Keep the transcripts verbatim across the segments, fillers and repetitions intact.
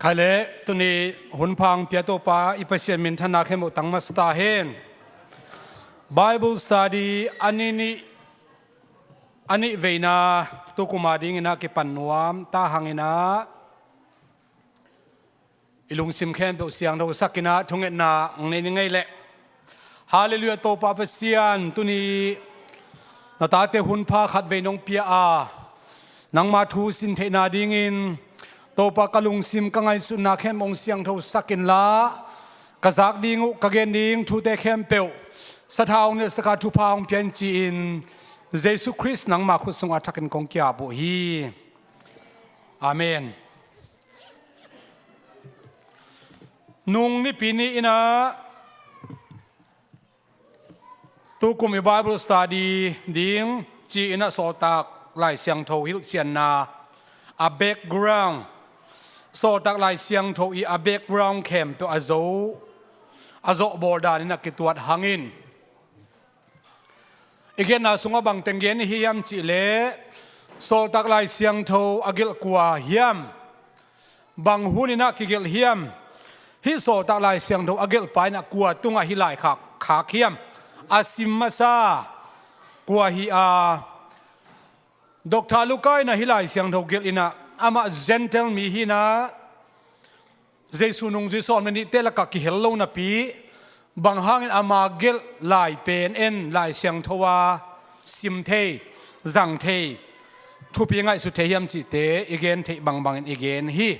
Khaile, tuni hun pha hong pia Topa i Pasian minthanna khempeuh tang masa ta hen. Bible study a nih nih, a nih veina tukum a dingin a kipan nuam ta hangin a, i lungsim khempeuh siangtho sakin a thungetna hong nei ni ngei leh. Halleluiah, Topa Pasian, tuni na tate hun pha khat vei nong pia a, nangma thu sin theihna dingin Topa ka lungsim ka ngaihsutna khempeuh hong siangtho sakin la, ka zak ding uh, ka gen ding thute khempeuh sathau hong nelsak a thupha hong pia in ci-in Jesu Khrist nangma khut sungah thakin kong ki-ap uh hi. Amen. Nung Nipi ni-in a tukum i Bible study ding ci-in a Sawltak Lai Siangtho hilhcianna a background, Sawltak Lai Siangtho i a background khempeuh a zo, a zawhbawl danin a kituat hangin i genna sungah bang teng gen i hi hiam cih leh, Sawltak Lai Siangtho a gelh kua hiam? Bang hun in a kigelh hiam? Hih Sawltak Lai Siangtho a gelhpa in a kua tungah hih laikhak khak hiam? A sim masa kua hi a? Doctor Luka in a hih Lai Siangtho gelh in a, amah Gentile mi hi-in a, Jesu nungzui sawm le nihte lakah kihel lo napi, bang hangin ama gelh lai pen en Lai Siangtho a sim thei, zang thei, thupi ngaihsut thei hiam cihte i gen theih bangbangin i gen hi.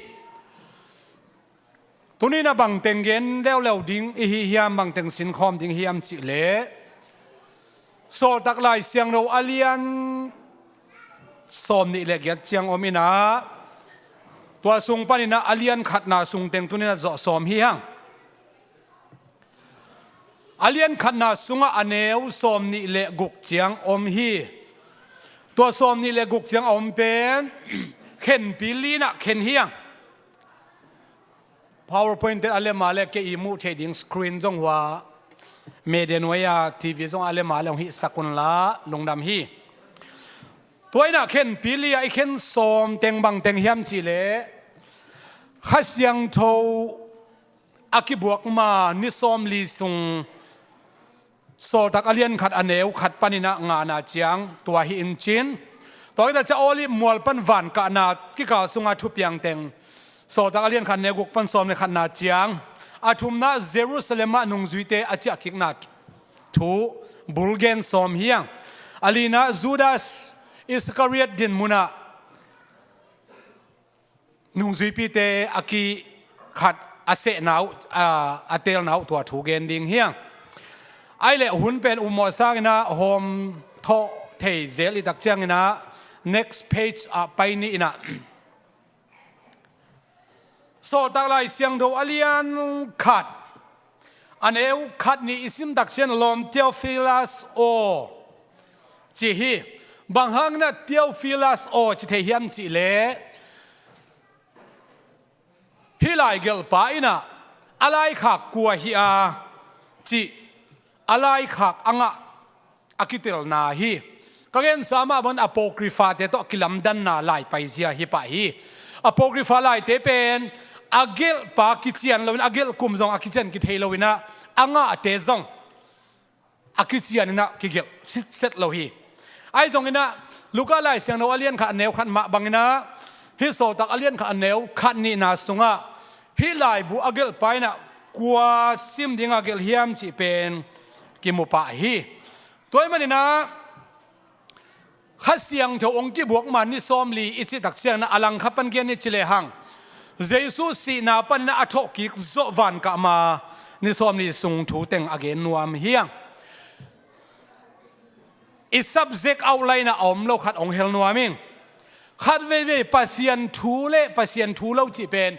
Tuni-in a bang teng gen leuleu ding i hi hiam, bang teng sinkhawm ding hiam cih leh, Sawltak Lai Siangtho a lian sawm nih le giat ciang om in a, tua sung panin a a lian khatna sung teng tuni-in a zawh sawm hi hang. A lian khatna sungah a neu sawm nih le guk ciang om hi. Tua sawm nih le guk ciang a om pen khenpi li-in a khen hi hang. PowerPoint te a lem a leh kei i muh theih ding screen zong hua, media nuai-a T V zong a lem a leh hong hihsak un la, lungdam hi. Tua in a khenpi li-a i khen sawm teng bang teng hiam cih leh, Kha Siangtho a kibuak ma ni sawmli sung, Sawltak a lian khat a neu khat panin a ngana ciang tua hi in cin. Tua hi ta ciang Olive mual pan van kahna kikal sunga thupiang teng, Sawltak a lian khat a neu guk pan sawm le khatna ciang, a thumna Jerusalem ah nungzuite a ciahkikna thu bul gen sawm hi hang. A lina Judas Iskariot dinmun ah nungzuipite a kikhat a sehna uh, a, a teelna uh tua thu gen ding hi hang. Ahih leh hun pen ummawh sangin a hawm thawh thei zel i tak ciangin a next page ah pai ni in a, Sawltak Lai Siangtho a lian khat a neu khat nih i sim tak ciang, lawm Theophilus aw, ci hi. Bang hangin a Theophilus aw ci thei hiam cih leh, hih laigelhpa in a, a laikhak kua hi a cih a laikhak a ngah a kitelna hi. Ka gensa mah bangin Apocrypha te tawh kilamdanna lai paizia hi pah hi. Apocrypha laite pen a gelhpa kician loin, a gelh kum zong a kician kithei loin a, a ngahte zong a kician in a kigelh sitset lo hi. Ahi zongin a, Luka Lai Siangtho a lian khat a neu khat mah bangin a, hih Sawltak a lian khat a neu khat nihna sungah hih laibu a gelhpa in a kua sim ding a gelh hiam cih pen kimu pah hi. Tua ahih manin a, Kha Siangtho hong kibuak ma ni sawmli i cih tak ciangin a, a langkhat pan gen i ci lehang, Jesu sihna panin a thawhkik zawh van kah ma ni sawmli sung thu teng a gen nuam hi hang. I subject outline ah a om lo khat hong hel nuam ing. Khat veivei Pasian thu le Pasian thu lo cih pen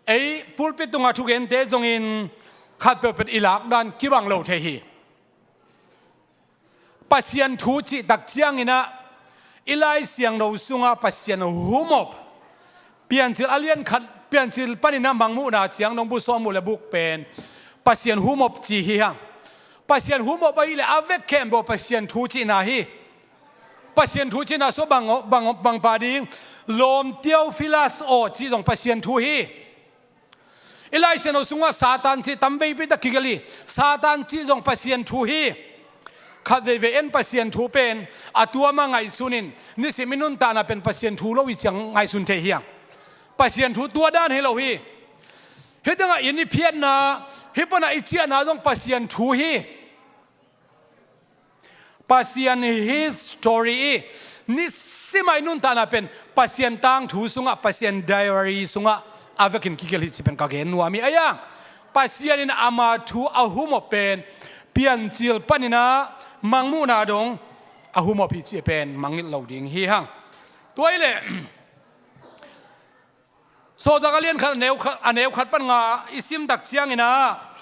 ei pulpit tunga thugente zongin khat peuhpeuh i lakdan kibang lo thei hi. Pasian thu cih tak ciangin a, i Lai Siangtho sungah Pasian humop, Piancil a lian khat, Piancil panin a Mangmuhna ciang dong bu sawm uh le buk pen Pasian humop ci hi hang. Pasian humop ahih leh a vek khempeuh Pasian thu cihna hi. Pasian thu cihna sungah bang, bang, bang pah ding? Lawm Theophilus aw cih zong Pasian thu hi. I Lai Siangtho sungah Satan cih tam veipi tak kigelh hi. Satan cih zong Pasian thu hi. Khat veivei en Pasian thu pen a tuama ngaihsun in nisim i nuntakna pen Pasian thu lo i ciang ngaihsun thei hi hang. Pasian thu tua dan hi lo hi. Hih tengah in i phiatna, hih panah i ciahna zong Pasian thu hi. Pasian history i nisimah i nuntakna pen Pasian tangthu sungah, Pasian diary sungah a vekin kigelh hi cih pen ka gen nuam hi. Ahi hang Pasian in ama thu a humawp pen Piancil panin ah Mangmuhna dong a humawp hi cih pen mangngilh lo ding hi hang. Tua hi leh Sawltak a lian khat, a neu khat, a neu khat pan nga i sim tak ciangin ah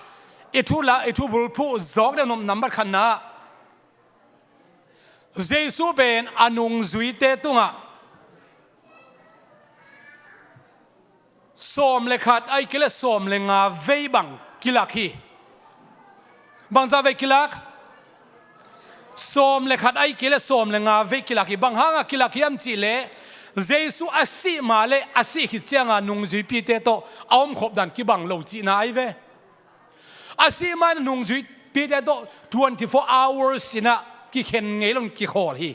i thu la, i thu bulphuh zawk deuh nop nambat khatna ah Jesu pen a nungzuite tungah sawm le khat ahih kei leh sawm le nga vei bang kilak hi. Bangzah vei kilak? Sawm le khat ahih kei leh sawm le nga vei kilak hi. Bang hangah kilak hiam cih leh Jesu a sih ma le a sih khit cianga nungzuipite tawh a omkhop dan kibang lo cihna ahi ve. A sih ma in nungzuipite tawh twenty four hours in ah kikhen ngei lo in kikhawl hi.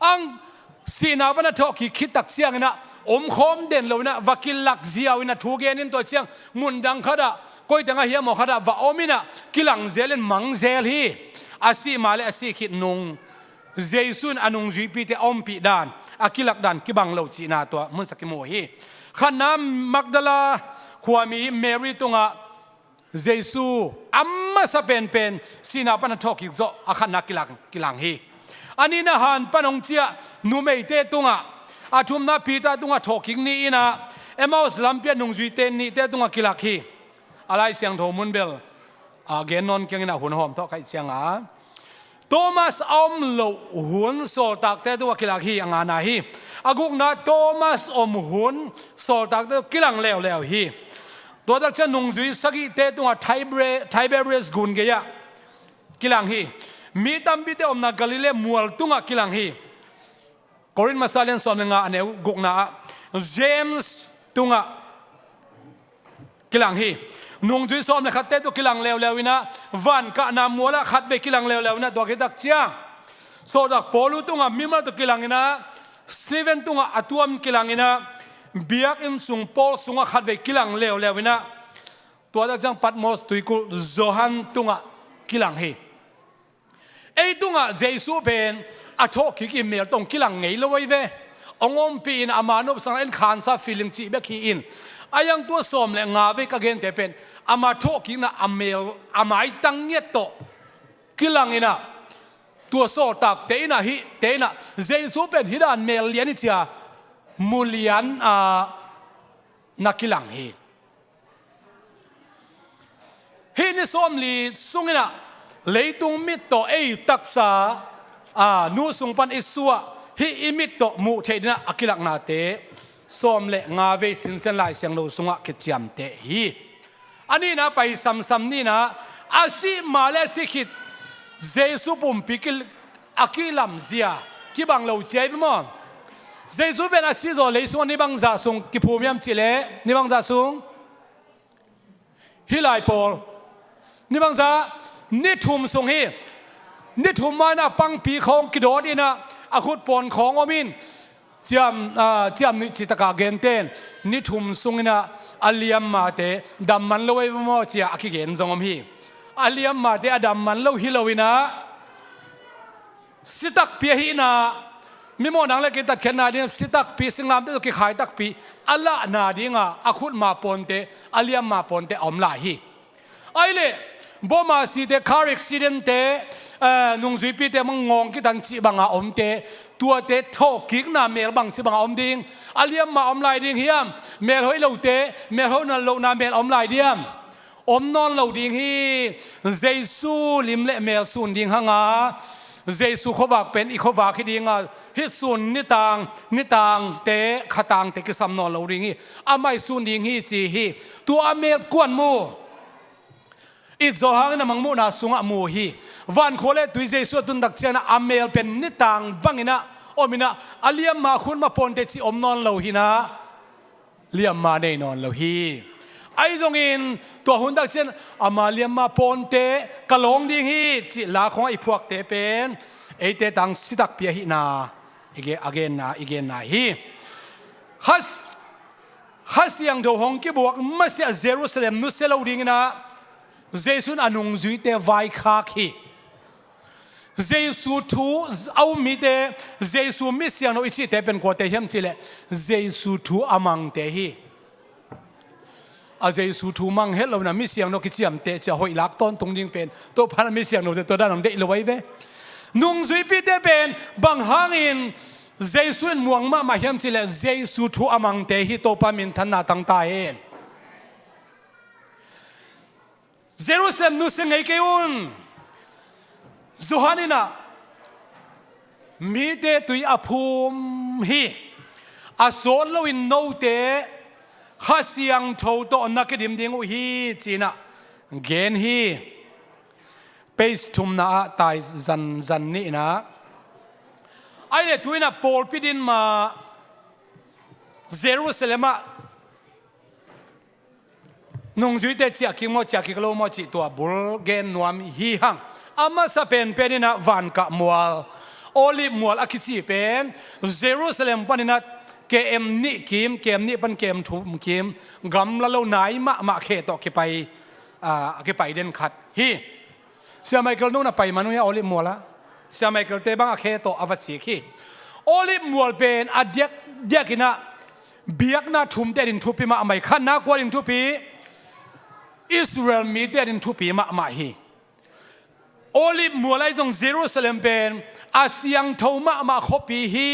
Ang sihna pan a thawhkik khit tak ciangin ah omkhawm den lo in ah va kilak ziau in ah thu gen in tua ciang mun dang khatah koi teng ah hiam aw khatah va om in ah kilang zel in mang zel hi. A sih ma le a sih khit nung Jesu in a nungzuipite a ompih dan, a kilak dan kibang lo cihna tua mun sa kimu hi. Khatna Magdala khuami Mary tungah Jesu a masa penpen sihna pan a thawhkik zawh a khatna kilang, kilang hi. A nihna han pan hong ciah numeite tungah, a thumna Peter tungah thawhkik ni in ah Emmaus lampi ah nungzuite nihte tungah kilak hi. A Lai Siangtho mun bel a gen nawn keng in ah hun hawm thawh kaih cianga Thomas a om loh hun sawltakte tungah kilak hi, a ngana hi. A gukna Thomas om hun sawltakte tungah kilang leuleu hi. Tua tak ciang nungzui sagihte tungah Tiber-, Tiberias gun gei-ah kilang hi. Mi tampite omna Galilee mual tungah kilang hi. Korin masa lian sawm le nga a neu gukna ah James tungah kilang hi. Nungzui sawm le khatte tungah kilang leuleu in ah van kahna mualah khatvei kilang leuleu in ah tua khit tak ciang sawltak Paulu tungah mimal tungah kilang in ah Stephen tungah a tuam kilang in ah biakinn sung pawl sungah khatvei kilang leuleu in ah tua tak ciang Patmos tuikulh Johan tungah kilang hi. Ei tungah Jesu pen a thawhkik i mel tawh kilang ngei lo ahi ve. Hong ompih in ama nopsakna in khansa feeling cih bek hi in. A yang tua sawm le nga vei ka gente pen ama thawhkikna a mel a maitang ngiat tawh kilang in ah tua sawltakte in ah hihte in ah Jesu pen hih dan mel lian hi ci-a mu lian a na kilang hi. Hih ni sawmli sungin ah leitung mit tawh ei taksa a nu sung pan i suah hih i mit tawh muh theih dingin ah a kilaknate sawm le nga vei sinsen Lai Siangtho sungah kiciamteh hi. A nihna pai samsam nihna a sih ma le a sih khit Jesu pumpi kil a kilamzia kibang lo ci ahi ve maw? Jesu pen a sih zawh lei sungah ni bangzah sung kiphum hiam cih leh ni bangzah sung? Hih lai pawl ni bangzah ni thum sung hi. Ni thum ma in ah pangpi khawng kidawt in ah a khut pawn khawng om in ciam, ah, ciam nuih cih takah genten ni thum sungin ah a liammate dam man lo ei maw ci-a a kigen zong om hi. A liammate a dam man lo hi lo in ah si takpi ahihna, mimawh nang le kei tatkhiatna ding si takpi, singlamteh tawh kikhai takpi a lahna dinga a khutma pawnte, a liamma pawnte a om lai hi. Ahih leh bawma site, car accident-te, eh, nungzuipite mang ngawng kitan cih banga omte, tuate thawhkikna mel bang cih banga om ding, a liamma om lai ding hiam? Mel hoih lote, mel hoih lohna mel om lai diam? Om nawn lo ding hi. Jesu lim le mel sun ding hanga Jesu khuavak pen i khuavak hi dinga hih sun nitang, nitangte, khatangte kisam nawn lo ding hi. Amah i sun ding hi ci hi. Tua a mel kuan mu? It zawh hangin a mangmuhna sungah mu hi. Vankhua le tui Jesu a tuntak ciangin a mel pen nitang bangin ah om inah, a liamma khutma pawnte cih om nawn lo hinah, liamma nei nawn lo hi. Ahi zongin tua hun tak ciang ama liamma pawnte ka lawng ding hi cih la khong a i phuakte pen eite tang si takpi ahihna i ge-, a genna, i genna hi. Kha, Kha Siangtho hong kibuak masiah Jerusalem nusia lo dinginah Jesu in a nungzuite vaikhak hi. Jesu thu a um mite, Jesu mi siangtho i cihte pen kuate hiam cihleh Jesu thu a mangte hi. A Jesu thu mang het lo inah mi siangtho kiciamteh cia hoih lak tawntung ding pen Topa in a mi siangthote tua dan hong deih lo ahi ve. Nungzuipite pen bang hangin Jesu in muang mahmah hiam cihleh Jesu thu a mangte hi. Topa minthanna tangta hen. Jerusalem nusia ngei kei un. Johan inah mite tui a phum hi. A sawt loin note Kha Siangtho tawh na kidim ding uh hi ci-inah gen hi. Page thumna ah tai zanzan ni inah. Ahi le tu inah pawlpi din ma Jerusalem ah nungzuite ciah kik maw, ciah kik lo maw cih tua bul gen nuam hi hang. A masa penpen inah Vankah mual, Olive mual a kici pen Jerusalem paninah K M nih kim, K M nih pan K M thum kim, gamla lo nai mahmah khe tawh kipai, a, kipai den khat hi. Sia Michael nung na pai man uh hia Olive mual ah? Sia Michael te bang a khe tawh a va sik hi. Olive mual pen a diakdiak inah biakna thumte adin thupi mahmah hi. Khatna kua adin thupi? Israel mite adin thupi mahmah hi. Olive mual ahi zong Jerusalem pen a siangtho mahmah khuapi hi.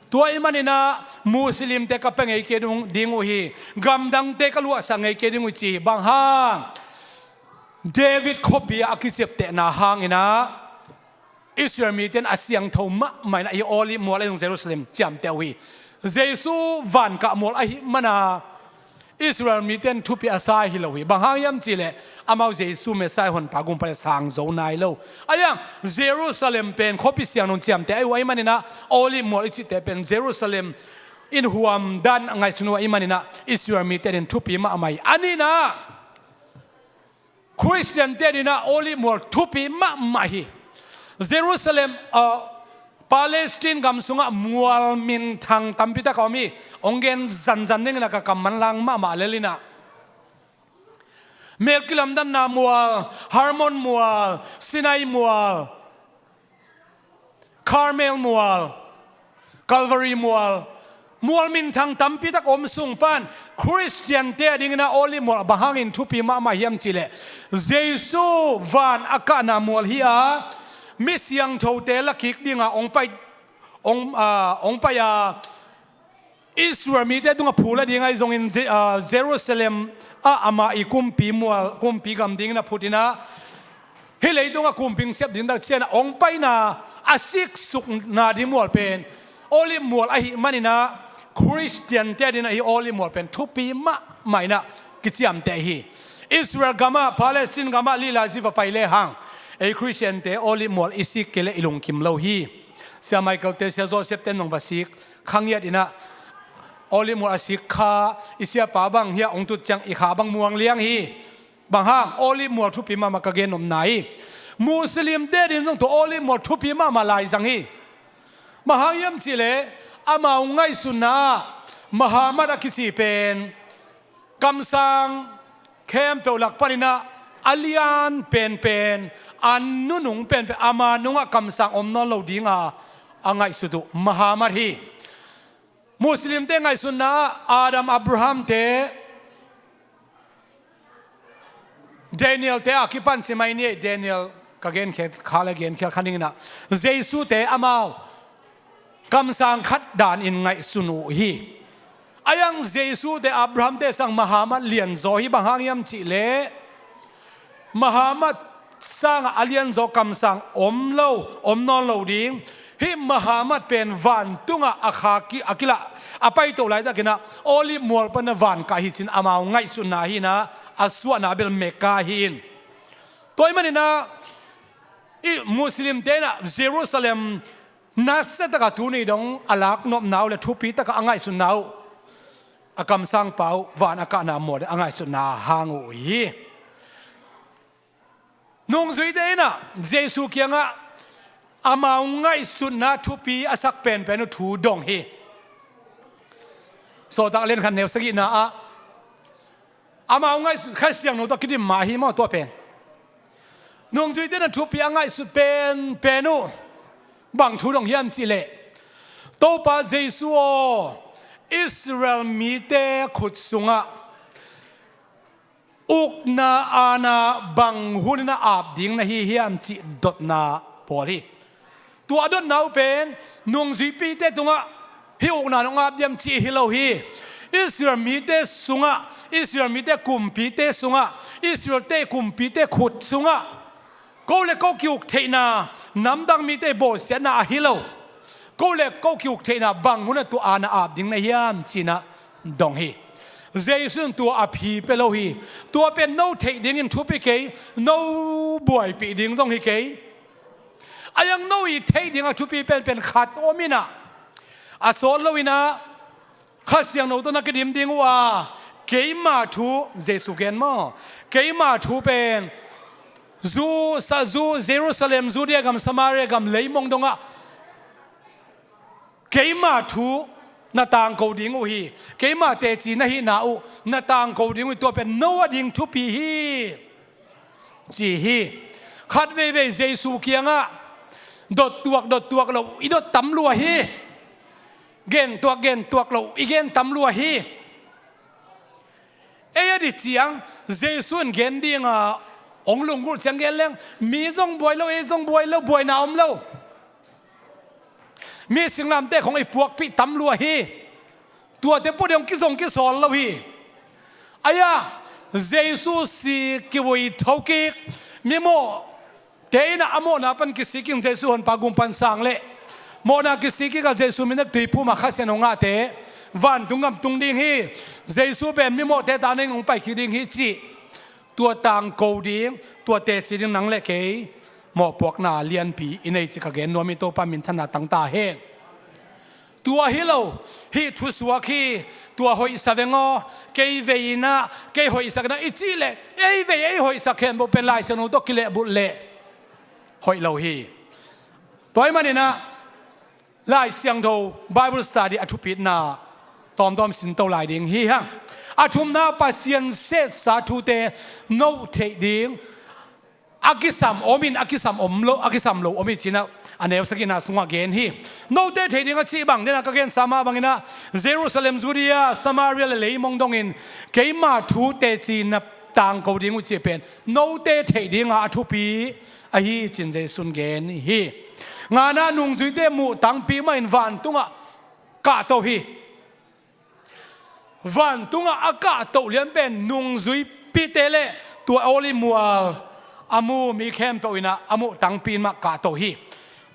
Tua ahih maninah Muslimte ka pia ngei kei ding uh hi. Gamdangte ka luahsak ngei kei ding uh ci hi. Bang hang? David khuapi ah a kiciaptehna hanginah Israel mite in a siangtho mahmah inah hih Olive mual ahi zong Jerusalem ciamteh uh hi. Jesu Vankah mual ahih mana Israel mite in thupi a sa hi lo hi. Bang hang hiam cihleh amau Jesu Messiah honpa gumpa le sang zo nai lo. Ahi hang Jerusalem pen khuapi siangtho ciamteh ahi uh ahih maninah Olive mual i cihte pen Jerusalem in huam dan a ngaihsun uh ahih maninah Israel mite in thupi mahmah hi. A nihna Khristiante adinah Olive mual thupi mahmah hi. Jerusalem, ah, Palestine gam sungah mual minthang tampi tak a om hi. Hong gen zanzan dingin a ka kam manlang mahmah lel inah Mel kilamdanna mual, Hermon mual, Sinai mual, Carmel mual, Calvary mual, mual minthang tampi tak om sung pan Khristiante adingin a Olive mual bang hangin thupi mahmah hiam cihleh Jesu van a kahna mual hi a, mi siangthote lakik dinga hong pai, hong, ah, hong pai a, Israel mite tungah phu la ding ahi zongin Je-, ah, Jerusalem ah ama i kumpi mual, kumpi gam dingin a phut inah hih leitungah kumpi sep ding tak ciangin hong paina a siksukna ding mual pen Olive mual ahih maninah Khristiante adinah hih Olive mual pen thupi mahmah inah kiciamteh hi. Israel gamah, Palestine gamah lila zi va pai lehang ei Khristiante Olive mual i sik kei leh i lungkim lo hi. Sia Michael te, Sia Joseph te nong va sik kha ngiat inah Olive mual a sik kha i siapa bang hiah hong tut ciang i kha bang muang liang hi. Bang hang? Olive mual thupi mahmah ka gen nopna hi. Muslimte din zong tua Olive mual thupi mahmah laizang hi. Bang hang hiam cihleh amau ngaihsunna ah Muhammad a kici pen kamsang khempeuh lak paninah a lian penpen, a nunung penpen, ama nungah kamsang om nawn lo dinga a ngaihsut uh Muhammad hi. Muslimte ngaihsunna ah Adam, Abraham te, Daniel te a kipan ci mai ni. Daniel ka genkhia kha le genkhia kha ning inah Jesu te amau kamsang khat danin ngaihsun uh hi. Ahi hang Jesu te, Abraham te sang Muhammad lianzaw hi. Bang hang hiam cihleh Muhammad sangah a lianzaw kamsang om lo, om nawn lo ding. Hih Muhammad pen vantungah a kha ki-, a kilah a paito laitakinah Olive mual pana van kah hi cin amau ngaihsutna hi inah a suahna bel Mecca hi in. Tua ahih maninah i Muslimte inah Jerusalem Nasia taka tuni dong a laknopna uh le thupi taka a ngaihsutna uh, a kamsangpa uh van a kahna mual a ngaihsutna hang uh hi. Nungzuite in ah Jesu kiangah amau ngaihsutna thupi a sak penpen uh thu dong hi. Sawltak Lian Khat neu sagihna ah amau ngaihsut Kha Siangtho tawh kidim mah hi maw tua pen. Nungzuite in ah thupi a ngaihsut penpen uh bang thu dong hiam cih leh, Topa Jesu aw, Israel mite khut sungah ukna aana bang hun in a ap ding na hi hiam cih dotna bawl hi. Tua a dotna uh pen nungzuipite tungah hih ukna nong ap diam cih hi lo hi. Israel mite sungah, Israel mite kumpite sungah, Israelte kumpite khut sungah ko le ko ki-uk theihna, namdang mite bawlsiatna ahi lo, ko le ko ki-uk theihna bang hun a tua aana ap ding na hiam ci-in ah dong hi. Jesu in tua a phi pia lo hi. Tua pen no theih dingin thupi kei, no buaipih ding zong hi kei. A iang no i theih ding a thupi penpen khat om in ah, a sawt lo in ah Kha Siangtho tawh na kidim ding uh a, keima thu, Jesu gen maw, keima thu pen Zu, sa, Zu, Jerusalem, Judea gam, Samaria gam, leimong dongah keima thu na tangko ding uh hi. Keima teci na hihna uh na tangko ding uh hi. Tua pen no a ding thupi hi ci hi. Khat veivei Jesu kiangah dot tuak, dot tuak lo i dot tam lua hi. Gen tuak, gen tuak lo i gen tam lua hi. Ei a di ciang Jesu in gen dinga hong lunggulh ciang gen leng mi zong buai lo, ei zong buai lo, buaina om lo. Mi singlamteh khong i puakpih tam lua hi. Tuate pawh ding hong kizong kisawl lo hi. Aia, Jesu si kivui thokik, mimawhte in ah a mawhna pan kisik in Jesu honpa gum pan sang leh mawhna kisik kik a Jesu min a tuiphum a Kha Siangtho ngahte vantung gam tung ding hi. Jesu pen mimawhte ta neng hong paikik ding hi cih tua tangko ding, tua teci ding nang le kei mawhpuakna lianpi i nei cih ka gen nuam hi. Topa minthanna tang ta hen. Tua hi lo, hih thusuak hi, tua hoihsa veng aw, kei vei in ah, kei hoihsak in ah i cih leh ei vei ei hoihsak khempeuh pen Lai Siangtho tawh kilehbulh leh hoih lo hi. Tua ahih manin ah Lai Siangtho Bible study a thupitna tawmtawm sinto lai ding hi hang. A thumna, Pasian setsa thute no theih ding a kisam om in, a kisam om lo, a kisam lo om hi ci-in ah a neu sagihna sungah gen hi. Note theih ding a cih bang den a ka gensa mah bangin ah Jerusalem, Judea, Samaria le leimong dongin keima thu teci na tangko ding uh cih pen note theih dinga a thupi ahi ci-in Jesu in gen hi. Ngana, nungzuite muh tangpi mah in vantungah kahto hi. Vantungah a kahto lian pen nungzuipite le tua Olive mual a mu mi khempeuh in ah a muh tangpi in mah kahto hi.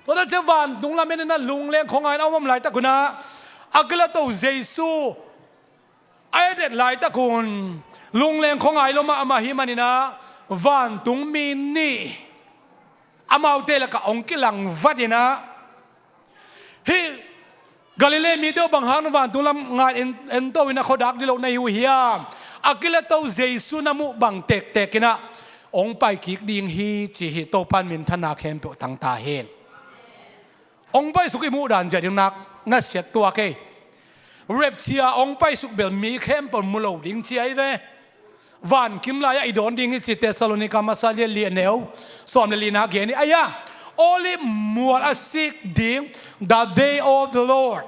Tua tak ciang vantung lam in ah lungleng khuangai in a om laitak un ah a kilato Jesu a et et laitak un lungleng khuangai lo mah amah hi manin ah vantung mi nih amaute lakah hong kilang vat in ah, hih Galilee mite uh bang hang na vantung lam ngai en, ento in a khuadak dih loh na hi uh hiam? A kilato Jesu na muh bang tektek in ah hong paikik ding hi ci hi. Topa in minthanna khempeuh tang ta hen. Hong paisuk i muh dan zia ding nak na siat tuak ei. Rapture hong paisuk bel mi khempeuh mu lo ding ci ahi ve. Vankim lai-ah i dawn ding hi ci Thessalonica masa lian li a neu sawm le lina gen hi. Aia, Olive mual a sik ding, the day of the Lord.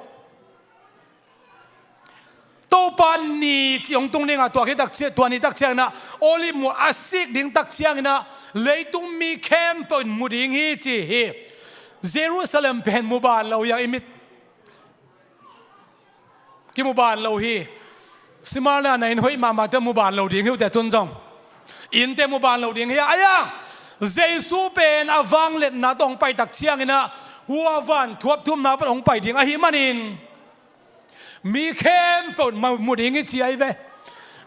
Topa ni ci hong tung ding a, tua khi tak ciang, tua ni tak ciangin ah Olive mual a sik ding tak ciangin ah leitung mi khempeuh in mu ding hi ci hi. Jerusalem pen mu ban lo hi a, i mit kimu ban lo hi. Smyrna na inn hoih mahmahte mu ban lo ding hi uh teh tun zong. Innte mu ban lo ding hi a, aia, Jesu pen a vangliatna tawh hong pai tak ciangin ah hua van thuap thumna pan hong pai ding ahih manin mi khempeuh in mu, mu ding hi ci ahi ve.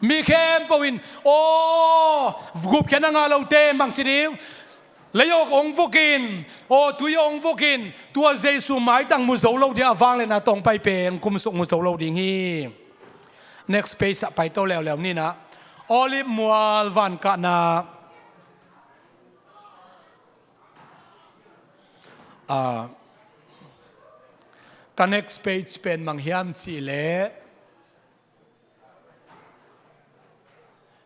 Mi khempeuh in, aw, gupkhiatna ngah lote bangci ding, Leiawk hong vukin, aw, tui hong vukin, tua Jesu maitang mu zo lo ding a, vangliatna tawh hong pai pen kumsuk mu zo lo ding hi. Next page ah pai to leuleu ni na. Olive mual van kahna. Ah, ka next page pen bang hiam cih leh,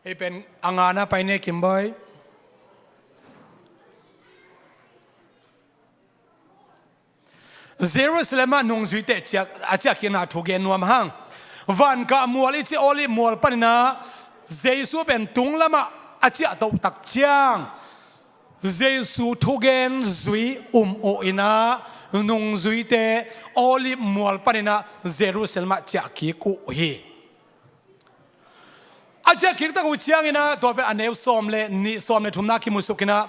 hih pen a ngana pai ne, Kimboy. Jerusalem ah nungzuite ciah, a ciahkikna thu gen nuam hang. Vankah mual i cih Olive mual panin ah Jesu pen tunglam ah a ciah toh tak ciang, Jesu thugen zui um uh in ah, nungzuite Olive mual panin ah Jerusalem ah ciahkik uh hi. A ciahkik tak uh ciangin ah, tua pen a neu sawm le nih, sawm le thumna kimusuk in ah,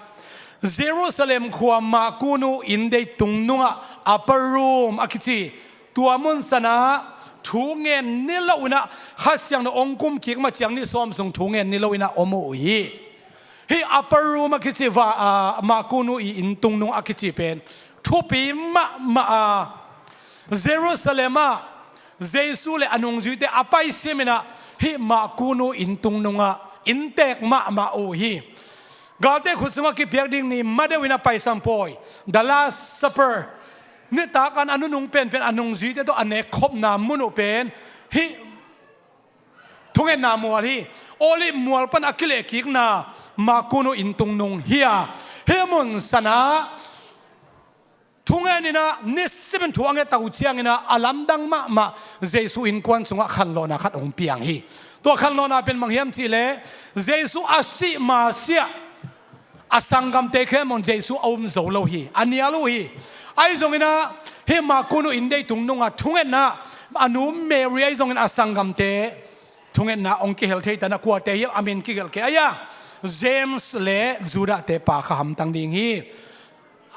Jerusalem khua mahkunu inndei tungnung ah, upper room a kici, tua mun san ah thu ngen ni lo in ah, Kha Siangtho hong kumkik ma ciang ni sawm sung thu ngen ni lo in ah om uh hi. Hih upper room a kici va, ah, mahkunu i inn tungnung a kici pen thupi mahmah a, Jerusalem ah Jesu le a nungzuite a pai simin ah, hih mahkunu inn tungnung ah inntek mahmah uh hi. Galte khut sungah kipiak ding ni ma deuh in ah Paisam pawi, the Last Supper, nitak an a nunung penpen a nungzuite tawh a nekkhopna mun uh pen hih thungetna mual hi. Olive mual pan a kilehkikna mahkunu inn tungnung hi a, hih mun san ah thungen in ah, nisimin thu a nget tak uh ciangin ah, a lamdang mahmah Jesu innkuan sungah khanlawhna khat hong piang hi. Tua khanlawhna pen bang hiam cih leh, Jesu a sih masiah a sanggamte khempeuh in Jesu a um zo lo hi, a nial uh hi. Ahi zongin ah, hih mahkunu inndei tungnung ah thungetna, a nu Mary ahi zongin a sanggamte thungetna hong kihel thei ta in ah, kuate hiam a min kigelh kei a, James le Judah-te pa kha hamtang ding hi.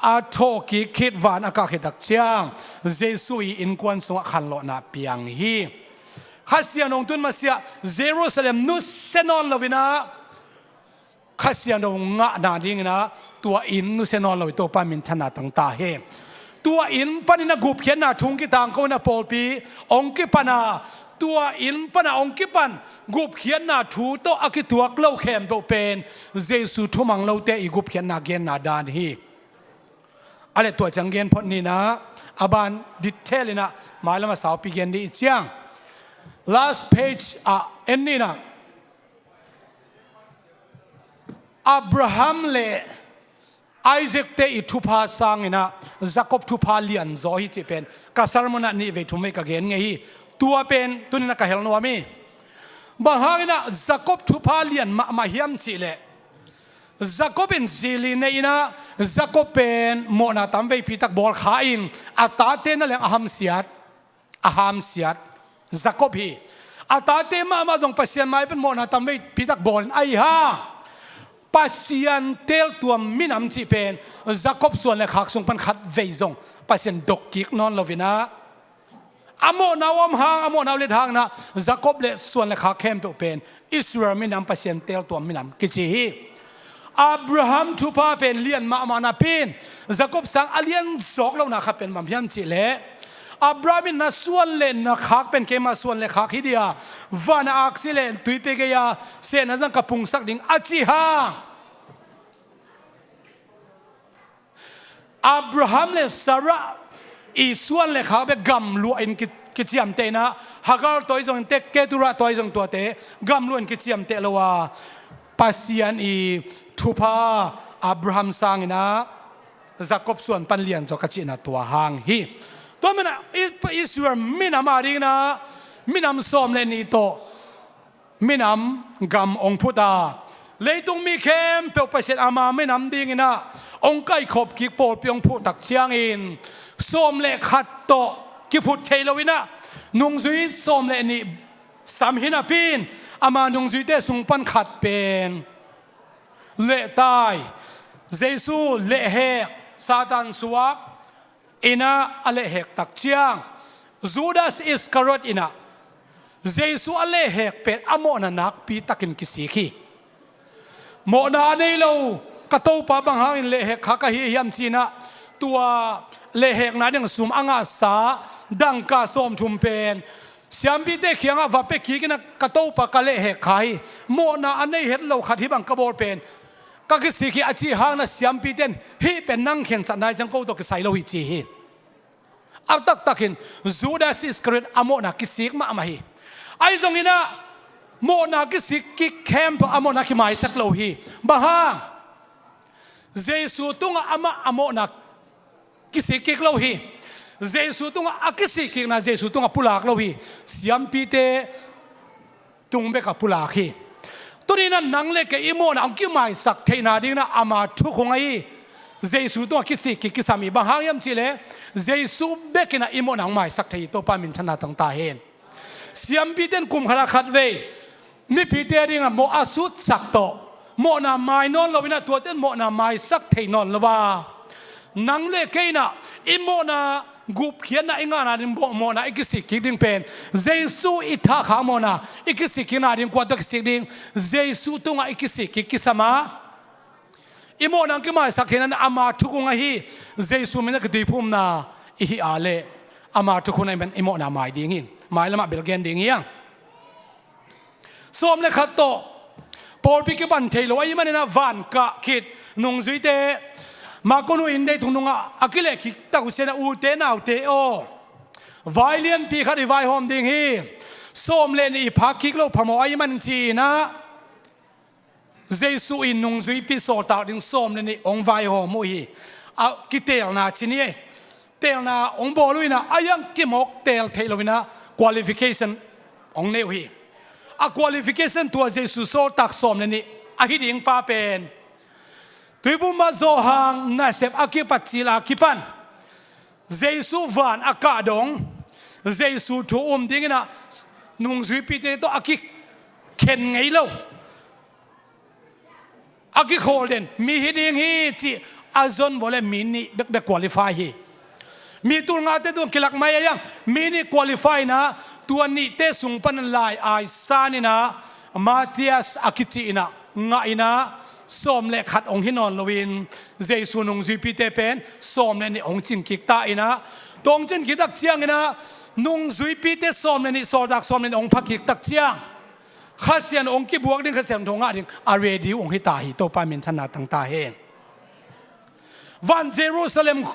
A thawhkik khit van a kah khit tak ciang, Jesu i innkuan sungah khanlawhna piang hi. Kha Siangtho hong tun masiah Jerusalem nusia nawn lo in ah, Kha Siangtho ngahna dingin ah, tua inn nusia nawn lo in Topa minthanna tang ta hen. Tua inn panin ah gupkhiatna thu hong kitangko in ah pawlpi hong kipan a, tua inn pan ah hong kipan gupkhiatna thu tawh a kituak lo khempeuh pen Jesu thumang lote i gupkhiatna genna dan hi. A leh tua ciang gen phot ni na, a ban detail in ah mailam ah saupi gen dih i ciang. Last page ah en ni na. Abraham le Isaac-te i thupha sangin ah Jacob thupha lianzaw hi cih pen ka sermon ah nih vei thum vei ka gen ngei hi. Tua pen tuni in ah ka hel nuam hi. Bang hangin ah Jacob thupha lian mahmah hiam cih leh, Jacob in zi li nei in ah, Jacob pen mawhna tamveipi tak bawl kha in, a tate nangawn a hamsiat, a hamsiat Jacob hi. A tate mahmah zong Pasian mai pan mawhna tamveipi tak bawl in, ahi hang Pasian teeltuam minam cih pen Jacob suan le khak sung pan khat vei zong Pasian dok kik nawn lo in ah, a mawhna uh om hang, a mawhna uh let hangin ah Jacob le suan le khak khempeuh pen Israel minam, Pasian teeltuam minam kici hi. Abraham thupha pen lian mahmah napi in, Jacob sang a lian zawk lohna khat pen bang hiam cih leh, Abraham in, "Na suan le na khak pen keima suan le khak hi ding a, van a aksi le tuipi gei-a sehna zang ka pungsak ding," a cih hang, Abraham le Sarah i suan le khak bek gamluah in ki, kiciamteh in ah, Hagar tawh ahi zongin, Keturah tawh ahi zong, tuate gamluah in kiciamteh lo a, Pasian i thupha Abraham sangin ah Jacob suan pan lianzaw ka cihna tua hang hi. Tua manin ah I, Israel minam a dingin ah minam sawm le nih tawh minam gam hong phut a, leitung mi khempeuh Pasian ama minam dingin ah hong kaikhop kik pawlpi hong phut tak ciangin, sawm le khat tawh kiphut thei lo in ah, nungzui sawm le nih sam hi napi in, ama nungzuite sung pan khat pen lehtai, Jesu lehhek, Satan suak in ah a lehhek tak ciang, Judas Iskariot in ah Jesu a lehhek pen a mawhna nakpi takin kisik hi. Mawhna a nei lo, ka topa bang hangin lehhek kha ka hi hiam ci-in ah, tua lehhekna ding sum a ngahsa dangka sawmthum pen siampite kiangah va pia kik in ah, ka topa ka lehhek kha hi, mawhna a nei het lo khat hih bang ka bawl pen ka kisik hi a cih hangin ah, siampite in hih pen nang khensatna hi ciang ko tawh kisai lo hi ci hi. A taktakin Judas Iscariot a mawhna kisik mahmah hi. Ahi zongin ah mawhna kisik kik khempeuh a mawhna kimaisak lo hi. Bang hang? Jesu tungah amah a mawhna kisik kik lo hi. Jesu tungah a kisik kikna Jesu tungah pulak lo hi. Siampite tung bekah pulak hi. Tuni-in ah nang le kei i mawhna hong kimaisak theihna dingin ah ama thukhun ahi Jesu tungah kisik kik kisam hi. Bang hang hiam cih leh Jesu bekin ah i mawhna hong maisak thei hi. Topa minthanna tang ta hen. Siampite in kum khat ah khatvei mipite a dingin ah mawh a sutsak tawh mawhna mai nawn lo-in ah, tuate in mawhna maisak thei nawn lo a, nang le kei in ah i mawhna gupkhiatna i ngahna ding mawh, mawhna i kisik kik ding pen Jesu i thahkhak mawhna i kisik kikna ding kua tawh kisik ding? Jesu tungah i kisik kik kisam a, i mawhna hong kimaisak theihna dingin ama thukhun ahi Jesu min a kituiphumna i hih a leh ama thukhun ah i mawhna mai ding hi. Mailam ah bel gen ding hi hang. Sawm le khat tawh pawlpi kipan thei lo ahih manin ah van kah khit nungzuite Makunu inn deitung nungah a kileh kik tak uh ciangin ah, ute naute aw, vai lianpi khat i vaihawm ding hi. Sawm le nih i phak kik loh phamawh ahih manin ci-in ah, Jesu in nungzuipi sawltak ding sawm le nih hong vaihawm uh hi. A kiteelna ci ni e. Teelna hong bawl uh in ah, a hiang kimawk teel theih lo-in ah qualification hong nei uh hi. A qualification tua Jesu sawltak sawm le nih ahi ding pa pen Tuiphumpa Johan nasep a kipat cil a kipan Jesu van a kah dong, Jesu thu um dingin ah nungzuipite tawh a kikhen ngei lo, a kikhawl den mi hi ding hi cih a zon vawh leh mi nih bekbek qualify hi. Mi tul ngate tung kilak mai a hiang mi nih qualify in ah, tua nihte sung pan lai aisan in ah Matthias a kici in ah ngah in ah, sawm le khat hong hi nawn loin Jesu nungzuipite pen sawm le nih hong cin kik ta in ah, tua hong cin kik tak ciangin ah nungzuipite sawm le nih, sawltak sawm le nih hong pha kik tak ciang Kha Siangtho hong kibuak ding, Kha Siangtho ngah ding a ready uh hong hi ta hi. Topa minthanna tang ta hen. Van Jerusalem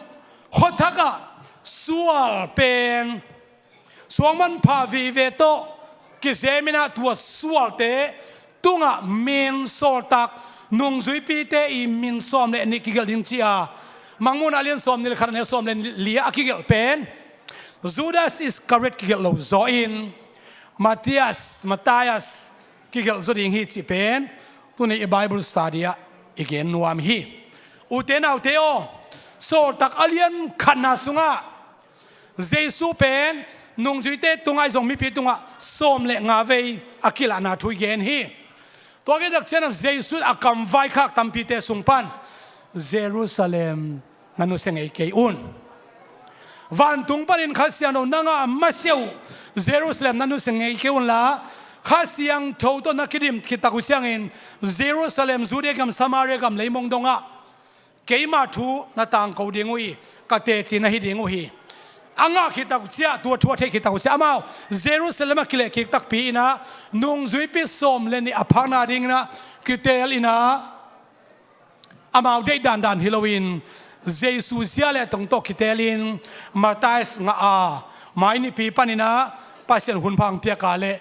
khuathak ah sual pen suang manpha vive tawh kizem in ah, tua sualte tungah min sawltak nungzuipite i min sawm le nih kigelh ding ci-a, Mangmuhna a lian sawm nih le khat a neu sawm le li ah a kigelh pen Judas Iscariot kigelh lo zaw in Matthias, Matthias kigelh zaw ding hi cih pen tuni i Bible study ah i gen nuam hi. Ute naute aw, sawltak a lian khatna sungah Jesu pen nungzuite tungah, ahi zong mipi tungah sawm le nga vei a kilahna thu i gen hi. Tua khit tak ciangin Jesu in a kam vaikhak tampite sung pan, Jerusalem na nusia ngei kei un. Vantung panin Kha Siangtho na ngah masiah uh Jerusalem na nusia ngei kei un la, Kha Siangtho tawh na kidim khit tak uh ciangin Jerusalem, Judea gam, Samaria gam leimong dongah keima thu na tangko ding uh hi, ka teci na hi ding uh hi. A ngah khit tak uh ciah, tua thu a theih khit tak uh ciah amau Jerusalem ah kileh kik takpi in ah, nungzuipi sawm le nih a phakna dingin ah kiteel in ah, amau deih dandan hi loin Jesu zia le tong tawh kiteelin Matthias ngah a, mai nipi panin ah Pasian hun pha hong piak a leh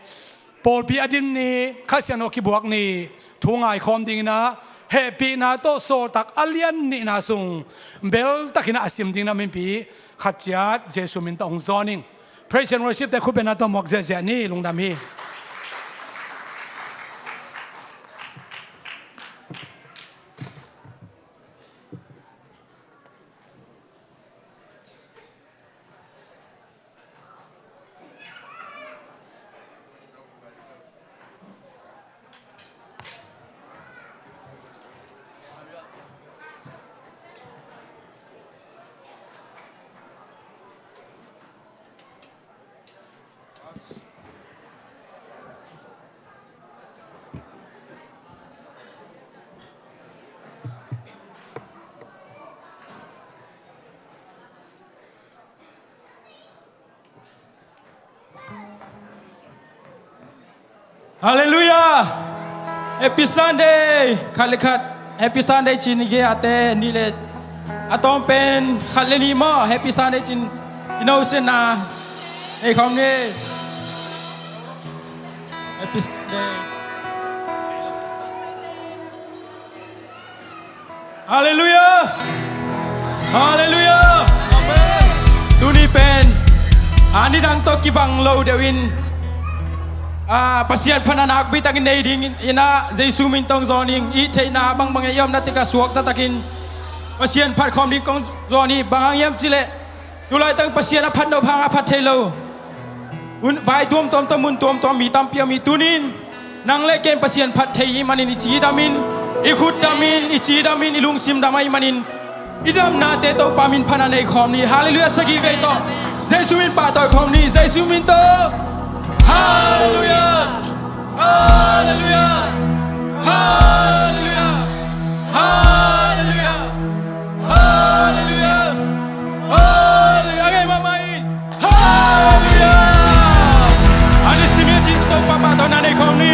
pawlpi a din ni, Kha Siangtho kibuak ni thu ngaikhawm dingin ah, hehpihna tawh sawltak a lian nihna sung beltakin ah a sim dingin ah mipi khat ciat Jesu min tawh hong zawn ing. Praise and worship te khutbetna tawh muak ziahziah ni. Lungdam hi. Halleluiah. Happy Sunday. Khat le khat Happy Sunday ci ni. Gei a te nih le a tawm pen khat le nih maw, Happy Sunday ci-in i no siatna nei khawm ni. Happy Sunday. Halleluiah. Halleluiah. Amen. Tuni pen a nidang tawh kibang lo deuh in, a, Pasian phatna nakpi takin nei ding in, a, Jesu min tawh hong zawn ing. I theihna bangbang i omna teng ah suakta takin Pasian phat khawm ding kong zawn hi. Bang hang hiam cih leh tu laitang Pasian a phat nop hang a phat thei lo, vai tuamtuam tawh mun tuamtuam mi tampi om hi. Tuni in nang le ken Pasian phat thei i hih manin i cidam in, i khutdam in, i cidam in, i lungsim dam ahih manin i damnate Topa min phatna nei khawm ni. Halleluiah. Sagih vei tawh Jesu min pahtawi khawm ni. Jesu min tawh. Halleluiah. Halleluiah. Halleluiah. Halleluiah. Halleluiah. Halleluiah. A ngei mahmah in. Halleluiah. A nisim i cih Topa pahtawina nei khawm ni.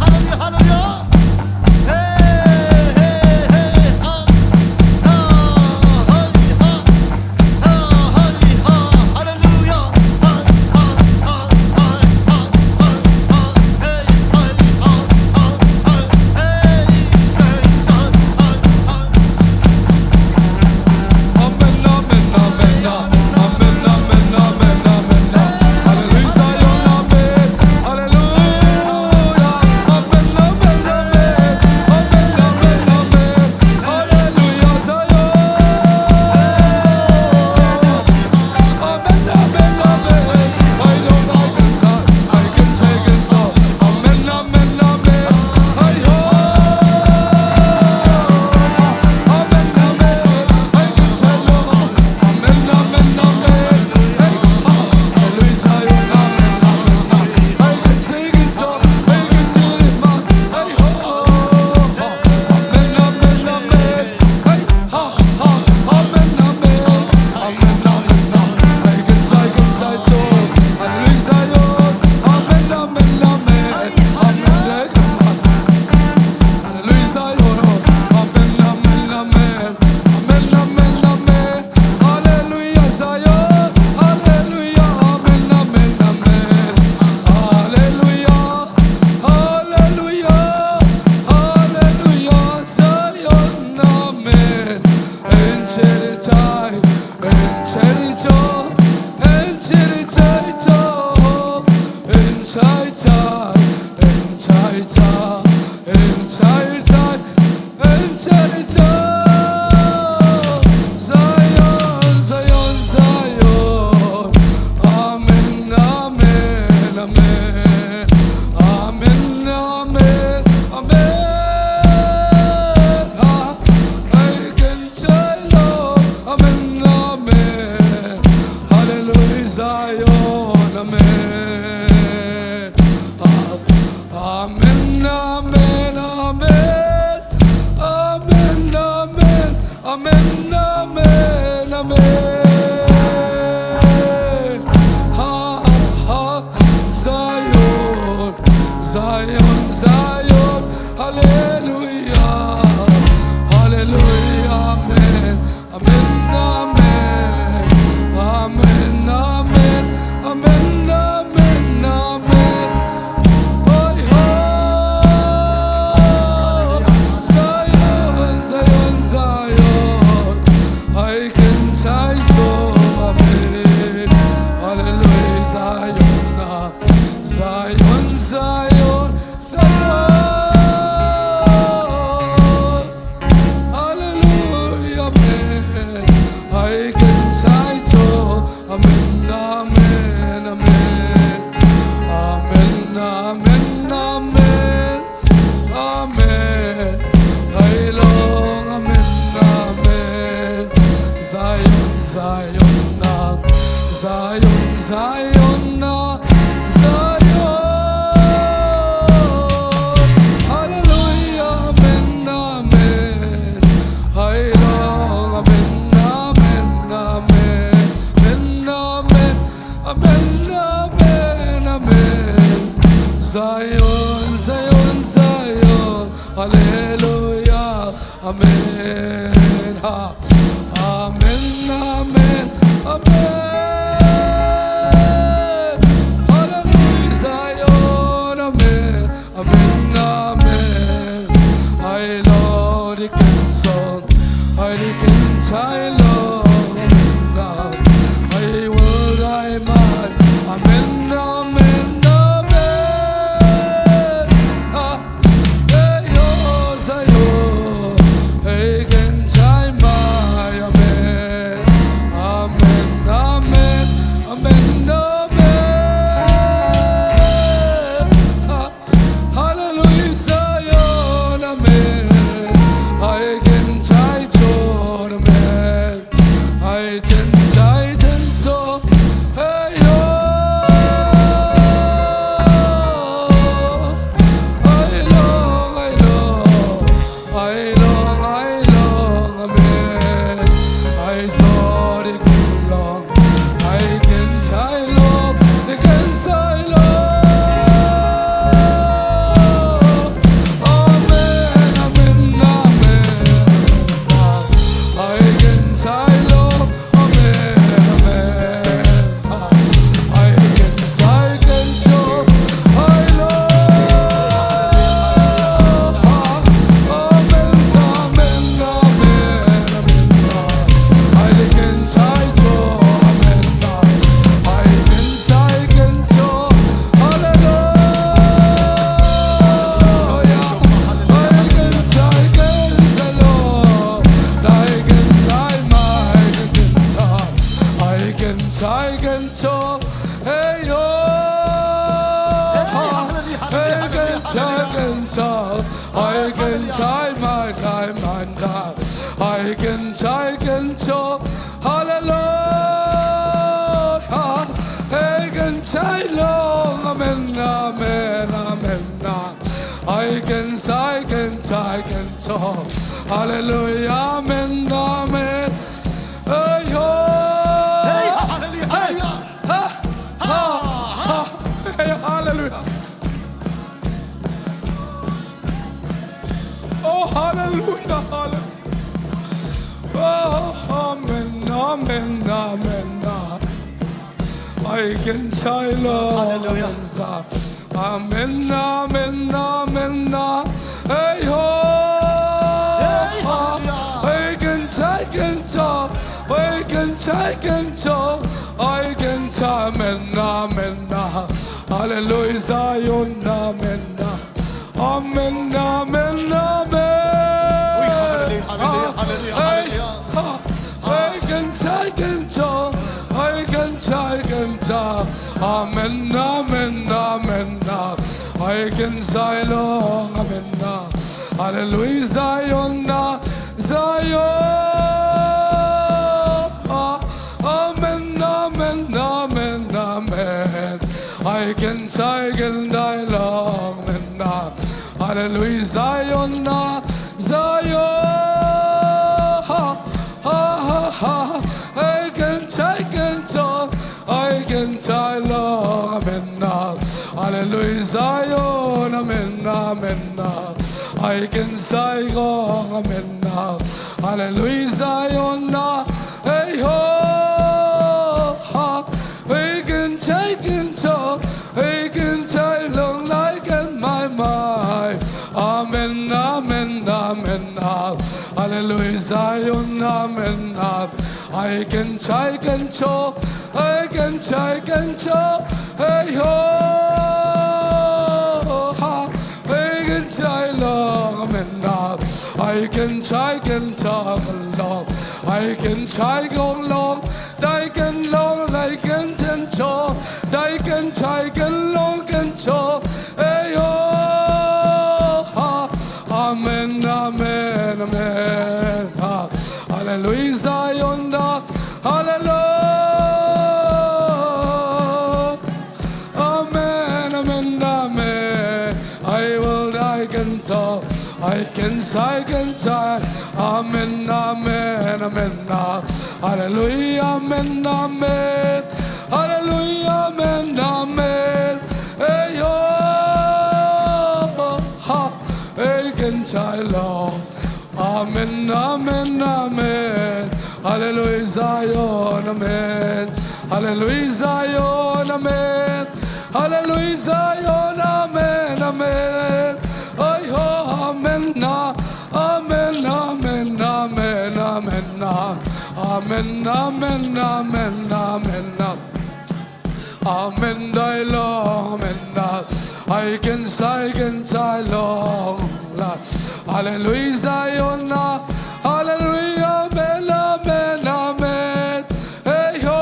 Hallelujah, hallelujah. Hey, hey, hey, ha, ha, ha, ha, ha, ha, hallelujah. Hallelujah, Zion, amen. Amen, amen, amen. Amen, amen, amen, amen, amen. Ha, ha, Zion, Zion, Zion. Hallelujah, hallelujah, amen. Amen, amen, amen, amen, amen, amen, amen. Oi, ho. Zion, Zion, Zion. Hai ken sai so, amen. Hallelujah, Zion, ah. Zion, Zion, Zion. Hallelujah, amen. Hai ken sai so, amen, amen, amen. Amen, amen, amen. Amen. Hai long, amen, amen. Zion, Zion, ah. Zion, Zion, ah. Zion. Hallelujah, amen, amen. Hai long, amen, amen, amen. Amen, amen. Amen, amen, amen. Zion, Zion, Zion. Hallelujah. Amen. Ha. Amen, amen, amen. Try can talk, hey yo. Hey, hallelujah, hallelujah, hallelujah, hallelujah. Hey, can try, can talk. I can try my time and time. I can try, can talk. Hallelujah. Hey, can try long. Amen, amen, amen. I can try, can try, can talk. Hallelujah, amen, amen. Hey, oh. Hey, hallelujah, hallelujah. Ha, ha, ha. Hey, hallelujah. Oh, hallelujah, hallelujah. Oh, amen, amen, amen, amen. I can try, Lord. Hallelujah. Amen, amen, amen, amen. Hey, ho. Hey, hallelujah. I can try, can talk. I can try, can talk. I can try, amen, amen, amen. Hallelujah, Zion, amen, amen. Amen, amen, amen. Ui, hallelujah, hallelujah, hallelujah, hallelujah. I can try, can talk. I can try, can talk. Amen, amen, amen, amen. I can try long. Amen, amen. Hallelujah, Zion, Zion. Amen, amen, amen, amen. I can try, can try long. Amen, amen. Hallelujah, Zion, Zion. Ha, ha, ha, ha. I can try, can talk. I can try long. Amen, amen. Hallelujah, Zion. Amen, amen, amen. I can try long. Amen, amen. Hallelujah, Zion. Hey, ho, ha. I can try, can talk. I can try long like in my mind. Amen, amen, amen, amen. Hallelujah, Zion, amen, amen. I can try, can talk. I can try, can talk. Hey, ho, ha. I can try long, amen, amen. I can try, can talk long. I can try long, long. I can long, I can, can talk. I can try, can long, can talk. Hey, oh, ha. Amen, amen, amen. Ha. Hallelujah, Zion, da. Hallelujah. Amen, amen, amen. I will, I can talk. I can, I can try. Amen, amen, amen, amen. Hallelujah, amen, amen. Hallelujah, amen, amen. Hey, oh, ha. I can try, Lord. Amen, amen, amen. Hallelujah, Zion, amen. Hallelujah, Zion, amen. Hallelujah, Zion, amen, amen. Ay, oh, amen, ah. Amen, amen, amen, amen, ah. Amen, amen, amen, amen, ah. Amen, try long, amen, ah. I can, I can try long, la. Hallelujah, Zion, ah. Hallelujah, amen, amen, amen. Hey, ho,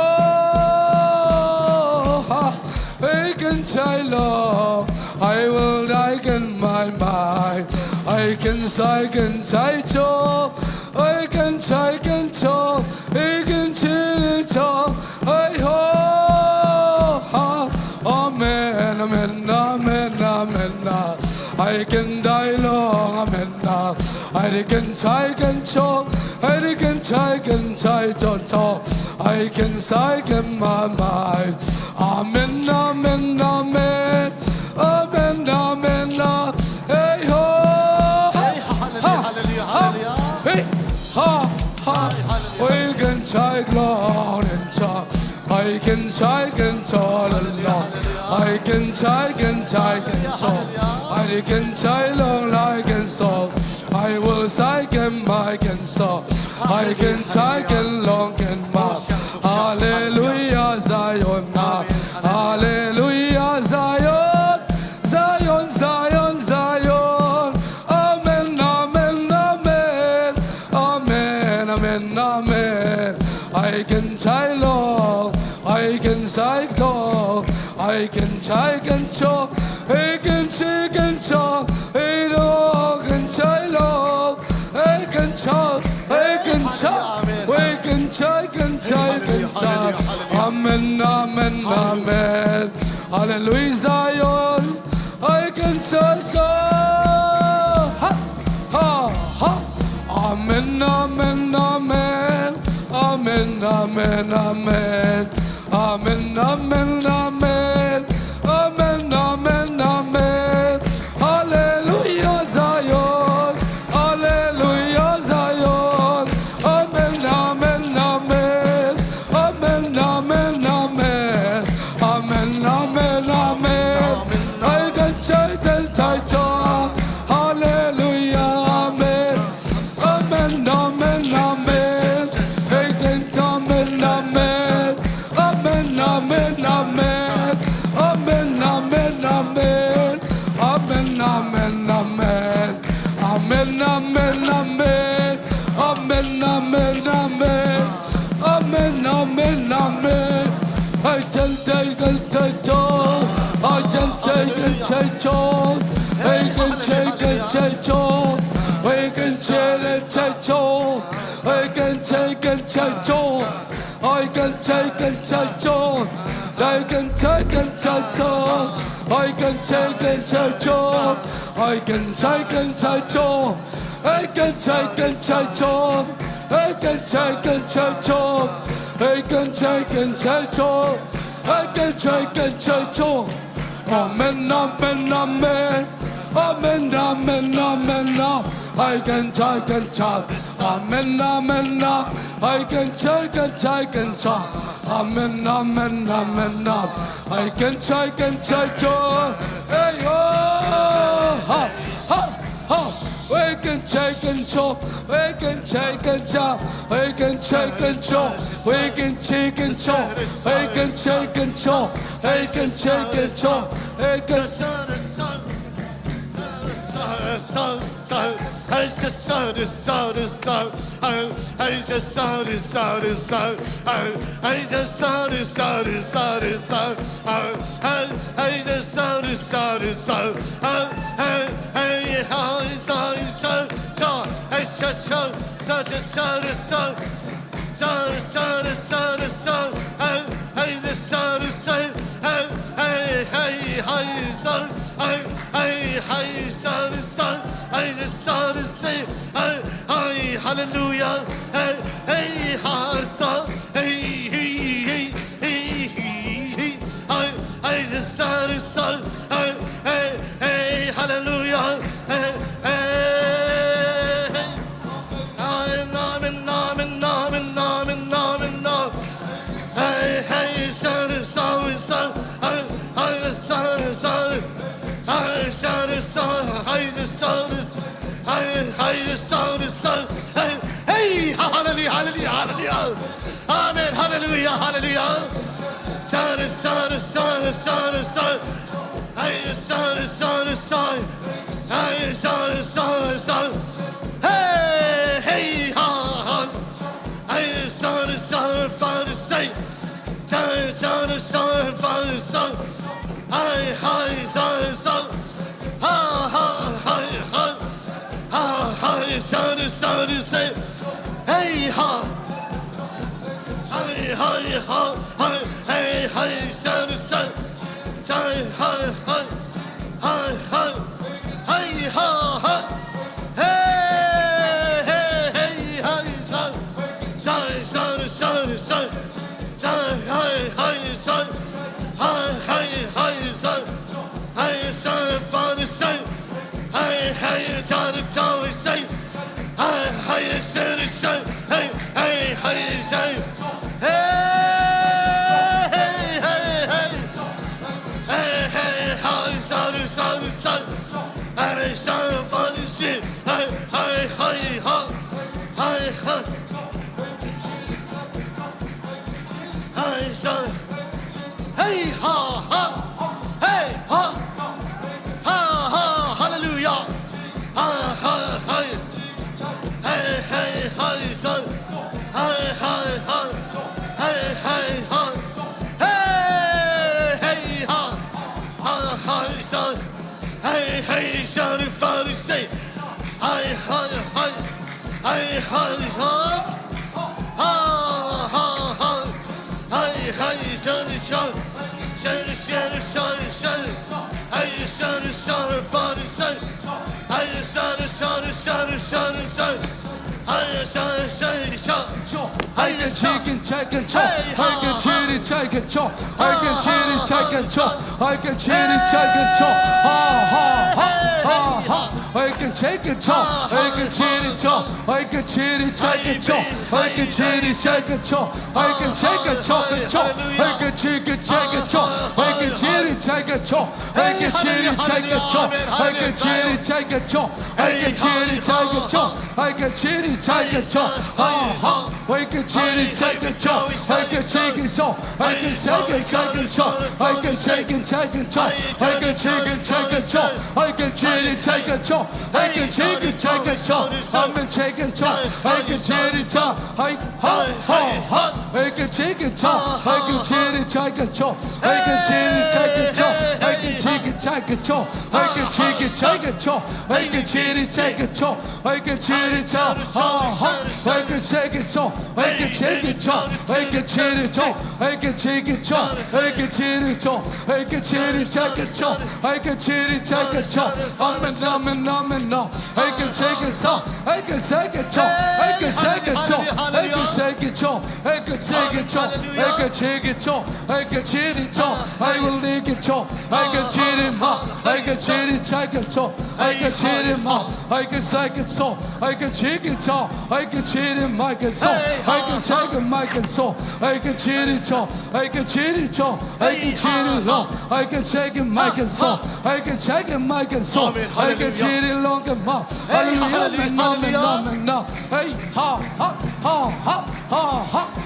ha. I can try long. I will, I can, my, my. I can, I can try to. I can try, can talk, I can try to talk, I hope. Amen, amen, amen, amen. I can try long, amen. I can try, can talk, I can try, can try to talk. I can try, can my mind. Amen, amen, amen. Amen, amen, amen. Hey, ho. Hey, hallelujah, hallelujah, hallelujah. Hey, ha, ha. Hallelujah. We can take long and talk. I can take and talk a lot. I can take and take and talk. I can take long, I can talk. I will take and I can talk. I can take and long and talk. Hallelujah, Zion. Hallelujah, Zion. Zion, Zion, Zion. Amen, amen, amen. Amen, amen, amen. I can take long. I can take talk, I can take and talk, I can take and talk, I know I can take love, I can talk, I can talk, we can take and take and talk. Amen, amen, amen. Hallelujah, Zion. I can say so. Ha, ha, ha. Amen, amen, amen. Amen, amen, amen. Amen, amen, amen. Amen, amen, amen. Hallelujah, Zion. Hallelujah, Zion. Amen, amen, amen. Amen, amen, amen. Amen, amen, amen. I can take and take joy. Hallelujah, amen. Amen, amen, amen. I can, amen, amen. Amen, amen, amen. Amen, amen, amen. Amen, amen, amen. Amen, amen, amen. Amen, amen, amen. Amen, amen, amen. I can take and take joy. I can take and take joy. I can take and take joy. I can take and take joy. I can take and take joy. I can take and take joy. I can take and take joy. I can take and take joy. I can take and take joy. I can take and take joy. I can take and take joy. I can take and take joy. I can take and take joy. Amen, amen, amen. Amen, amen, amen, amen. I can take and take. Amen, amen, amen. I can take and take and take. Amen, amen, amen, amen. I can take and take joy. Hey, oh, ha, ha, ha. We can take and take. We can take and take. We can take and take. We can take and take. We can take and take. We can take and take. We can Hallelujah. Hey, hey, ha, sa, hey, hey, hey, hey, hey, hey, hey, hey, hey, hey, hey, hallelujah. Hey, hey, hey. Amen, amen, amen, amen, amen, amen, amen. Hey, hey, sa, sa, sa, hey, hey, sa, sa, hey, sa, sa, hey, sa, sa, hey, hey, sa, sa, hey, hey, hallelujah, hallelujah, hallelujah. Amen, hallelujah, hallelujah. Sa, sa, sa, sa, sa, sa. Hey, sa, sa, sa, sa. Hey, sa, sa, sa. Hey, hey, ha, ha. Hey, sa, sa, fa, sa. Sa, sa, sa, fa, sa. Hey, hey, sa, sa. Ha, ha, hey, ha. Ha, hey, sa, sa, sa. Hey, ha. Hey, hey, ha, hey, hey, hey, sa, sa. Hey, hey, hey, hey, hey, ha, ha. Hey, hey, hey, hey, sa, sa, sa, sa, sa. Sa, hey, hey, sa, hey, hey, hey, sa. Hey, sa, fa, sa. Hey, hey, da, da, da, we say. Hey, hey, say, say. Hey, hey, hey, say. Hey, hey, hey, hey. Hey, hey, hey, sa, sa, sa, sa. Hey, sa, fa, si. Hey, hey, hey, ha. Hey, hey. Hey, sa. Hey, ha, ha. Hey, ha. Ha, ha, hallelujah. Ha, ha, hey. Hey, hey, hey, sa. Hey, hey, hey. Hey, hey, I can shake and take and show. I can cheat and take and show. I can cheat and take and show. I can cheat and take and show. Ha ha ha ha ha. I can cheat and show. I can cheat and show. I can cheat and take and show. I can cheat and take and show. I can cheat and take and show. I can cheat and take and show. I can cheat and take and show. I can cheat and take and show. I can cheat and take and show. I can cheat and take and show. I can cheat and take and show. Ha ha. I can cheat and take and show. I can cheat and show. I can cheat and take and show. I can cheat and take and show. I can cheat and take and show. I can cheat and take and show. I can cheat and take and show. I'm in cheat and show. I can cheat and show. I ha ha ha. I can cheat and show. I can cheat and take and show. I can cheat and take and show. I can cheat and take and show. I can cheat and take and show. I can cheat and take and show. I can cheat and show. Ha ha. I can cheat and show. I can cheat and show. I can cheat and show. I can cheat and show. I can cheat and show. I can cheat and take and show. I can cheat and take and show. I'm in, I'm in, I'm in, no. I can cheat and show. I can cheat and show. I can cheat and show. I can cheat and show. I can cheat and show. I can cheat and show. I can cheat and show. I will leak and show. I can cheat and show. I can cheat and take and show. I can cheat and show. I can cheat and show. I can cheat and show. I can cheat and make and show. I can cheat and make and show. I can cheat and show. I can cheat and show. I can cheat and show. I can cheat and make and show. I can cheat and make and show. I can cheat and long and more. Hallelujah, hallelujah, hallelujah. Hey, ha ha ha ha ha ha ha.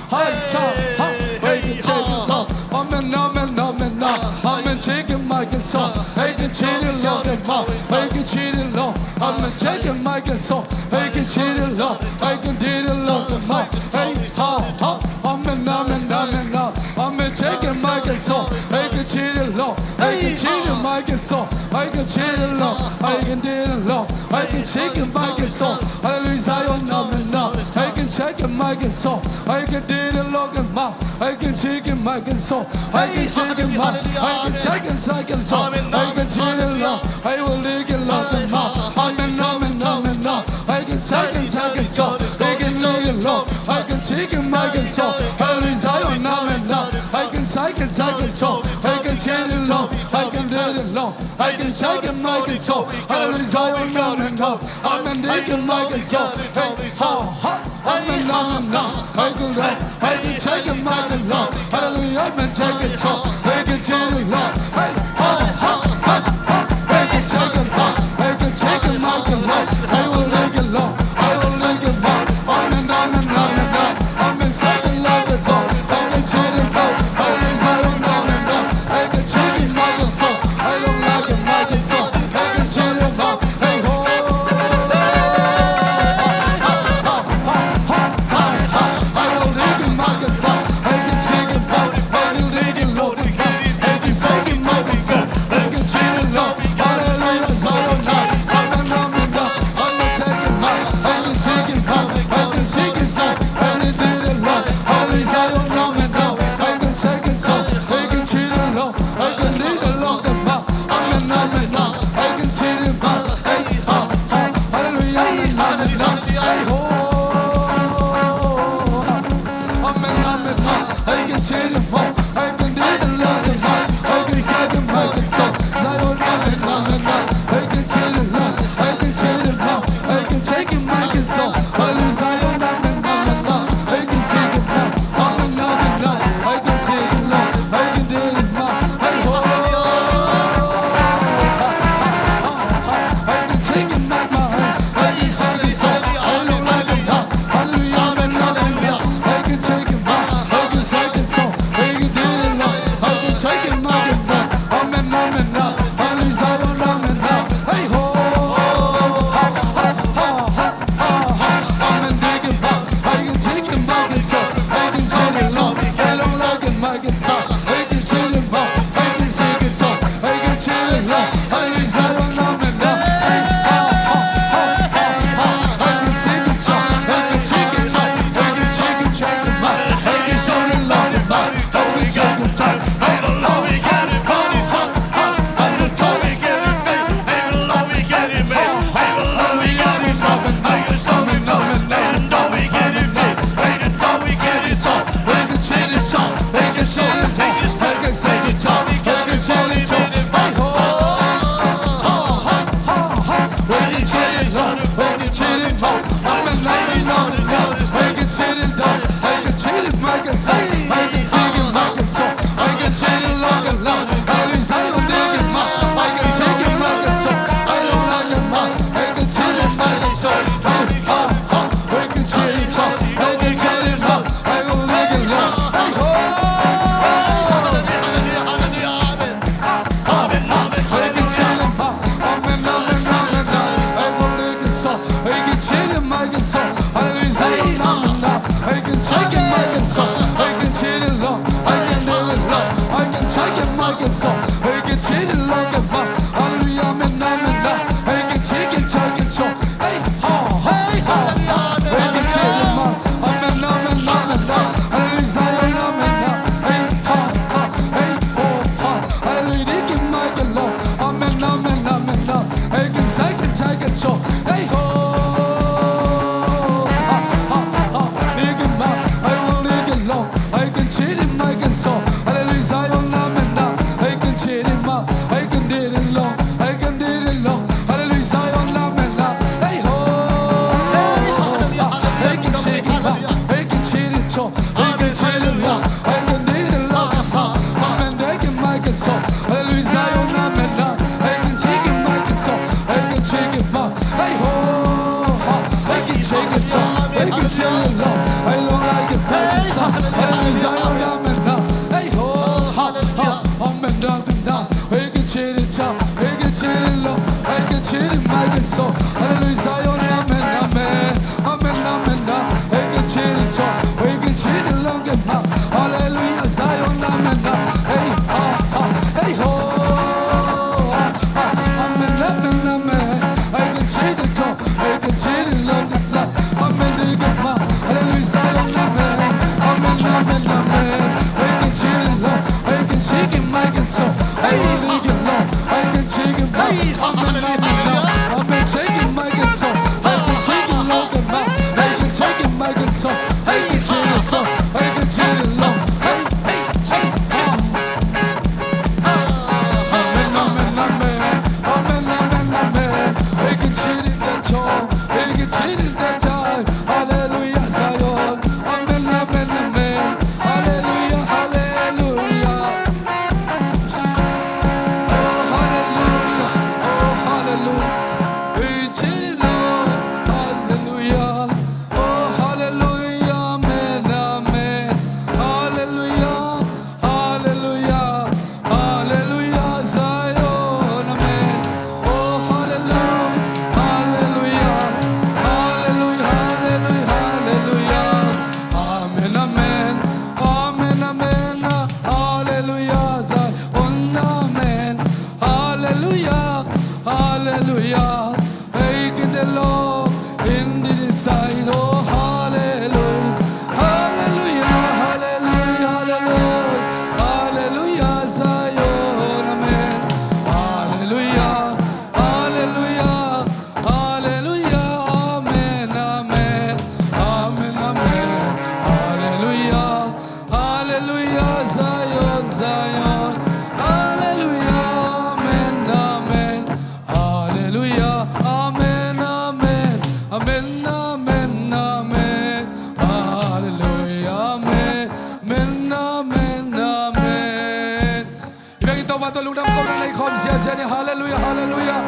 Amen, amen, amen, amen. Amen, cheat and make and show. I can cheat and long and more. I can cheat and long. Amen, cheat and make and show. I can cheat and long. I can cheat and long and more. Hey, ha ha. Amen, amen, amen, amen. Amen, cheat and make and show. I can cheat and long. I can cheat and make and show. I can cheat and long. I can cheat and long. I can cheat and make and show. Hallelujah, Zion, amen, now. I can cheat and make and show. I can cheat and long and more. I can cheat and make and show. I can cheat and make. I can cheat and make and show. I can cheat and long. I will leak and long and more. Amen, amen, amen, now. I can cheat and make and show. I can leak and long. I can cheat and make and show. Hallelujah, Zion, amen, now. I can cheat and make and show. I can cheat and long. I can cheat and long. I can cheat and make and show. Hallelujah, Zion, amen, now. Amen, cheat and make and show. Hey, ha ha. Amen, amen, now. I can rap. I can cheat and make and long. Hallelujah, amen, cheat and show. I can cheat and long. Hey, ha ha ha ha. I can cheat and long. I can cheat and make and long. I will leak and long. I will leak and long. Amen, amen, amen, now. Amen, cheat and long and show. I can cheat and long. Hallelujah, Zion, amen, now. I can cheat and make and show. I don't like and make and show. I can cheat and long. Hey, ho. Amen, amen, amen. I can cheat and make. Hey, ha, ha. Hallelujah, amen, amen, amen. Hey, ho. Amen, amen, amen. I can cheat and make. I can cheat and make and show. Zion, amen, amen, amen. I can cheat and make. I can cheat and make. I can cheat and make and show. Hallelujah, Zion, amen, amen, amen. I can cheat and make. Amen, amen, amen. I can cheat and make. I can cheat and make. Hey, ho. I can cheat and make my hand. I can cheat and show. I look like a pop. Hallelujah, amen, amen, amen. I can cheat and make. I can cheat and show. I can do it, Lord. I can cheat and make and talk. Amen, amen, amen. Hallelujah, Zion, amen, amen. Hey, ho. Ha, ha, ha, ha. Amen, cheat and make. I can cheat and make and show. I can cheat and show. I look like a pop. I can cheat and make. I can cheat and show. I can cheat and show. Hallelujah, Zion, amen, amen. Hey, ha, ha, ha, ha, ha. I can cheat and show. I Hallelujah, Zion, amen, ah. Hey, can cheer him up. Hey, can did it long. Hey, can did it long. Hallelujah, Zion, amen, ah. Hey, ho. Hey, can cheer him up. Hey, can cheer it long. Hey, can cheer it long. Hey, can did it long. Amen, they can make it so. Hallelujah, Zion, amen, ah. Hey, can cheer him, make it so. Hey, can cheer him up. Hey, ho. Hey, can cheer it long. Hey, can cheer it long. Hey, long, I can make it so. Hallelujah, Zion, amen, ah. Hey, ho. Hallelujah. Amen, amen, ah. Hey, can cheer it up. Hey, can cheer it long. Hey, can cheer it, make it so. Hallelujah, Zion, amen, amen. Amen, amen, ah. Hey, can cheer it up. Hey, can cheer it long, amen, ah. Hallelujah, Zion, amen, ah. Hey, ah, ah. Hey, ho. Ah, ah. Amen, amen, amen. Hey, can cheer it up. Hey, can cheer it long, amen, ah. Amen, they get my. Hallelujah, Zion, amen. Amen, amen, amen. Hey, can cheer it long. Hey, can cheer it, make it so. Hey, they get long. Hey, can cheer it long. Amen, amen, ah. Amen, cheer it, make it so. Hey, can cheer it long, amen, ah. Hey, can cheer it, make it so. Hey, can cheer it so. Hey, can cheer it long. Hey, hey, hey, hey. Amen, amen, amen. Amen, amen, amen. Hey, can cheer it that joy. Hey, can cheer it that joy. Hallelujah, Zion. Amen, amen, amen. Hallelujah, hallelujah. Oh, hallelujah. Oh, hallelujah. Hey, cheer it, Lord. Hallelujah. Oh, hallelujah. Amen, amen. Hallelujah. Hallelujah, hallelujah, Zion, amen. Oh, hallelujah, hallelujah, hallelujah, hallelujah, hallelujah. Amen, amen, amen, amen, hallelujah, Zion, amen. Hallelujah, hallelujah. Hey, can the Lord in the side. Oh, hallelujah. Hallelujah, hallelujah, hallelujah. Hallelujah, Zion, amen. Hallelujah, hallelujah, hallelujah, amen, amen. Amen, amen. Hallelujah, hallelujah, Zion, Zion. Hallelujah, amen, amen. Hallelujah, amen, amen. Amen, amen, amen. Hallelujah, amen. Amen, amen, amen. I biakinn Topa tawh lungdam kohna nei khawm ziahziah ni. Hallelujah, hallelujah.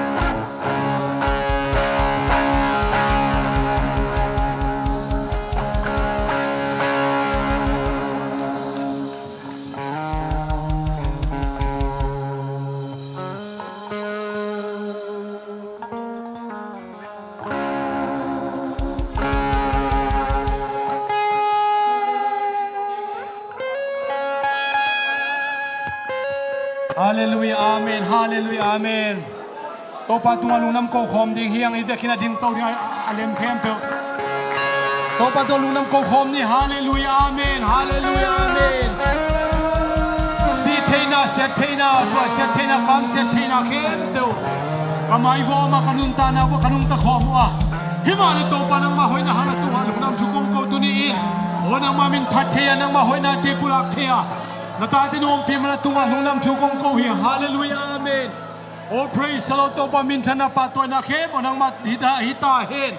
Hallelujah, amen. Hallelujah, amen. Topa tungah lungdam ko khawm ding hi hang, i vekin a ding to ding a, a lem khempeuh. Topa tungah lungdam ko khawm ni. Hallelujah, amen. Hallelujah, amen. Sih theihna, siat theihna, tua siat theihna, kam siat theihna khempeuh ka mai vawm a, ka nuntakna vawm a, ka nungta khawm uh a. Hi mah leh Topa nangmah hoihna hang na tungah lungdam thu kong ko tuni in. Aw nangmah min phat thei a, nangmah hoihna te pulak thei a, na tate na ompih man a tungah lungdam thu kong ko hi. Hallelujah, amen. Oh, praise the Lord. Topa minthanna pahtawina khempeuh nangmah hi ta, hi ta hen.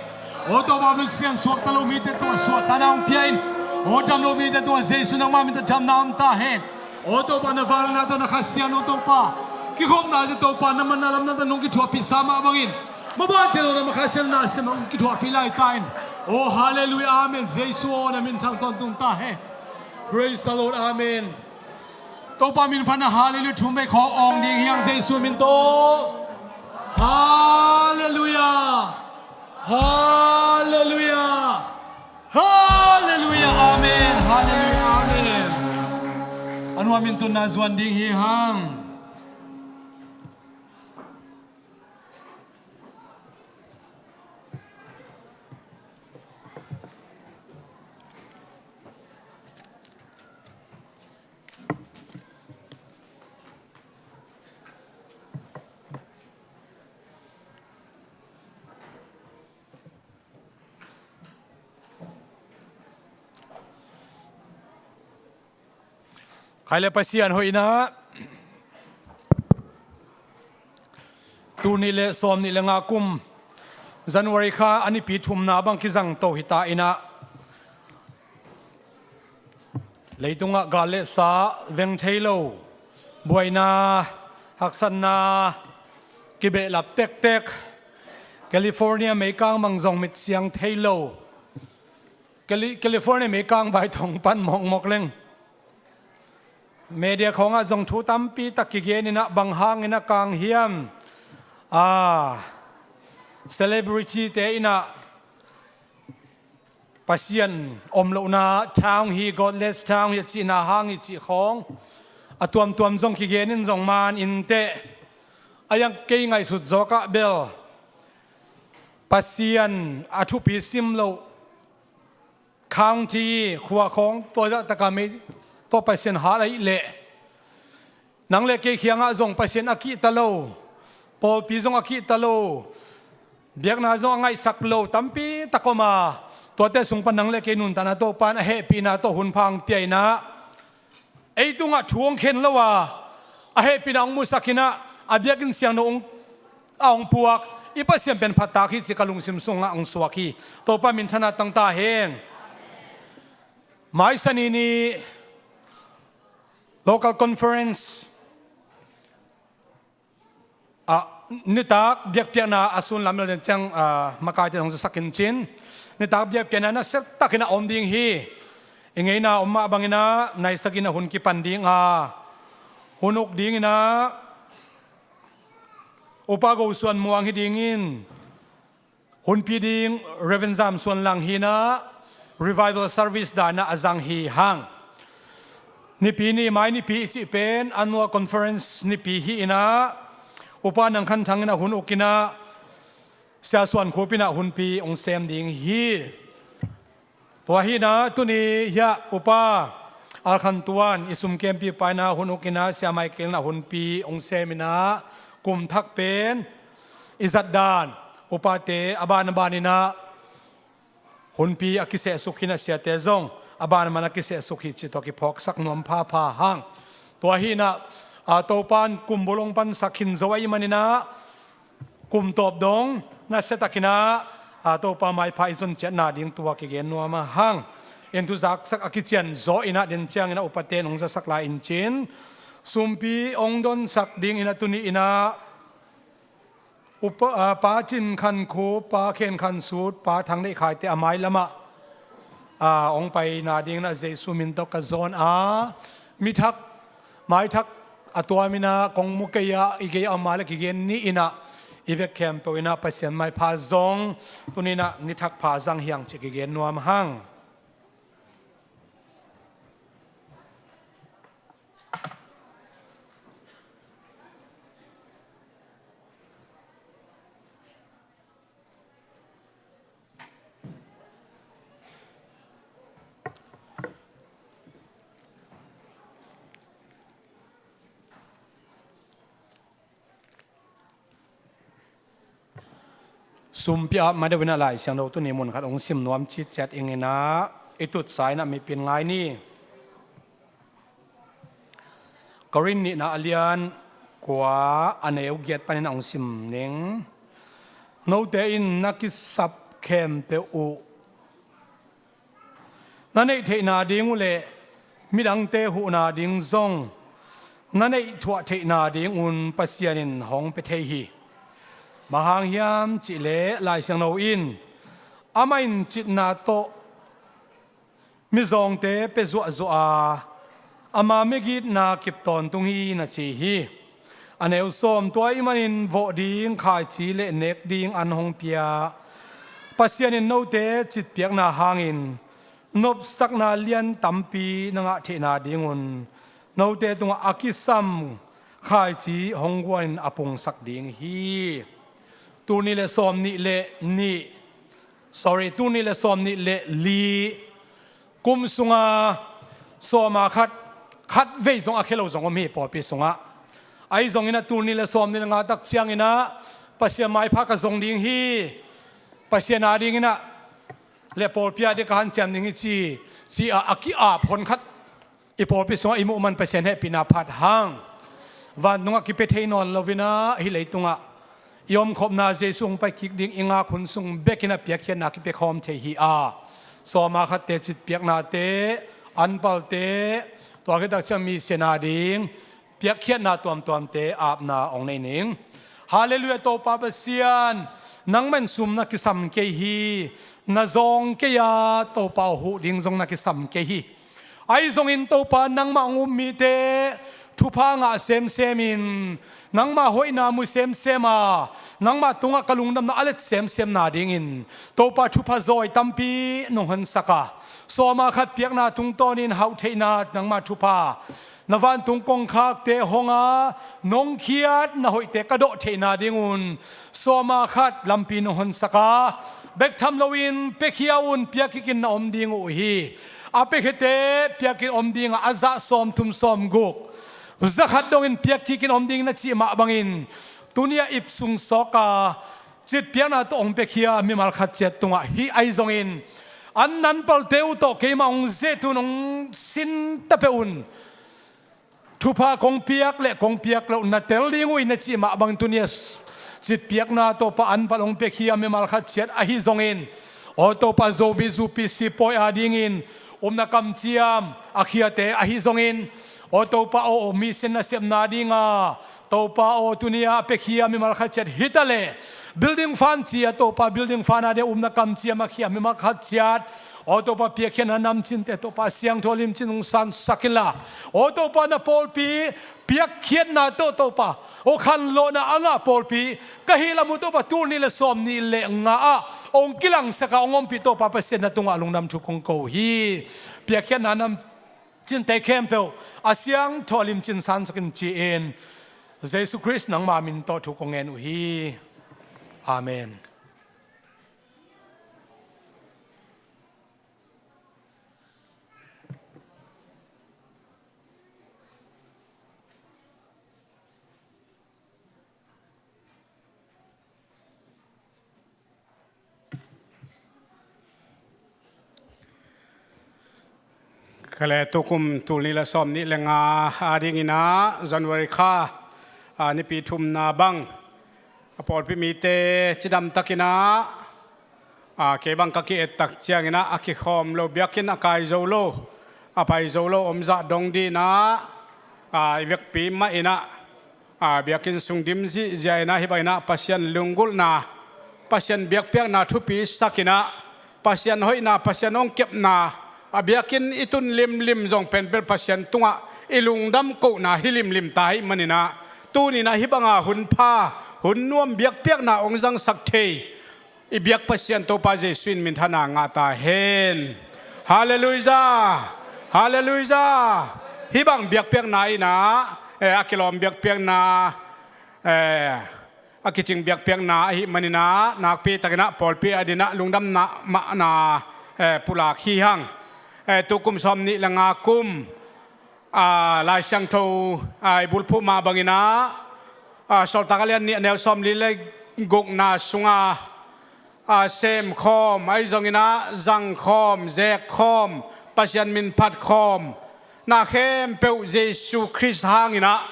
Oh, Topa Pasian, suakta lo mite tungah suahtakna hong pia in. Oh, dam lo mite tungah Jesu nangmah min tawh damna om ta hen. Oh, Topa na vangliatna tawh na Kha Siangtho Topa, kikhopnate Topa na man na lamna tawh nong kithuahpihsa mah bangin, mabawngte tawh na Kha Siangtho na sem hong kithuahpih lai ta in. Oh, hallelujah, amen. Jesu aw, na min thang tawntung ta hen. Praise the Lord, amen. Topa min phatna hallelujah thum vei khawng awng ding hi hang, Jesu min tawh. Hallelujah. Hallelujah. Hallelujah. Amen. Hallelujah. Amen. A nuam in tunna zuan ding hi hang. Ai le Pasian hoihna, tul nih le sawm nih le nga kum January kha a nipi thumna bang kizangto hita inah, leitungah gal le sa veng thei lo, buaina, haksatna, kibehlap tektek, California meikang bang zong mit siang thei lo. Cali-, California meikang bai thong pan mawkmawk leng. Media khawngah zong thu tampi tak kigen inah, bang hang inah kang hiam? Ah, celebrity te inah Pasian om lohna town hi, godless town hi a cihna hang hi cih khawng a tuamtuam zong kigen in zong man inteh. A yang kei ngaihsut zawkah bel Pasian a thupi sim loh county, khua khawng tua zah taka mei tua Pasian hal ahih leh, nang le kei kiangah zong Pasian a kihta lo, pawlpi zong a kihta lo, biakna zong a ngaihsak lo tampi tak om a, tuate sung pan nang le kei nuntakna Topa in a hehpihna tawh hun pha hong pia inah, ei tungah thu hong khen lo a, a hehpihna hong musak inah, a biakinn siangtho hong, a hong puak i Pasian pen phattak hi cih ka lungsim sungah hong suak hi. Topa minthanna tang ta hen. Mai Sani ni local conference, ah, nitak biakpiakna a sun lam lo den ciang, ah, makaite hong zasak in cin. Nitak biakpiakna na set takin a om ding hi. I ngeina om mah bangin ah nai sagih in a hun kipan ding a, hun uk ding inah Upa Go Suan Muang hi dingin, hunpi ding Reverend Zam Suan Lang hi inah, revival service dan ah a zang hi hang. Nipi ni, mai nipi i cih pen annual conference nipi hi inah, Upa Nang Khan Thang inah hun uk inah, Sia Suan Khup inah hunpi hong sem ding hi. Tua hi inah tuni hiah Upa Al Khan Tuan i sum kempipa inah hun uk inah, Sia Michael inah hunpi hong sem inah, kum thak pen i zat dan, upate a ban a ban inah hunpi a kisehsuk hi inah, siate zong a ban a ban a kisehsuk hi cih tawh kiphawksak nuam phapha hang. Tua hi inah, a, Topa in kum bul hong pansak khin zo ahih man inah, kum tawp dong na set takin ah, a, Topa maipha i zon ciatna ding tua kigen nuam a hang. In thu zaksak a kician zaw inah den ciangin ah upate in hong zasak lai in cin. Sumpi hong donsak ding inah tuni inah Upa, a, Pa Cin Khan Khup, Pa Khen Khan Sut, Pa Thang Neih Khaite a mailamah, a, hong paina ding inah Jesu min tawh ka zawn a, mi thak, mai thak a tuam inah kong mu kei a, i gei a om a le kigen ni inah, i vek khempeuh inah Pasian maipha zong tuni inah ni thak pha zang hi hang cih kigen nuam hang. Sumpi ap ma deuh inah Lai Siangtho tuni mun khat hong sim nuam citciat ing inah, i tutsa inah mipin ngai ni. Korin nihna a lian kua a neu giat panin hong sim ning. Note in na kisap khempeuh uh na neih theihna ding uh le midangte huhna ding zong na neih thuah theihna dingun Pasian in hong pia thei hi. Bang hang hiam cih leh Lai Siangtho in, amah in citna tawh mizawngte pia zuahzuah a, ama migitna kip tawntung hi, na ci hi. A neu sawm, tua ahih manin vawh ding khaici le nek ding an hong pia Pasian in note citpiakna hangin nopsakna lian tampi na ngah theihna dingun note tungah a kisam khaici hong guanin a pungsak ding hi. Tul nih le sawm nih le nih, sorry, tul nih le sawm nih le li kum sunga sawma khat, khat vei zong a khia lo zong om hi pawlpi sungah. Ahi zongin ah tul nih le sawm nih le nga tak ciangin ah Pasian maipha ka zong ding hi, Pasian a dingin ah le pawlpi a ding ka hanciam ding hi ci, ci a, a ki-ap hon khat I pawlpi sungah i muh man Pasian hehpihna phat hang. Vantungah kipia thei nawn loinah hih leitungah i omkhopna Jesu hong pai kik ding i ngak hun sung bekinah piakkhiatna kipia khawm thei hi a, sawma khatte citpiaknate, anpalte, tua khittak ciang mi siana ding piakkhiatna tuamtuamte apna hong nei ning. Halleluiah, Topa Pasian, nangmah in sum na kisam kei hi. Na zawng kei a, Topa aw, huh ding zong na kisam kei hi. Ahi zongin Topa, nangmah hong um mite thupha ngah semsemin, nangmah hoihna mu semsem a, nangmah tungah ka lungdamna a let semsem nadingin Topa, thupha zawi tampi nong honsak a, sawma khat piakna tungtawnin hauhtheihna, nangmah thupha, na vantung kongkhakte hong a, nong khiat na hoihte ka dawh theihna dingun sawma khat lampi nong honsak a, bek tham loin piakhia un, piakkikin na om ding uh hi. A piakhiate piakin om dinga a zah sawmthum sawmguk, zakhat dongin piakkikin om ding na cih mah bangin, tuni-ah ip sung sawka citpiakna tawh hong piakhia mimal khat ciat tungah hih ahi zongin, an anpalte uh tawh keimah hong zet un, hong sin ta peuh un. Thupha kong piak le kong piak loh na tel ding uh hi na cih mah bangin, tuni-ah citpiakna Topa anpal hong piakhia mimal khat ciat ahi zongin, aw Topa, Zomi Zupi Sipawi adingin upna kamciam a khiate ahi zongin, aw Topa aw, mission nasepna dinga Topa aw, tuni-ah a piakhia mimal khat ciat hi ta leh, building fund ci a Topa, building fund ading upna kamciam a khia mimal khat ciat, aw Topa, piakkhiatna namcinte Topa, siangtho limcin hong sansak inla, aw Topa, na pawlpi piakkhiatna tawh Topa aw, khanlawhna a ngah pawlpi ka hih lam uh Topa, tul nih le sawm nih le nga ah hong kilangsaka hong ompih Topa Pasian, na tungah lungdam thu kong ko hi. Piakkhiatna nam cinte khempeuh a siangtho limcin sansak in ci-in, Jesu Khrist nangma min tawh thu kong ngen uh hi. Amen. Kale, tukum tul nih le sawm nih le nga adingin ah, January kha, a, nipi thumna bang, a pawlpi mite cidamtakin ah, a, kei bang ka ki-et tak ciangin ah, a kikhawm lo biakinn a kai zo lo, a pai zo lo om zah dong dingin ah, a, i vekpi mah in ah, a, biakinn sung dim zihziah in ah, hih bangin ah Pasian lunggulhna, Pasian biakpiakna thupi sakin ah, Pasian hoihna, Pasian hong kepna, a biakinn i tun limlim zong penpel Pasian tungah i lungdam kohna hi limlim ta ahih manin ah, tuni-in ah hih banga hun pha, hun nuam, biakpiakna hong zangsak thei i biak Pasian Topa Jesu in minthanna ngah ta hen. Halleluiah! Halleluiah! Hih bang biakpiakna in ah, eh, a kilawm biakpiakna, eh, a kicing biakpiakna ahih manin ah, nakpi takin ah pawlpi adingin ah lungdamna mahna, eh, pulak hi hang. Eh, tukum sawm nih le nga kum, a, Lai Siangtho, a, i bulphuh mah bangin ah, a, Sawltak a lian nih, a neu sawmli le gukna sunga, a, semkhawm, ahi zongin ah zangkhawm, zekkhawm, Pasian min phatkhawm, na khempeuh Jesu Khrist hangin ah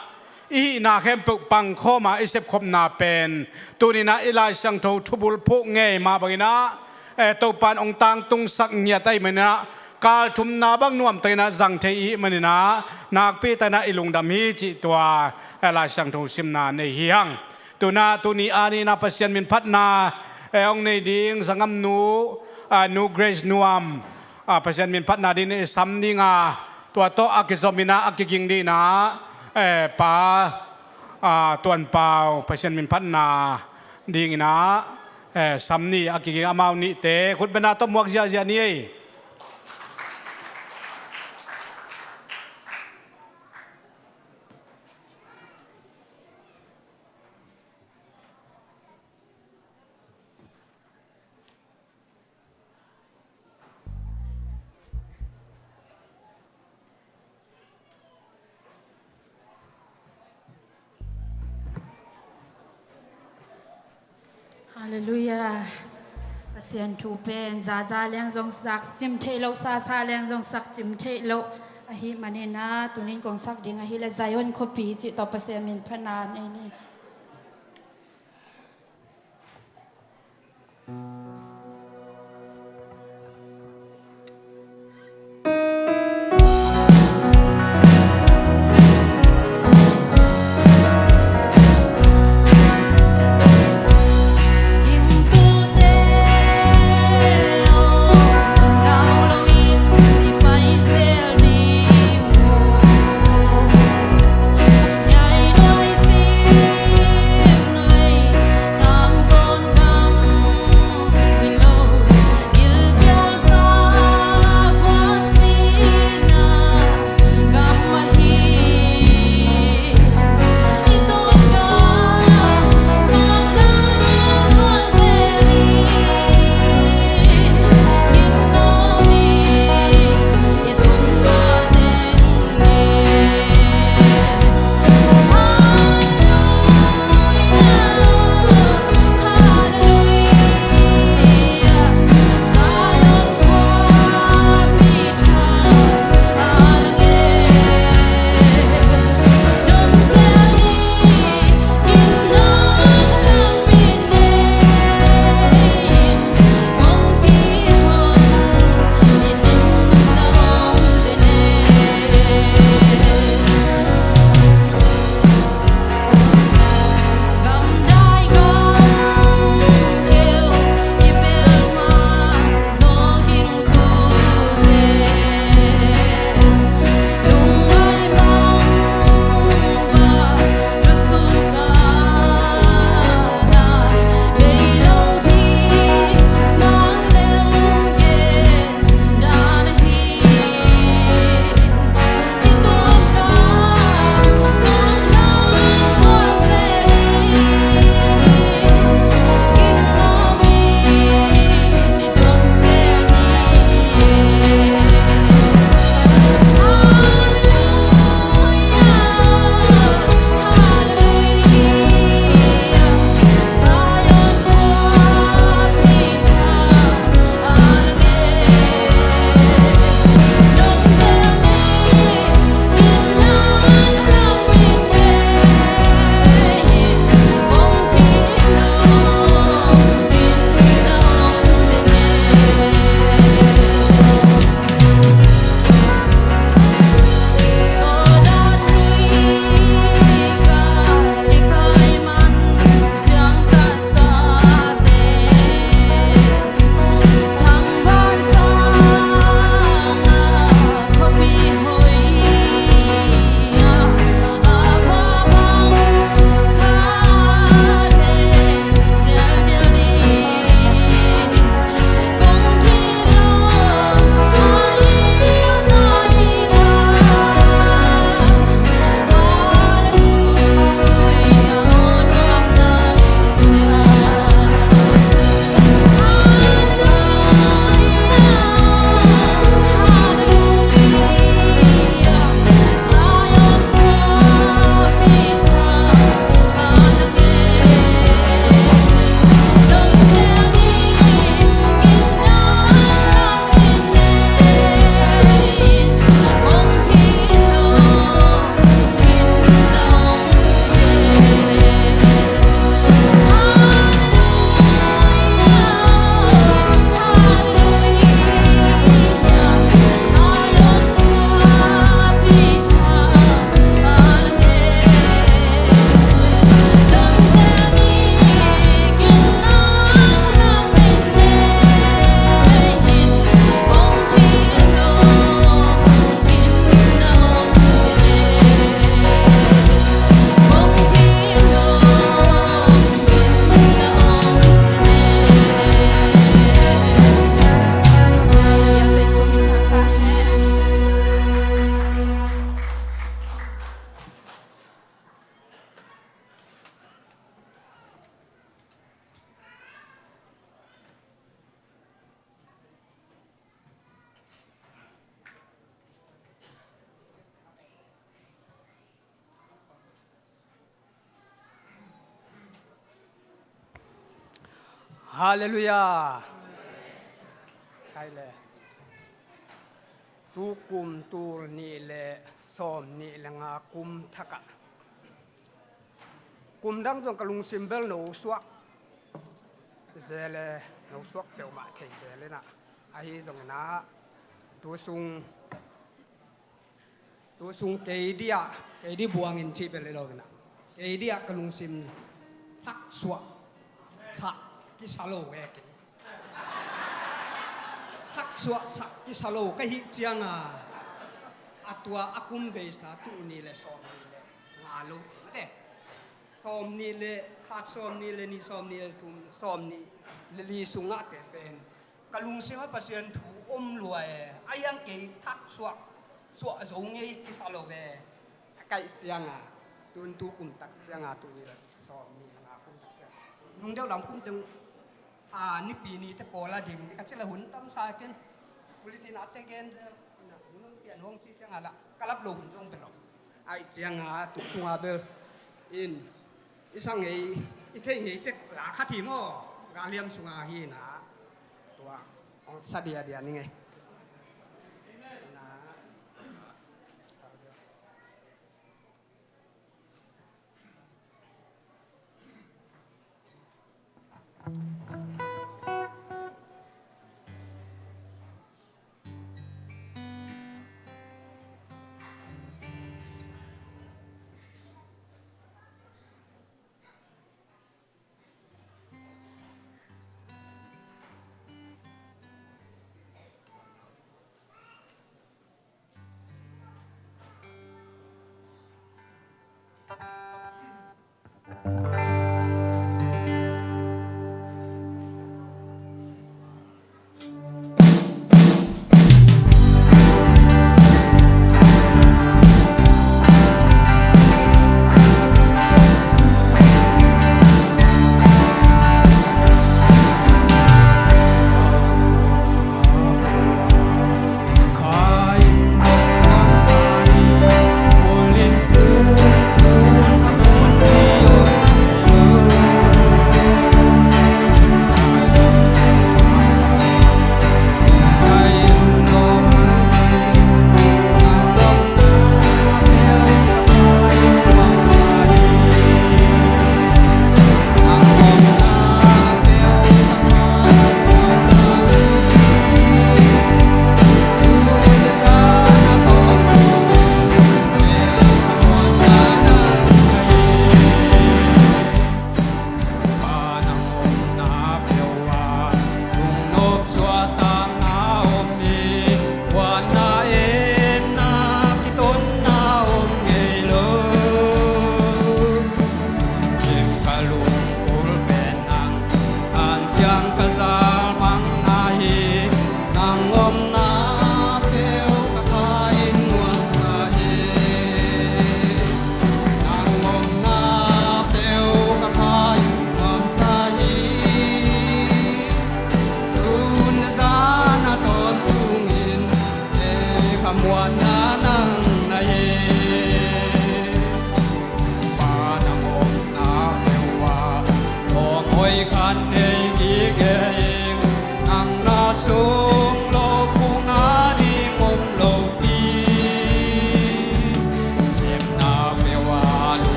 i hihna khempeuh pangkhawma i sepkhopna pen, tuni-in ah i Lai Siangtho thubulphuh ngei mah bangin ah, eh, Topa in hong tangtungsak ngiat ahih manin ah, kal thumna bang nuamtakin ah zang thei i hih manin ah, nakpi takin ah i lungdam hi cih tua, eh, Lai Siangtho simna nei hi hang. Tu-in ah, tuni a ni-in ah Pasian min phatna, eh, hong nei ding Zangamnu, ah, Nu Grace Nuam, ah, Pasian min phatna dingin i sam ding a, tua tawh a kizom in ah, a kiging dingin ah, eh, Pa, ah, Tuan Pau, Pasian min phatna dingin ah, eh, sam ni, a kiging amau nihte khut bengna tawh muak ziahziah ni ei. Halleluiah. Pasian thu pen zaza leng zong sak cim theih loh, sasa leng zong sak cim theih loh. Ahih manin ah, tunin kong sak ding ahih leh Zion khuapi cih tawh Pasian min phatna nei ni. Halleluiah. Khai le. Tukum tul nih le sawm nih le nga kum thakah kum dang zong ka lungsim bel no suak zele, no suak peuhmah thei zele na. Ahi zongin ah tu sung, tu sung kei dia, kei di buangin cih bel i lo ina. Kei dia ka lungsim thaksuah sak kisa lo e kei. Thaksuah sak kisa lo ka hih cianga, a tua a kum beisa tul nih le sawm nih le nga lo mate. Sawm nih le khat, sawm nih le nih, sawm nih le thum, sawm nih le li sungah te pen ka lungsim a Pasian thu om lua e. A iang kei thaksuah suah zo ngei kisa lo e. A kaih cianga tun tu kum tak cianga tul nih le sawm nih le nga kum tak cianga lungdeuh lam kum teng a nipi ni te pawl a ding ni ka cila hun tamsa ken. Bulletin a te gen zel. Hun pian hong ci cianga la ka lap lo hun zong pe lo. Ai cianga tuk tunga bel in i sang ngei, i thei ngei tek la khat hi maw. Galiam sunga hi na tua hong sa dia dia ni ngei.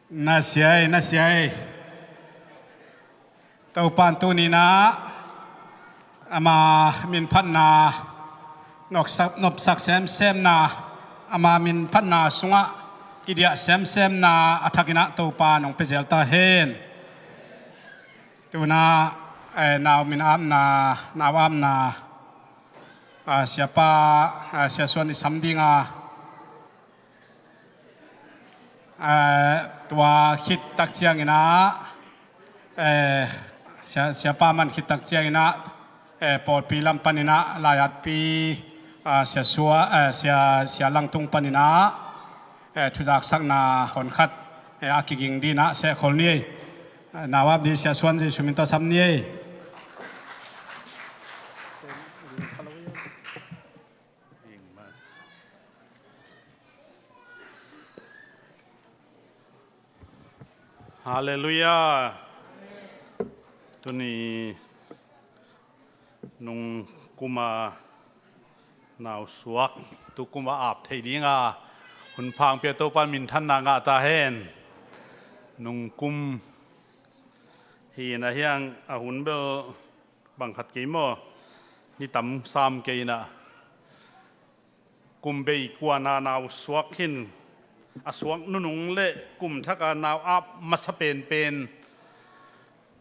Na siai, na siai. Topan tuninah ama minphatna nopsak, nopsak semsemna, ama minphatna sungah kidiah semsemna a thakinah Topan hong pia zel ta hen. Tunah eh, nau min apna, nau apna ah, siapa ah, Sia Suan i sam dinga ah, tua khit tak cianginah eh, sia, siapa man khit tak cianginah eh, pawlpi lam paninah laiatpi ah, Sia Sua, eh, sia, sia Langtung paninah eh, thuzaksakna honkhat eh, a kiging dinah sehkhol ni ei. Eh, nau ap di Sia Suan Jesu min tawh sam ni ei. Halleluiah. Tuni nung kuma nausuak, tu kuma ap thei dinga hun pha hong pia Topan minthanna ngah ta hen. Nung kum hi na hiang a hun bel bang khat kei maw, ni tam sam kei inah kum bei kuana nausuak hin a suak nunung le kum thaka nau ap masa penpen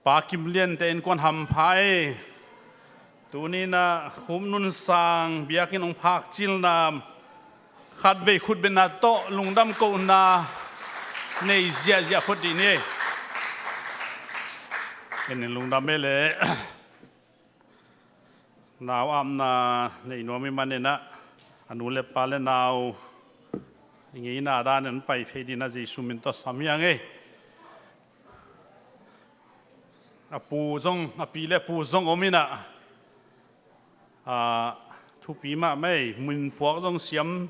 Pa Kim Lian te innkuan hampha ei. Tuninah khupnun sang biakinn hong phakcilna khatvei khutbetna tawh lungdam kohna nei ziahziah phot dih ni ei. Kenin lungdam ei leh nau apna nei nuam i maninah a nu le pa le nau i ngeina danin pai phei dinah Jesu min tawh sam hiang ei. A pu zong, a pi le pu zong om inah ah, thupi mahmah ei. Minphuak zong siam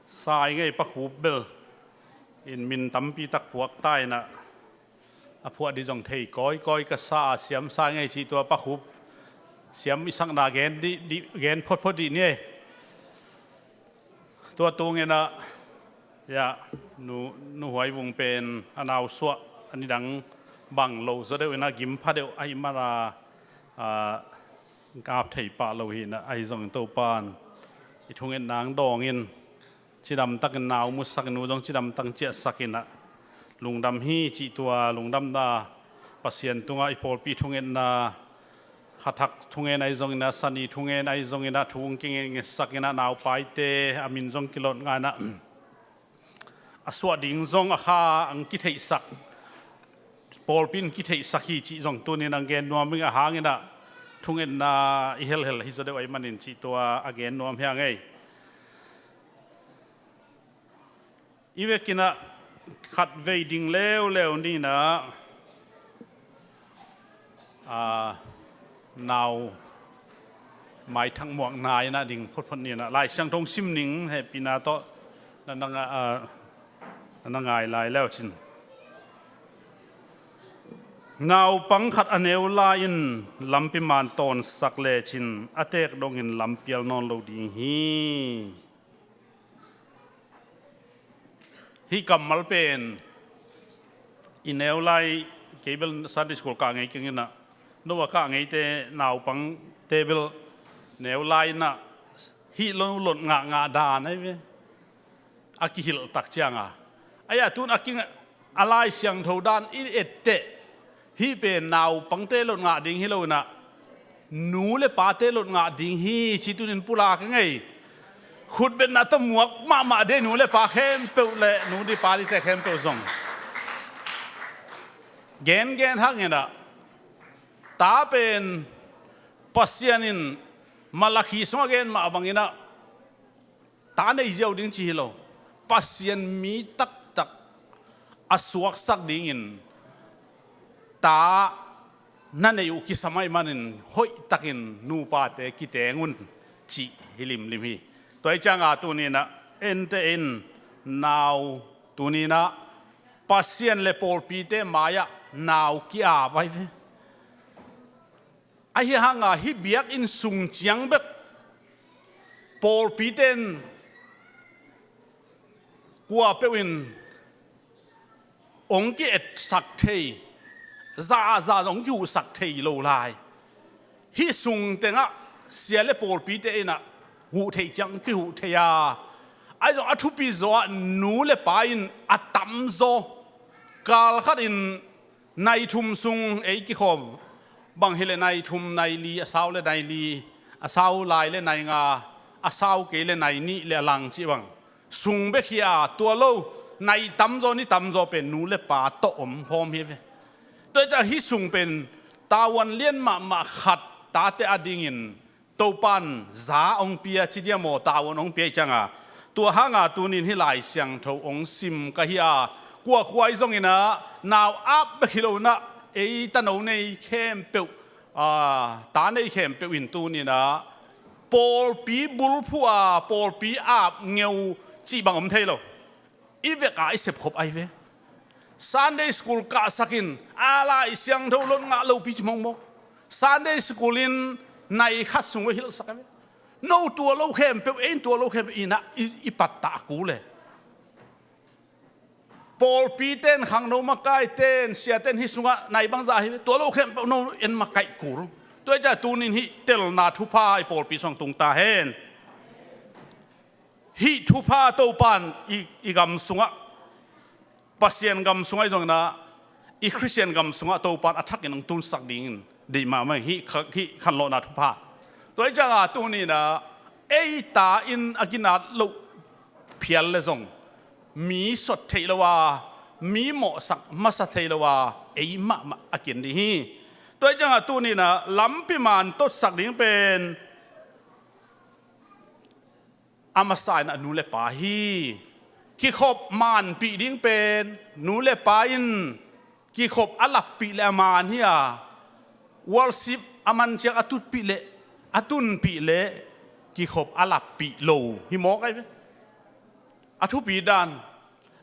sa i ngei, Pa Khup bel in min tampi tak phuak ta inah a phuah di zong thei kawikawi ka sa a siam sa ngei cih tua Pa Khup siam i sakna gen dih, dih, gen photphot dih ni ei. Tua tunginah ya, nu, nu Huai Vung pen a nausuah a nidang bang lo zaw deuh inah gim pha deuh ahih mana ah, ap thei pah lo hinah ahi zongin Topan i thungetna ang dawngin cidamtakin nau musakin nu zong cidamtang ciahsakinah lungdam hi cih tua lungdamna Pasian tungah i pawlpi thungetna khathak thungen ahi zonginah, sani thungen ahi zonginah thu ang kingetngetsakinah naupaite a min zong kilot ngainah a suah ding zong a kha ang kitheihsak, pawlpi in kitheihsak hi cih zong tunin ang gen nuam ing a hanginah thungetna i helhel hi zaw deuh ahi manin cih tua a gen nuam hiang ei. I vekinah khatvei ding leuleu ninah ah, nau maithak muakna inah ding photphot ninah Lai Siangtho sim ning hehpihna tawh na, na, ah, na ngai lai leu cin. Naupang khat a neu lai-in lampi man tawnsak lecin a teek dongin lampial nawn lo ding hi. Hih kammal pen i neu lai, kei bel Sunday school kah ngei keng inah, no a kah ngeite naupangte bel neu lai inah hih lo lot ngahngah dan ahi ve. A kihilh tak cianga ahi a tun a king a Lai Siangtho dan i etteh hih pen naupangte lot ngah ding hi lo inah nu le pate lot ngah ding hi ci tunin pulak a ngei. Khutbetna tawh muak mahmah de nu le pa khempeuh le nu di pa dite khempeuh zong. Gengen hak ngenah ta pen Pasian in Malakhi sungah gen mah banginah ta nei ziau ding ci hi lo. Pasian mi taktak a suaksak dingin ta na nei uh kisam ahih manin hoihtakin nupate kiteng un cih hi limlim hi. Tua ih cianga tuninah ente in nau tuninah Pasian le pawlpite mai-ah nau ki-ap ahi ve. Ahi hanga hih biakinn sung ciang bek pawlpite in kuapeuh in hong ki-etsak thei, za ah za hong kihuhsak thei lo lai. Hih sung tengah sia le pawlpite in ah huh theih ciang kihuh thei a, ahi zong a thupi zaw ah nu le pa in a tamzaw, kal khat in nai thum sung ei kikhawm, bang hileh nai thum, nai li, a sau le nai li, a sau lai le nai nga, a sau kei le nai nih le a lang cih bang sung bek hi a, tua lo nai tamzaw ni tamzaw pen nu le pa tawh om khawm hi ve. Tua hi ciang hih sung pen tavuan lian mahmah khat tate adingin Topa'n za hong pia ci diam aw, tavuan hong pia hi ciang a, tua hang a tuni-in hih Lai Siangtho hong sim ka hi a, kuakua ahi zongin ah nau ap bek hi lo-in ah ei tano nei khempeuh, a, ta nei khempeuh in tuni-in ah pawlpi bulphuh a, pawlpi ap ngeu cih bang om thei lo. I vek a i sepkhop ahi ve. Sunday school kahsak in a, Lai Siangtho lot ngah lopi ci mawkmawk. Sunday school in nai khat sung ve hilhsak ahi ve. No tua lo khempeuh, ei in tua lo khempeuh in ah i, i pattah kul e. Pawlpite in, khangno makaite in, siate in hih sungah nai bangzah hi ve, tua lo khempeuh no en makaih kul. Tua hi ciang tuni-in hih telna thupha i pawlpi sungah tung ta hen. Hih thupha Topa'n i, i gam sungah, Pasian gam sungah ahi zongin ah, i Khristian gam sungah Topa'n a thakin hong tunsak dingin deih mahmah hih kha-, hih khanlawhna thupha. Tua hi ciang a tuni-in ah ei ta in a ginat loh phial le zong mi sot theih lo a, mi mawhsak masa thei lo a, ei mahmah a kin ding hi. Tua hi ciang a tuni-in ah lampi maan totsak ding pen a masa in ah nu le pa hi. Kikhop maanpih ding pen nu le pa in kikhop a lappih le a maan hi a, worship a man ciang a tutpih le a tunpih le kikhop a lappih lo hi mawk ahi ve. A thupi dan,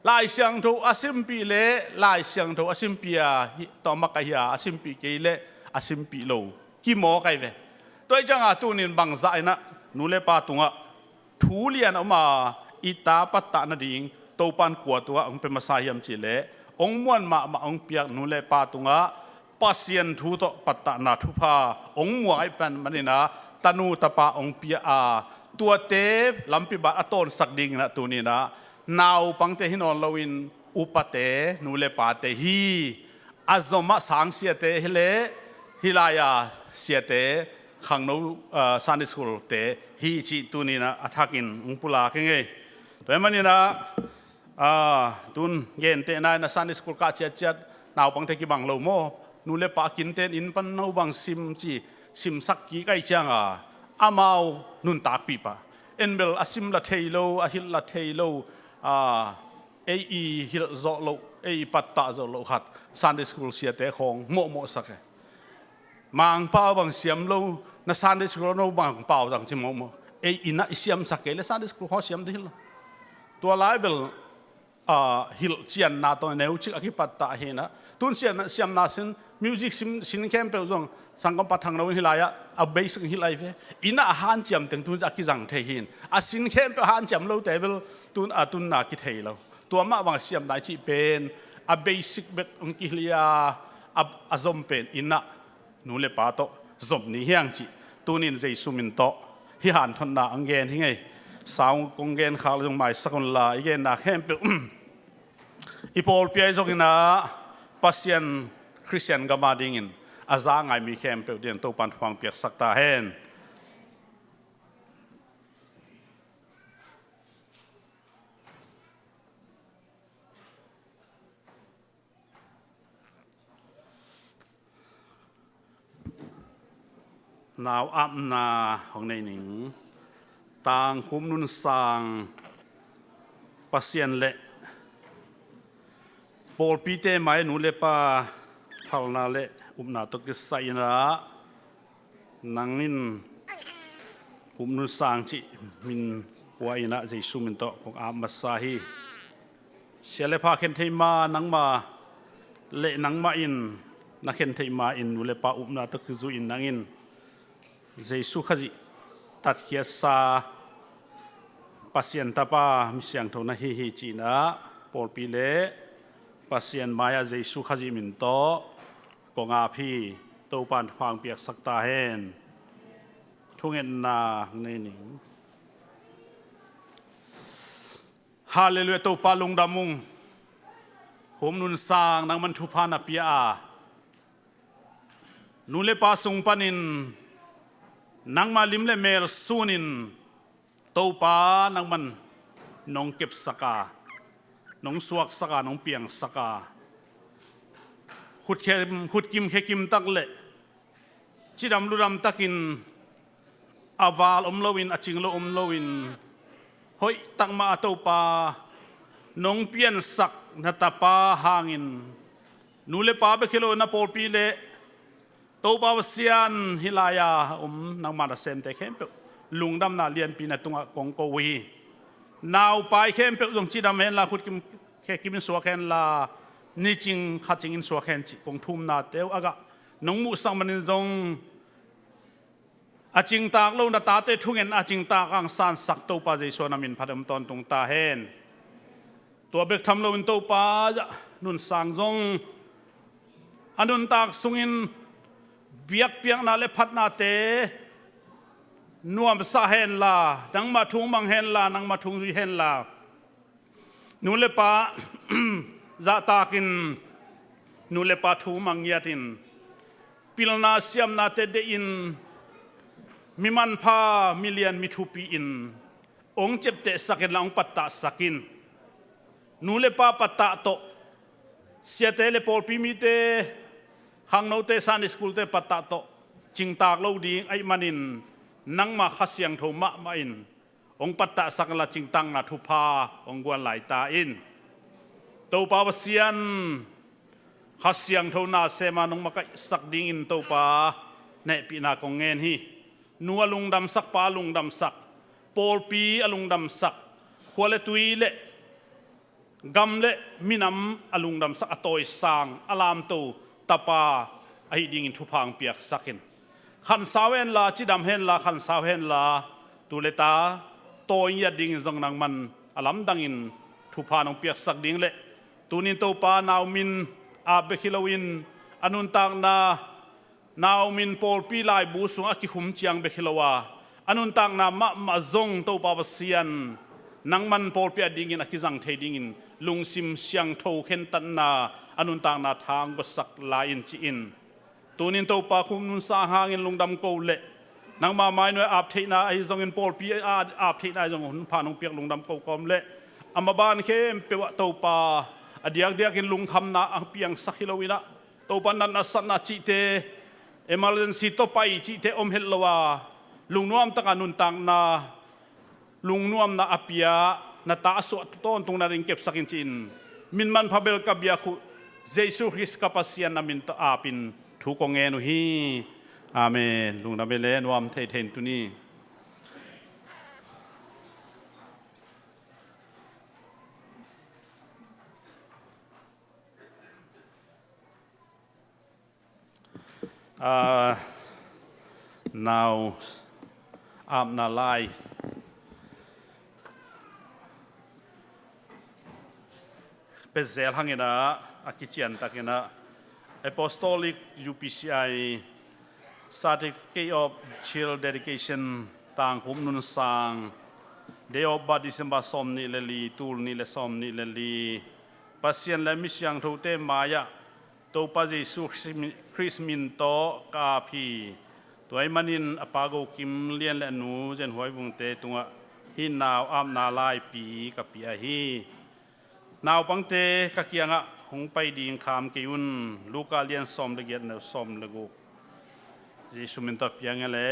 Lai Siangtho a simpih le Lai Siangtho a simpih a, hi, tawh makaih a, a simpih kei le a simpih lo kimawk ahi ve. Tua hi ciang a tuni-in bangzah in ah nu le pa tungah thu lian a om a, i ta pattah nading Topa'n kua tungah hong pia masa hiam cih leh, hong muan mahmah hong piak nu le pa tungah Pasian thu tawh pattahna thupha hong muang ahih manin ah tanu tapa hong pia a, tuate lampi maan a tawnsak dingin ah tuni-in ah naupangte hi nawn loin upate, nu le pate hi. A zom ah sang siate hi leh hih lai-a siate, khangno, ah, Sunday school-te hi cih tuni-in ah a thakin hong pulak hi ing ei. Tua ahih manin ah, ah, tun gentehna in ah Sunday school kah ciatciat naupangte kibang lo maw? Nu le pa kinte in inn pan no bang sim ci, simsak kik ahih ciang a, amau nuntakpih pah. En bel a sim la thei lo, a hilh la thei lo, ah, ei i hilh zawh loh, ei i pattah zawh loh khat Sunday school siate khawng mawhmawhsak e. Mangpau bang siam lo, na Sunday school no Mangpau zang ci mawkmawk. Ei inn ah i siamsak kei le Sunday school khawng siam ding hi lo. Tua lai bel, ah, hilh cianna tawh neucik a kipattah hi-in ah, tun siam, siamna sin, music sin, sin khempeuh zong sanggam Pa Thang No in hih lai-ah a basic hilh ahi ve. Inn ah a hanciam teng tun a kizang thei hi-in, a sin khempeuh hanciam lote bel tun a tunna kithei lo. Tua mah bang siamna i cih pen a basic bek hong kihilh a, a, a zom pen inn ah nu le pa tawh zom ni hi hang cih tuni-in Jesu min tawh hih hanthotna hong gen hi ing ei. Sang kong gen khak le zong maisak un la, i genna khempeuh i pawlpi ahi zongin ah Pasian Khristian gam adingin a za ngai mi khempeuh dingin Topa'n thupha hong piaksak ta hen. Nau apna hong nei ning. Tangkhum Nunsang, Pasian le pawlpite mai nu le pa phalna le upna tawh kisai-in ah, nang in Hup Nunsang cih min pua-in ah Jesu min tawh kong ap masa hi. Sia le pha khen theih ma nangma le nangmah in na khen theih ma-in nu le pa upna tawh kizui-in nang in Jesu Khazih tatkhiatsa Pasian Tapa mi siangtho na hi hi ci-in ah pawlpi le Pasian mai-ah Jesu Khazih min tawh kong ap hi. Topa'n thupha hong piaksak ta hen. Thungetna nei ning. Halleluiah, Topa lungdam ung. Khum nun sang nangman thupha na pia a, nu le pa sung panin nangma lim le mel sunin Topa nangman nong kepsak a, nong suaksak a, nong piangsak a, khutkim, khutkim khekim tak le cidam ludam takin a val om loin, a cing lo om loin, hoih tak mah a Topa nong piansak na tapa hangin, nu le pa bek hi lo na pawlpi le Topa Pasian, hih lai-a om nangma nasemte khempeuh lungdamna lianpi na tungah kong ko uh hi. Naupai khempeuh zong cidam henla, khutkim khekim in suak henla, nicing khacing in suak hen cih kong thumnate uh a gah nong muhsak manin zong, a cingtak lo na tate thungen a cingtak hangsansak Topa Jesu na min phat om tawntung ta hen. Tua bek tham loin Topa, nun sang zong a nuntak sungin biakpiakna le phatnate nuamsa henla, nangma thu mang henla, nangma thu zui henla, nu le pa zahtakin, nu le pa thu mang ngiatin, pilna siamnate deihin, mi manpha, mi lian, mi thupi-in hong ciaptehsak inla hong pattahsak in. Nu le pa pattah tawh, siate le pawlpi mite, khangnote, Sunday school-te pattah tawh cingtak lo ding ahih manin, nangma Kha Siangtho mahmah in hong pattahsak inla cingtakna thupha hong guan lai ta in. Topa Pasian, Kha Siangtho nasem a nong makaihsak dingin Topa, na hehpihna kong ngen hi. Nu a lungdamsak, pa a lungdamsak, pawlpi a lungdamsak, khua le tui le gam le minam a lungdamsak, a tawisang, a lamto tapa ahih dingin thupha hong piaksak in. Khansau henla, cidam henla, khansau henla, tu le ta tawi ngiat dingin zong nangman a lamdangin thupha nong piaksak ding le, tunin Topa, nau min ap bek hi loin, a nuntakna nau min pawlpi laibu sungah a kikhum ciang bek hi lo a, a nuntakna mahmah zong Topa Pasian, nangman pawlpi a dingin a kizang thei dingin lungsim siangtho khentatna a nuntakna tha hong guatsak lai in ci-in. Tunin Topa, khum nun sang hangin lungdam ko le, nangma mai nuai ap theihna ahi zongin, pawlpi a ap theihna ahi zongin hun pha nong piak lungdam ko kawm le, a maban khempeuh ah Topa, a diakdiakin lungkhamna a piangsak hi loin ah, Topa, natna satna cihte, emergency tawh pai cihte om het lo a, lungnuam taka nuntakna, lungnuamna a pia na ta a suah tawntung nading kepsak in ci-in, min manpha bel ka biak uh Jesu Khrist ka Pasian na min tawh apin thu kong ngen uh hi. Amen. Lungdam hi le, nuam theithei in tuni. Ah, nau apna lai pia zel hangin ah, a kiciantakin ah, Apostolic U P C I Certificate of Child Dedication, tang khum nun sang, date of birth December sawm nih le li, tul nih le sawm nih le li, Pasian le mi siangthote mai-ah Topa Jesu Khrist min tawh ka ap hi. Tua ahih manin a pa Go Kim Lian le a nu Zen Huai Vungte tungah hih nau apna laipi ka pia hi. Naupangte, ka kiangah hong pai ding kham kei un. Luka lian sawm le giat, neu sawm le guk. Jesu min tawh pia ing e le.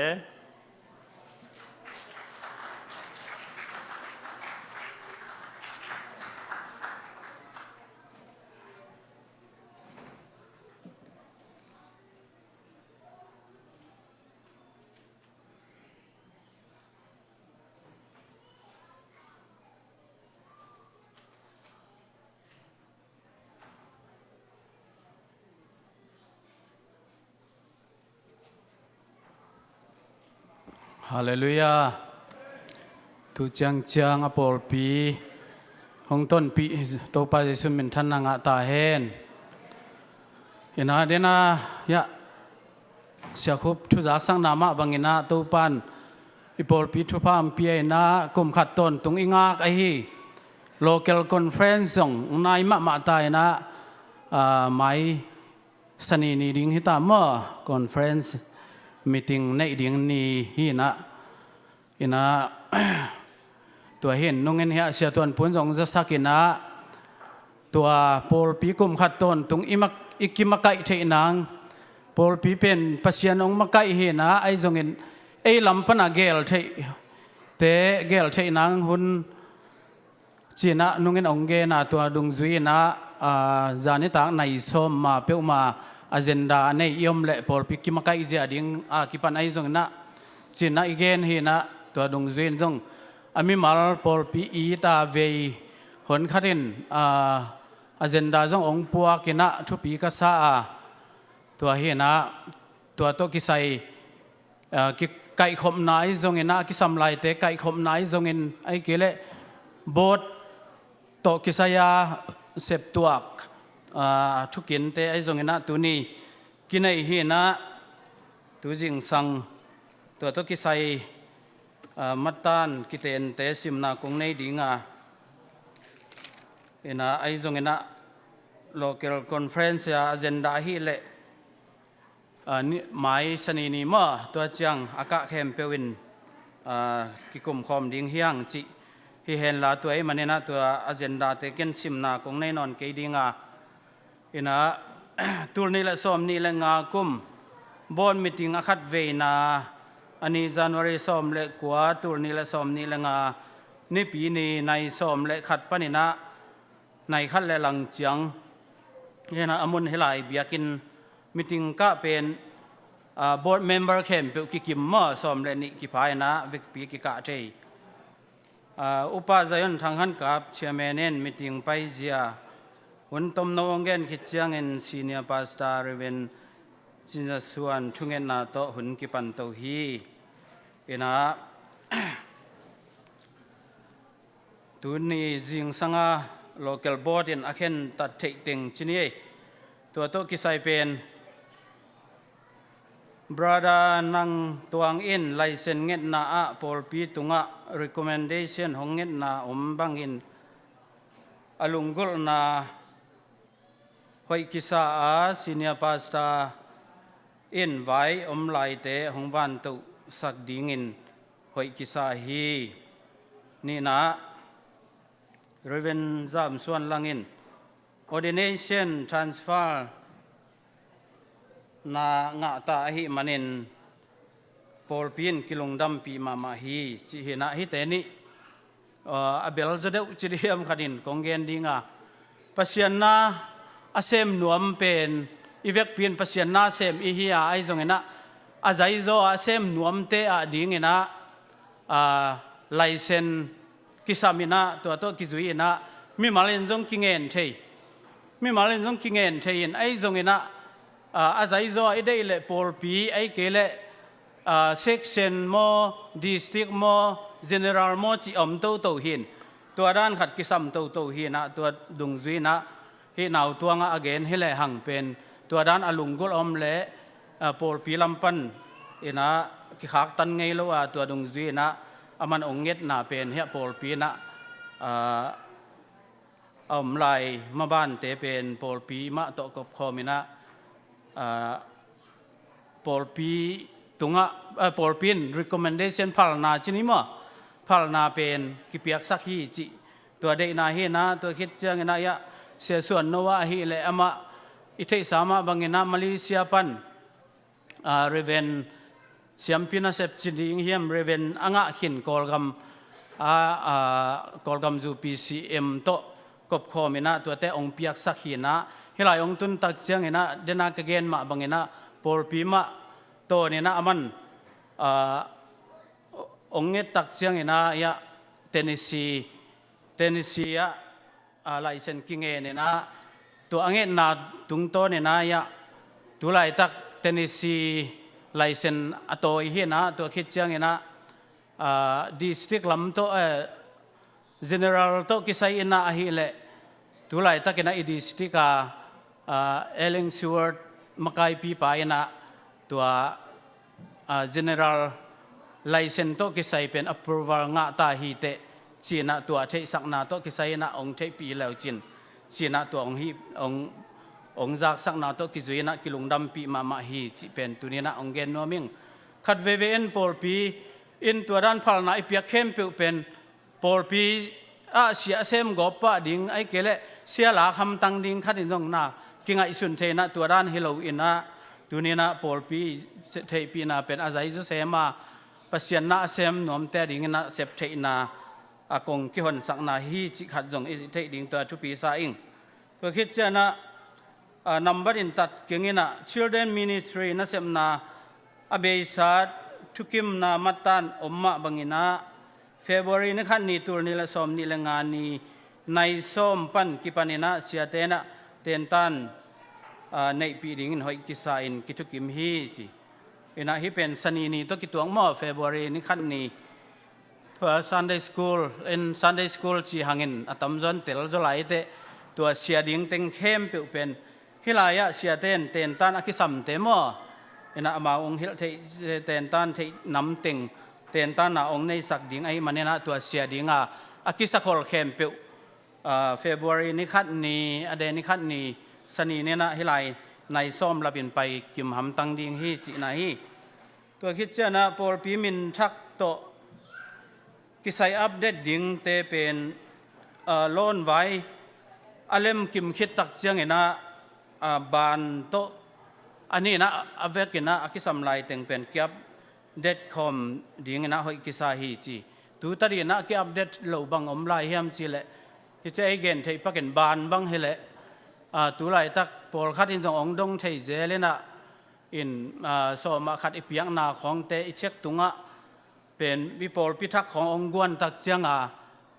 Halleluiah. Tu ciangciang a pawlpi Hong tonpih Topa Jesu min thanna ngah ta hen. Ina dena ya siakhup thuzaksakna mah bangina Topan i pawlpi thupha hong pia ina kum khat tawntung i ngak ahi local conference zong nai mahmah ta ina, ah, mai sani ni ding hita maw, conference meeting neih ding ni hi ina. Ina tua hin nungin hiah Sia Tuan Pun zong zasak ina tua pawlpi kum khat tawntung i mak, i kimakaih theih nang, pawlpi pen Pasian hong makaih hi ina, ahi zongin ei lam pana gel theih te, gel theih nang hun cinah nungin hong gena tua dungzui inah, ah, zanitak nai sawm ma peuhma agenda a nei i om leh pawlpi kimakaih zia ding a kipan ahi zong inah cinah i gen hi inah tua dungzui in zong a mimal pawlpi i ta vei honkhat in, ah, agenda zong hong puak inah thupi ka sa a tua hi inah tua tawh kisai, ah, ki-, kaihkhopna ahi zongin ah, a kisam laite kaihkhopna ahi zongin, ahi kei leh board tawh kisai a septuak, ah, thukinte ahi zongin ah tuni kinei hi inah tu zingsang tua tawh kisai, ah, matan kitente simna kong nei ding a inah ahi zongin ah local conference a agenda ahih leh, ah, ni, mai sani ni maw, tua ciang a kah khempeuh in, ah, kikumkhawm ding hi hang cih hi henla tua ahih manin ah tua agenda te ken simna kong nei nawn kei ding a inah tul nih le sawm nih le nga kum board meeting a khat veina a ni January sawm le kua tul nih le sawm nih le nga nipi ni nai sawm le khat pan inah nai khat le lang ciang hi inah a mun hi lai biakinn meeting kah pen, ah, board member khempeuh kikim maw sawm le nih kipha inah vekpi kikah thei. Ah, Upa Zion Thang Han Kap chairman in meeting paizia hun tomno hong gen khit ciangin senior pastor Reverend Cin Za Suan thungetna tawh hun kipan to hi inah tuni zingsanga local board in a khentat theih teng ci ni ei. Tua tawh kisai pen Brother Nang Tuang in license ngetna ah pawlpi tungah recommendation hong ngetna om bangin a lunggulhna hoih kisa a senior pastor in vai om laite hong vantohsak dingin hoih kisa hi. Nihna Reverend Zam Suan Lang in ordination transfer na ngahta ahih manin pawlpi in kilungdampih mahmah hi cih hi inah hite nih, ah, a bel zaw deuh ci dih hiam khat in kong gen ding a Pasian na a sem nuam pen i vekpi in Pasian na sem i hi a ahi zong inah a zaizaw a sem nuamte ah ding inah, ah, license kisam inah tua tawh kizui inah mimal in zong kingen thei. Mimal in zong kingen thei in ahi zong inah, ah, a zaizaw a i deih leh pawlpi ahi kei leh, ah, section maw, district maw, general maw cih a om toto hi in tua dan khat kisam toto hi inah tua dungzui inah hih nau tuangah a gen hi lehang pen tua dan a lunggulh a om leh, ah, pawlpi lam pan inah kikhaktan ngei lo a tua dungzui inah a man ong ngetna pen hiah pawlpi inah, ah, a om lai mabante pen pawlpi mah tawh kopkhawm inah, ah, pawlpi tungah, ah, pawlpi in recommendation phalna ci ni maw, phalna pen kipiaksak hi cih tua deihna hi inah tua khit ciang inah hiah Sia Suan No ah ahih leh amah i theihsa mah bang inah Malaysia pan, ah, Reverend Siampi Nasep ci ding hiam, Reverend a ngah khin Kawlgam, ah, ah, Kawlgam zu P C M tawh kopkhawm inah tuate ong piaksak hi inah hih lai ong tun tak ciang inah dena ka gen mah bang inah pawlpi mah tawn inah a man, ah, ong nget tak ciang inah hiah Tennessee, Tennessee ah, ah, license kingen inah tua a ngetna tungtawn inah hiah tu laitak Tennessee license a tawi hi inah tua khit ciang inah, ah, district lam tawh, eh, General tawh kisai in ah ahih leh, tu laitakin ah i district a, ah, Ellen Stewart makaipipa in ah tua, ah, general license tawh kisai pen approval ngah ta hi teh, ci-in ah tua theihsakna tawh kisai in ah hong theihpih leu cin, ci-in ah tua hong hi, hong, hong zaksakna tawh kizui in ah kilungdampih mahmah hi cih pen tuni-in ah hong gen nuam ing. Khat veivei in pawlpi in tua dan phalna i piak khempeuh pen pawlpi ah sia a sem gawp pah ding, ahih kei leh sia lak hamtang ding khat in zong na kingaihsun thei in ah tua dan hi lo in ah, tuni-in ah pawlpi theihpihna pen a zai zaw sem a, Pasian na a sem nuamte a dingin ah sep theihna a kong kihonsakna hi cih khat zong i theih ding tua thupi sa ing. Tua khit ciang ah, ah, nambat in tat keng in ah Children Ministry nasepna a beisa thukimna mattan om mah bangin ah February ni khat ni, tul nih le sawm nih le nga ni, nai sawm pan kipan in ah siate in ah tentan, ah, neihpih dingin hoih kisa in kithukim hi ci. In ah hih pen Sani ni tawh kituak maw, February ni khat ni. Tua Sunday school, in Sunday school ci hangin a tamzaw in tel zaw lai teh, tua sia ding teng khempeuh pen hih lai-ah siate in tentan a kisamte maw, in ah amau hong hilh theih, tentan theih nam teng tentan a hong neisak ding ahih manin ah tua sia ding a a kisakhol khempeuh, ah, February ni khat ni, a de ni khat ni, Sani ni-in ah hih lai nai sawm lapin pai kim hamtang ding hi cihna hi. Tua khit ciang ah pawlpi min thak tawh kisai update dingte pen, ah, loan vai a lem kim khit tak ciangin ah, ah, ban tawh a nih in ah a vekin ah a kisam lai teng pen ki-update khawm dingin ah hoih kisa hi ci. Tu tadin ah ki-update lo bang om lai hiam cih leh, hih ci ei gen theih pakin ban bang hi leh, ah, tu laitak pawlkhat in zong hong dong thei zel in ah, in, ah, sawm ah khat i piakna khawngte i check tungah pen i pawlpi thak khawng hong guan tak ciang a,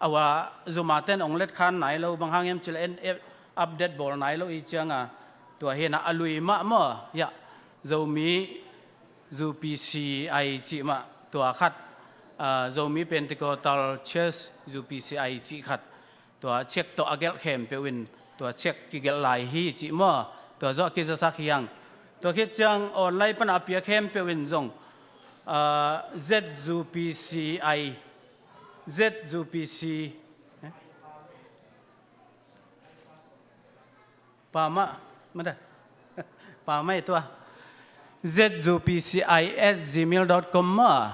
a ua Zoom a ten hong letkhan nai lo, bang hang hiam cih leh en, eh, update bawl nai lo i ciang a, tua hi in ah a lui mah maw, hiah, Zomi U P C I cih mah tua khat, ah, Zomi Pentecostal Church U P C I cih khat. Tua check tawh a gelh khempeuh in tua check kigelh lai hi cih maw, tua zawh a kizasak hi hang. Tua khit ciang online pan a piak khempeuh in zong, ah, Z U P C I, Z U P C, eh? Pa mah, mada. Pa mah tua Z U P C I at gmail dot com maw.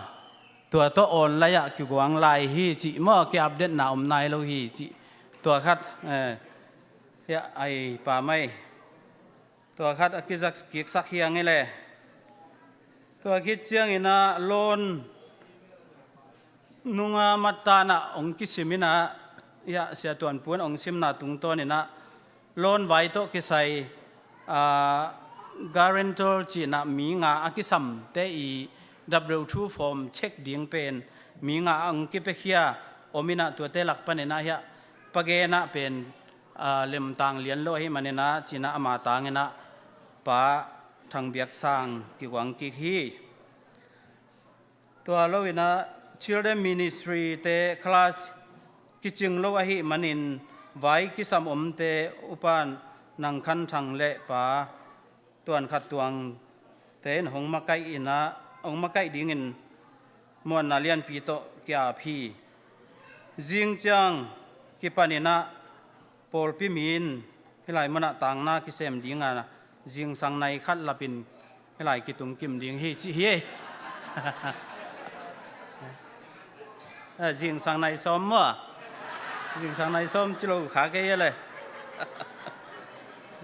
Tua tawh online ah kiguang lai hi cih maw, ki-update-na om nai lo hi cih. Tua khat, eh, hiah ai pa mai. Tua khat a kizak kiksak hi hang hi leh. Tua khit ciangin ah loan nunga mattan ah hong kisim in ah, hiah Sia Tuan Pu in hong simna tungtawn in ah, loan vai tawh kisai, ah, guarantor cih in ah mi nga a kisamte i W two form check ding pen mi nga a hong kipiakhia om in ah, tuate lak panin ah hiah Pa Gen ah pen, ah, lemtang lian lo ahih manin ah ci-in ah ama tangin ah Pa Thang Biak Sang kiguang kik hi. Tua lo in ah Children Ministry te class kicing lo ahih manin vai kisam omte Upa Nang Khan Thang le Pa Tuan Khat Tuang te in hong makaih in ah, hong makaih dingin muanna lianpi tawh ki-ap hi. Zing ciang kipan in ah pawlpi mi in hih lai munah tangna kisem ding a, zingsang nai khat lapin hih lai kitung kim ding hi cih hi. Eh, zingsang nai sawm maw? Zingsang nai sawm ci lo kha kei a le.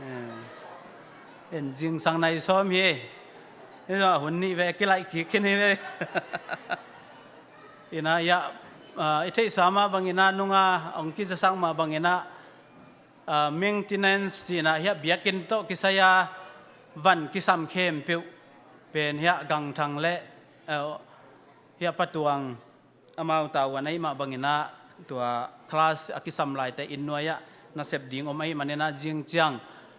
Eh, en zingsang nai sawm hi. Hih zong a hun nih ve kilaih kik khin hi ve. In ah hiah, ah, i theihsa mah bangin ah, nunga hong kizasak mah bangin ah, ah, maintenance cih in ah hiah biakinn tawh kisai a van kisam khempeuh pen hiah Gang Thang le, ah, hiah Pa Tuang amau tavuan ahih mah bangin ah tua class a kisam laite inn nuai ah nasep ding om ahih manin ah zing ciang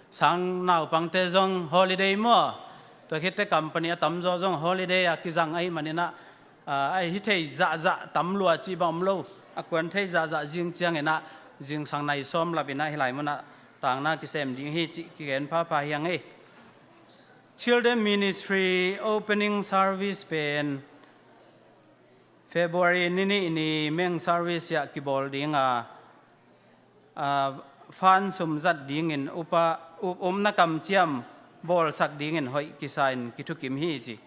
sang naupangte zong holiday maw? Tua khit teh company a tamzaw zong holiday a kizang ahih manin ah, ah, a hi thei zahzah tam lua cih bang om lo. a kuan thei zahzah zing ciangin ah zingsang nai sawm lap in ah hih lai munah tangna kisem ding hi cih kigen phapha hi hang ei. Children Ministry opening service pen February ni nih ni main service ah kibawl ding a, a, fund sum zat dingin upa, up, upna kamciam bawlsak dingin hoih kisa in kithukim hi ci.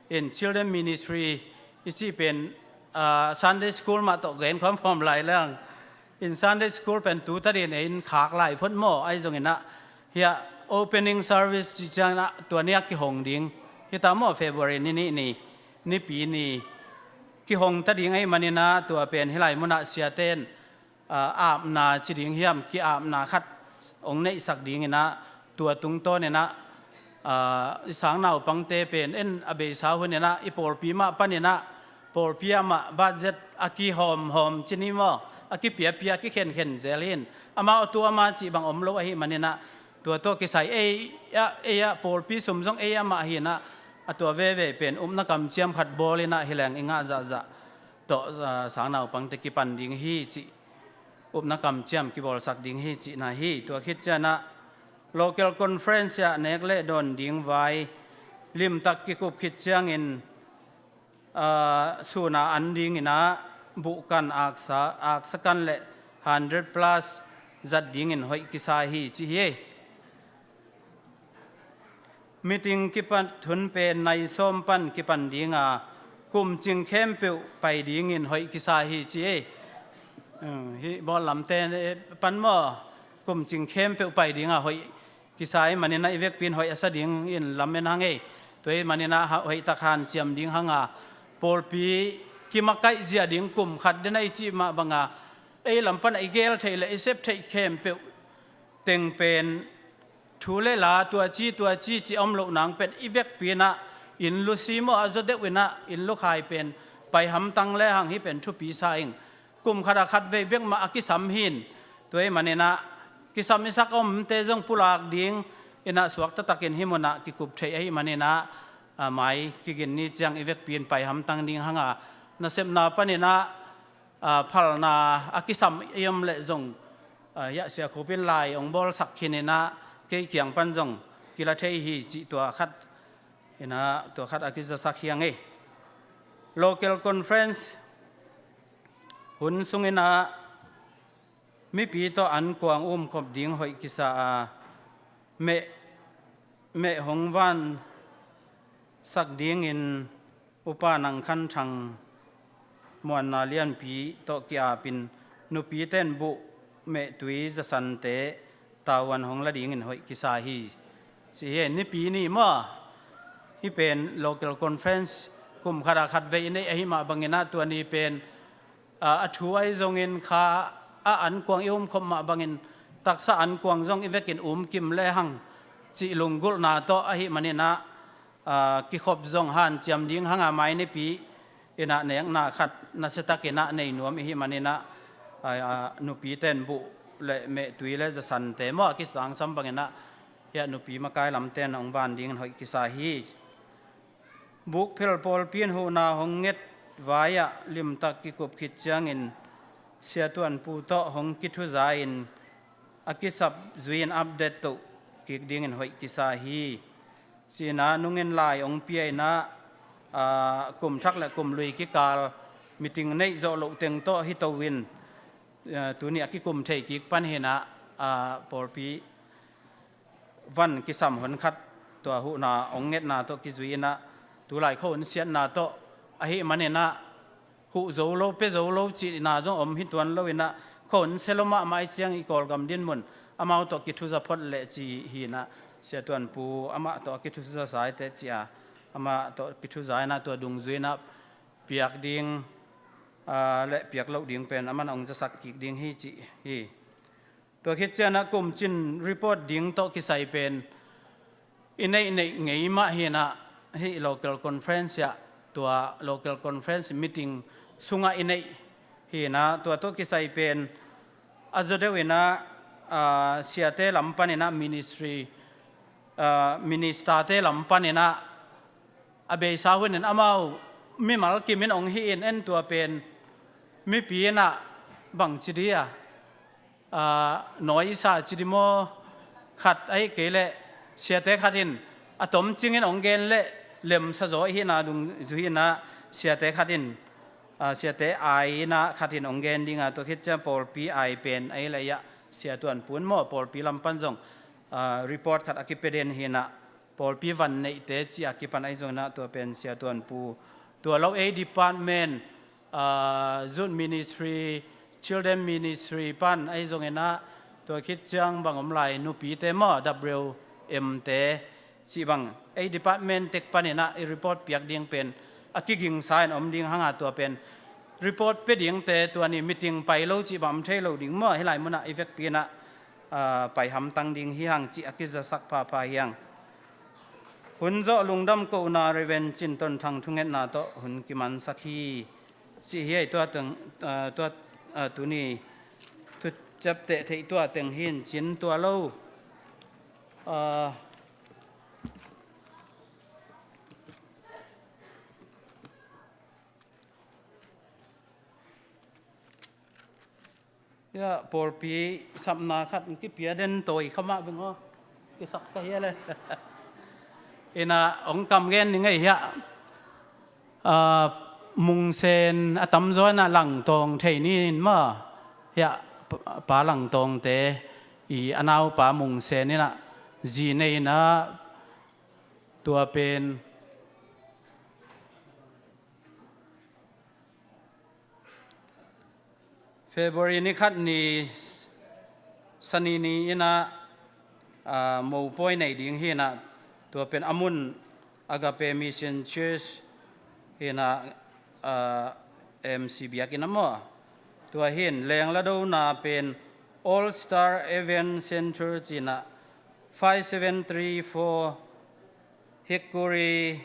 In Children Ministry i cih pen, a, Sunday School mah tawh gen khawm khawm lai leng. In Sunday School pen tu ta dingin ei in khak lai phot maw, ahi zongin ah hiah opening service cih ciangin ah tua ni a kihong ding hi ta maw, February ni nih ni, Nipi ni kihong ta ding ahih manin ah tua pen hih lai munah siate in, a, apna ci ding hiam, ki-apna khat hong neihsak dingin ah tua tungtawnin ah, a, i sang naupangte pen en a beisa hunin ah i pawlpi mah panin ah pawlpi ah mah budget a kihawmhawm ci ni maw, a kipiapia, a kikhenkhen zel hi in, amau a tu ama cih bang om lo ahih manin ah tua tawh kisai ei ah, ei ah pawlpi sum zong ei ah mah hi in ah, a tua veve pen upna kamciam khat bawl in ah hi leng i ngah zahzah tawh, a, sang naupangte kipan ding hi cih, upna kamciam kibawlsak ding hi cihna hi. Tua khit ciang ah local conference ah nek le dawn ding vai limtak kikup khit ciangin, a, sun a an dingin ah buhkan aksa, aksa kan le hundred plus zat dingin hoih kisa hi ci hi. Meeting kipat hun pen nai sawm pan kipan ding a, kum cing khempeuh pai dingin hoih kisa hi ci ei. Hmm, hih bawl lamte, eh, pan maw, kum cing khempeuh pai ding a hoih kisa ahih manin ah i vekpi in hoih a sa dingin lamen hang ei. Tua ahih manin ah ha-, hoih tak hanciam ding hang a, pawlpi kimakaih zia ding kum khat den a i cih mah bang a, ei lam pan a i gel theih le i sep theih khempeuh teng pen thu le la, tua ci tua ci ci om loh nang pen i vekpi in ah inn lu si maw, a zaw deuh in ah inn lu khai pen pai hamtang le hang, hih pen thupi sa ing. Kum khat a khat vei bek mah a kisam hi in, tua ahih manin ah kisam i sak a omte zong pulak dingin ah suakta takin hih munah kikup theih ahih manin ah, a, mai kigin ni ciang i vekpi in pai hamtang ding hang a, nasepna panin ah, a, phalna a kisam i om leh zong, a, hiah Sia Khup in lai hong bawlsak khin in ah kei kiang pan zong kila thei hi cih tua khat in ah, tua khat a kizasak hi hang ei. Local conference hun sungin ah mipi tawh ankuang umkhop ding hoih kisa a, meh, meh hong vansak dingin Upa Nang Khan Thang Muanna Lianpi tawh ki-apin nupite in buh mehtui zasante tavuan hong la dingin hoih kisa hi ci hi. Nipi ni maw, hih pen local conference kum khat a khat vei i neih ahih mah bangin ah tua ni pen, a, a thu ahi zongin kha a ankuang i umkhop mah bangin taksa ankuang zong i vekin umkim le hang cih lunggulhna tawh ahih manin ah, a, kikhop zong hanciam ding hang a, mai nipi in ah nekna khat nasiatakin ah nei nuam i hih manin ah, a, a, nupite in buh le mehtui le zasante maw a kisangsam bangin ah hiah nupi makai lamte in hong van dingin hoih kisa hi. Bukphel pawlpi in huhna hong nget vai-ah limtak kikup khit ciangin Sia Tuan Pu tawh hong kithuza-in a kisap zui-in update toh kik dingin hoih kisa hi. Ci-in ah nungin lai hong pia-in ah, aa, kum thak le kum lui kikal meeting neih zawh loh teng tawh hi to-in, aa, tuni a kikum thei kik pan hi-in ah, aa, pawlpi van kisam hon khat tua huhna hong ngetna tawh kizui-in ah, tulai khuahun siatna tawh ahih manin ah huh zo lo, pia zo lo cihna zong om hi tuan lo-in ah, khuahun sia lo mahmah ahih ciang i Kawlgam dinmun amau tawh kithuza phot leh ci hi-in ah, Sia Tuan Pu amah tawh a kithuza sa hi teh ci-a, amah tawh kithuza-in ah tua dungzui-in ah piak ding, aa, le piak loh ding pen amah in hong zasak kik ding hi ci hi. Tua khit ciang ah kumcin report ding tawh kisai pen i neih neih ngei mah hi-in ah, hih local conference ah, tua local conference meeting sungah i neih hi-in ah, tua tawh kisai pen a zaw deuh-in ah, aa, siate lam panin ah ministry, aa, minister-te lam panin ah a beisa hunin amau mimal kimin hong hi-in, en tua pen mipi in ah bang ci di a, a, nawi sa ci di maw, khat ahih kei leh siate khat in a tomcingin hong gen leh lemsa zaw ahihna dungzui in ah siate khat in, a, siate ai in ah khat in hong gen ding a, tua khit ciang pawlpi ai pen ahih leh ah Sia Tuan Pu in maw, pawlpi lam pan zong, a, report khat a kipia den hi in ah, pawlpi van neihte ci a kipan ahi zongin ah tua pen Sia Tuan Pu, tua lo ei department, a, Youth Ministry, Children Ministry pan ahi zongin ah, tua khit ciang bang om lai, nupite maw, W M te cih bang, ei department tek panin ah i report piak ding pen a kigingsa in om ding hang a, tua pen report pia dingte tua ni meeting pai lo cih bang om thei lo ding maw, hih lai munah i vekpi in ah, a, pai hamtang ding hi hang cih a kizasak phapha hi hang. Hun zawh lungdam kohna Reverend Cin Ton Thang thungetna tawh hun kimansak hi. Cih hi ei tua teng, a, tua, a, tuni thuciapteh theih tua teng hi in cin tua lo. A, ya, pawlpi sapna khat in kipia den tawi khamah veng aw. Kisak ka hia le. Ina hong kam gen ni ngei hiah. A, Mungsen a tamzaw in ah langtawng thei ni in maw. Hiah pa, pa langtawngte i a naupa Mungsen in ah zi nei in ah tua pen February ni khat ni, Sani ni in ah, a, mopawi nei ding hi in ah, tua pen a mun Agape Mission Church hi in ah, a, M C biakinn ah maw. Tua hi in lengladona pen All Star Event Center ci in ah, five seven three four Hickory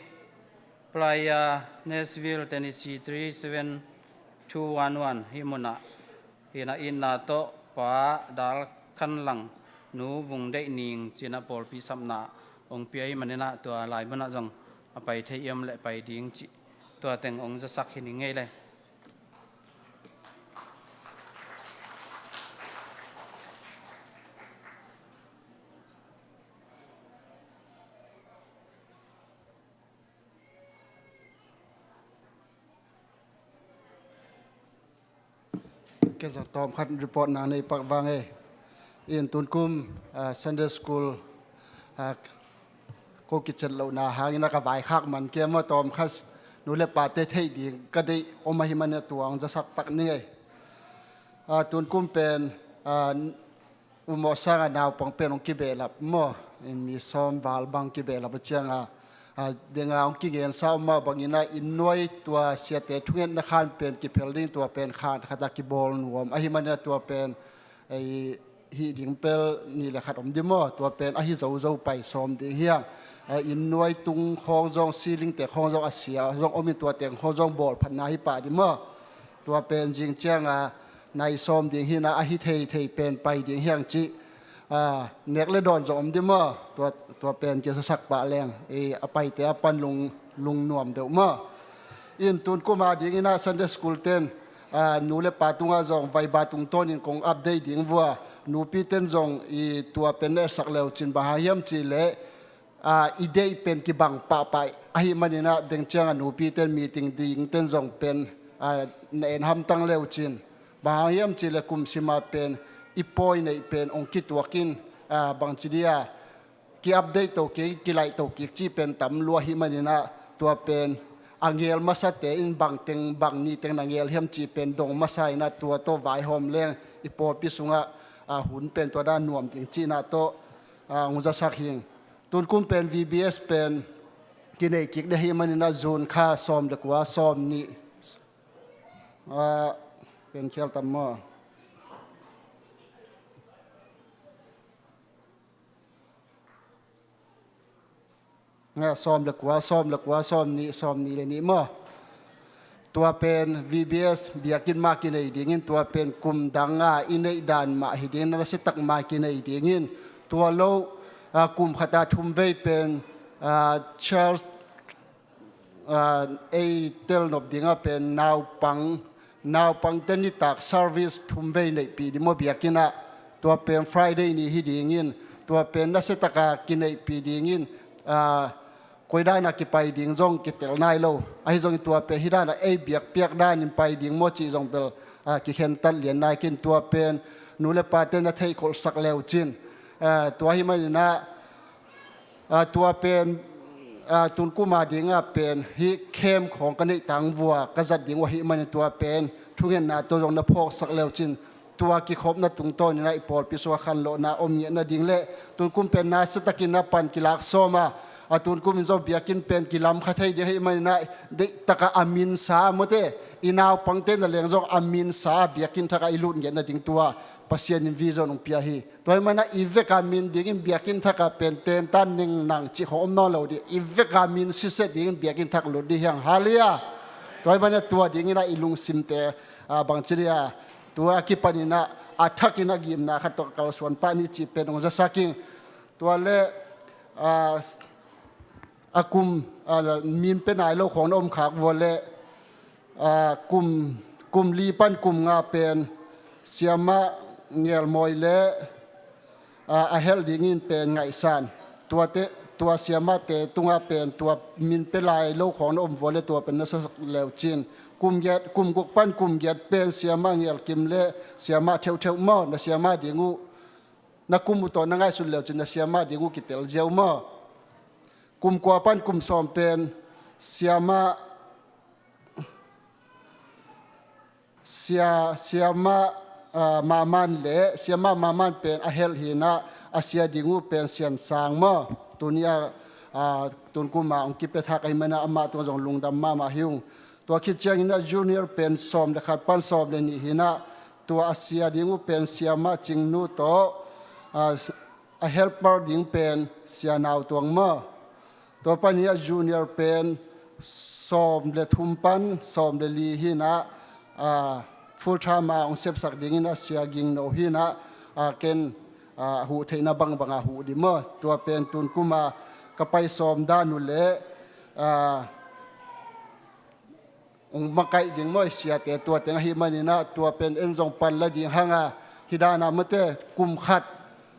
Playa, Nashville, Tennessee, three seven two one one. Hih munah hi in ah, itna tawh Pa Dal Khan Lang, Nu Vung Deih Ning ci in ah pawlpi sapna hong pia hi manin ah, tua lai munah zong a pai thei i om leh pai ding cih tua teng hong zasak hi ni ngei le. Ken zong tawm khat report na nei pak vang e. In tun kum, ah, Sunday School, ah, ko kicet lohna hangin a ka vaikhak man kei maw, tawm khat nu le pate theih ding ka deih om ahih manin tua hong zasak pak ning e. Ah, tun kum pen, ah, U Mawh Sang a naupang pen hong kibehlap maw, in mi sawm val bang kibehlap a ciang a, a, deng a hong kigensa om mah bangin a, inn nuai tua siate thungetna khan pen kiphel ding, tua pen khan khat a kibawl nuam ahih manin a, tua pen, ei, hih ding pel nih le khat om ding maw, tua pen ahi zozo pai sawm ding hi hang. A, inn nuai tung khawng zong, ceiling te khawng zong a sia zong om in, tua teng khawng zong bawlphatna hi pah ding maw. Tua pen zing ciang a nai sawm ding hi in a, ahi theithei pen pai ding hi hang cih, a, nek le dawn zong om ding maw. Tua, tua pen kizasak pah leng, e, a paite a pan lung, lungnuam deuh maw. In tun kum a dingin a Sunday School ten, a, nu le pa tungah zong vaiba tungtawnin kong update ding vua, nupi ten zong i tua pen na etsak le uh cin, bang hang hiam cih leh, a, i deih pen kibang pahpah ahih manin a, deng ciang a nupi ten meeting ding ten zong pen, a, na en hamtang le uh cin. Bang hang hiam cih leh kum sim a pen i pawi neih pen hong kituak in, a, bang ci dih a, ki-update to kik, kilaih to kik cih pen tam lua ahih manin a, tua pen a ngel masate in bang teng, bang ni teng na ngel hiam cih pen dong masa in a, tua tawh vaihawm leng i pawlpi sungah, a, hun pen tua dan nuam ding cihna tawh, a, hong zasak hi ing. Tun kum pen V B S pen kinei kik ding ahih manin a, June kha sawm le kua, sawm nih, a, pen khial tam maw? Nga, sawm le kua, sawm le kua, sawm nih, sawm nih le nih maw? Tua pen V B S biakinn mah kinei dingin, tua pen kum dang a i neih dan mah hi dingin, a nasiatak mah kinei dingin, tua lo, a, kum khat a thum vei pen, a, Charles, a, ei tel nop ding a pen naupang Naupangte nitak service thum vei neihpih ding maw biakinn ah, tua pen Friday ni hi dingin, tua pen nasiataka kineihpih dingin, aa, koi dana kipai ding zong kitel nai lo. Ahi zongin tua pen hih dana ei biakpiak danin pai ding maw cih zong bel, aa, kikhentat lian nai kin, tua pen nu le pate na theihkholhsak leu cin. Aa, tua hi maninah, aa, tua pen, aa, tunkuma dinga pen hih camp khawng ka neih tangvua ka zat ding uh ahih manin tua pen thungetna tawh zong na phawksak leu cin, tua kikhopna tungtawninah i pawlpi sungah khanlawhna om ngiat nading le tunkum pen nasiatakin a pan kilak sawm a, a tunkum in zong biakinn pen kilam kha thei ding ahih maninah deihtaka a minsa mawte, i naupangte na leng zong a minsa biakinn thakah i lut ngiat nading tua Pasian in vision hong pia hi. Tua ahih maninah i veka min dingin biakinn thakah pen tentan ning nang cih khawng om nawn lo dih. I veka min siset dingin biakinn thak lut dih hiang. Halleluiah. Tua ahih maninah tua dinginah i lungsimte, aa, bangci dia, tua a kipaninah a thakin a gimna khat tawh kalsuan pah ni cih pen hong zasak ing. Tua le, aa, a kum, aa, min pe nai lo khawng na om khak vua le, aa, kum, kum li pan kum nga pen siamah Ngelmawi le, aa, a helh dingin pen Ngaihsan. Tuate, tua siamahte tungah pen tua min pe lai lo khawng na om vua le tua pen na sasak leu cin. Kum giat, kum guk pan kum giat pen siamah Ngelkim le siamah Theuhtheuh maw, na siamah ding uh, na kum uh tawh na ngaihsut leu cin na siamah ding uh kitel ziau maw. Kum kua pan kum sawm pen siamah, sia, siamah, aa, Maman le siamah Maman pen a helh hinah a sia ding uh pen Sian Sang maw. Tuni a, aa, tunkuma hong kipia thak ahih maninah amah tungah zong lungdam mahmah hi ung. Tua khit cianginah junior pen sawm le khat pan sawm le nih hinah tua a sia ding uh pen siamah Cingnu tawh, aa, a helper ding pen Sia Nau Tuang maw. Tua panin a junior pen sawm le thum pan sawm le li hinah, aa, full time a hong sepsak dingin a sia Ging No hinah, aa, ken, aa, huh theihna bangbang a huh dih maw. Tua pen tunkuma ka pai sawm dan uh le, aa, hong makaih ding maw i siate tua teng ahih maninah tua pen en zong pan la ding hanga hih dana mawte kum khat,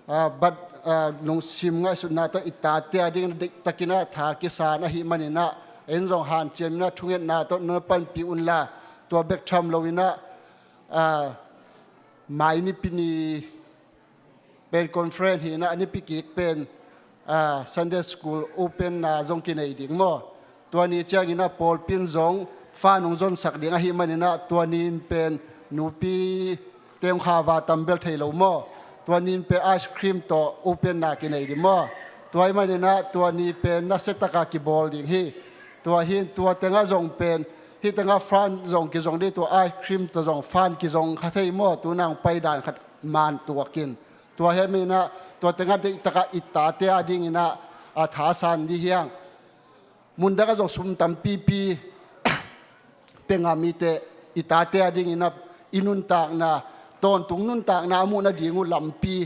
aa, bat, aa, lungsim ngaihsutna tawh i tate a dingin deihtakinah tha kisan ahih maninah en zong hanciaminah thungetna tawh na panpih unla tua bek tham loinah, aa, mai nipi ni pen conference hinah a nipi kik pen, aa, Sunday School open na zong kinei ding maw. Tua ni cianginah pawlpi in zong fan hong zonsak ding ahih maninah tua ni in pen nupi te hong khava tambel thei lo maw. Tua ni in pen ice cream tawh open na kinei ding maw. Tua ahih maninah tua ni pen nasiataka kibawl ding hi. Tua hin tua tengah zong pen hih tengah fan zong kizong dih, tua ice cream tawh zong fan kizong kha thei maw. Tuna hong pai dan khat man tuakin. Tua hi maninah tua tengah deihtaka i tate a dinginah a thasan dih hiang. Mundangah zong sum tampipi pia ngam i teh i tate a dinginah i nuntakna, tawntung nuntakna a muh nading uh lampi,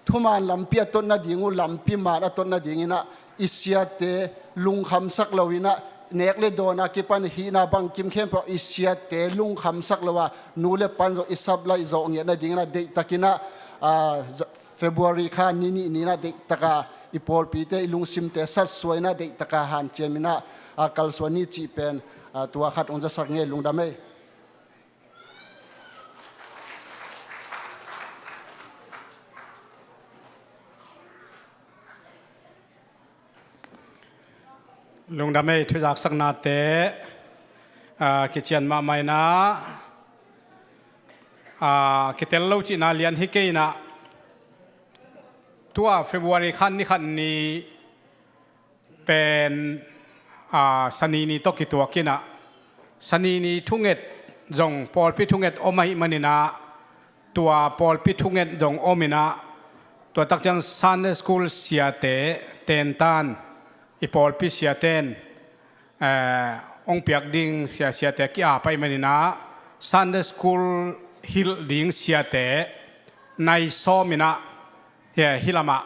thuman lampi a tot nading uh lampi man a tot nadinginah i siate lungkhamsak loinah nek le dawn a kipan hihna bangkim khempeuh i siate lungkhamsak lo a nu le pan zong i sap laih zawh ngiat nadinginah deihtakinah, aa, February kha ni nih ninah deihtaka i pawlpite i lungsimte satsuainah deihtaka hanciaminah, aa, kalsuan ni cih pen, aa, tua khat hong zasak ngei. Lungdam ei. Lungdam ei, thuzaksaknate, aa, kician mahmah inah, aa, kitel lo cihna lian hi kei inah, tua February khan ni khat ni pen, aa, Sani ni tawh kituak inah, Sani ni thunget zong pawlpi thunget om ahih maninah, tua pawlpi thunget zong om inah, tua tak ciang Sunday School siate tentan, i pawlpi siaten, eh, hong piak ding sia, siate ki-ap ahih maninah, Sunday School hilh ding siate nai sawm inah, eh, hih lamah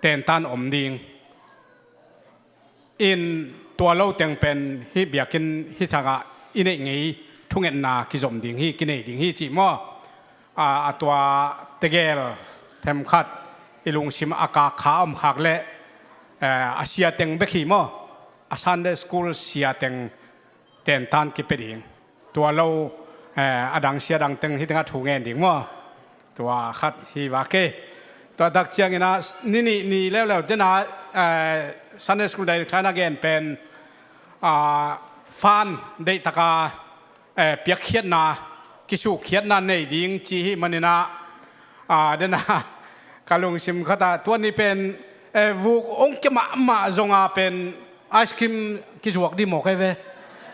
tentan om ding. In tua lo teng pen hih biakinn hih thangah i neih ngei. thungetna kizom ding hi, kinei ding hi cih maw? A, a tua tegel themkhat i lungsim a kak kha a om khak leh, eh, a sia teng bek hi maw? A Sunday school sia teng tentan kipia ding. Tua lo, eh, a dang sia dang teng hi tengah thu ngen ding maw? Tua khat hi vak e. Tua tak ciangin ah ni nih ni leuleu dena, eh, Sunday school director na gen pen, ah, fan deihtaka, eh, piakkhiatna, kisukkhiatna nei ding ci hi manin ah, ah, dena ka lungsim khat ah tua ni pen, eh, vuk ong kia mahmah zonga pen ice cream kizuak di mawk e ve.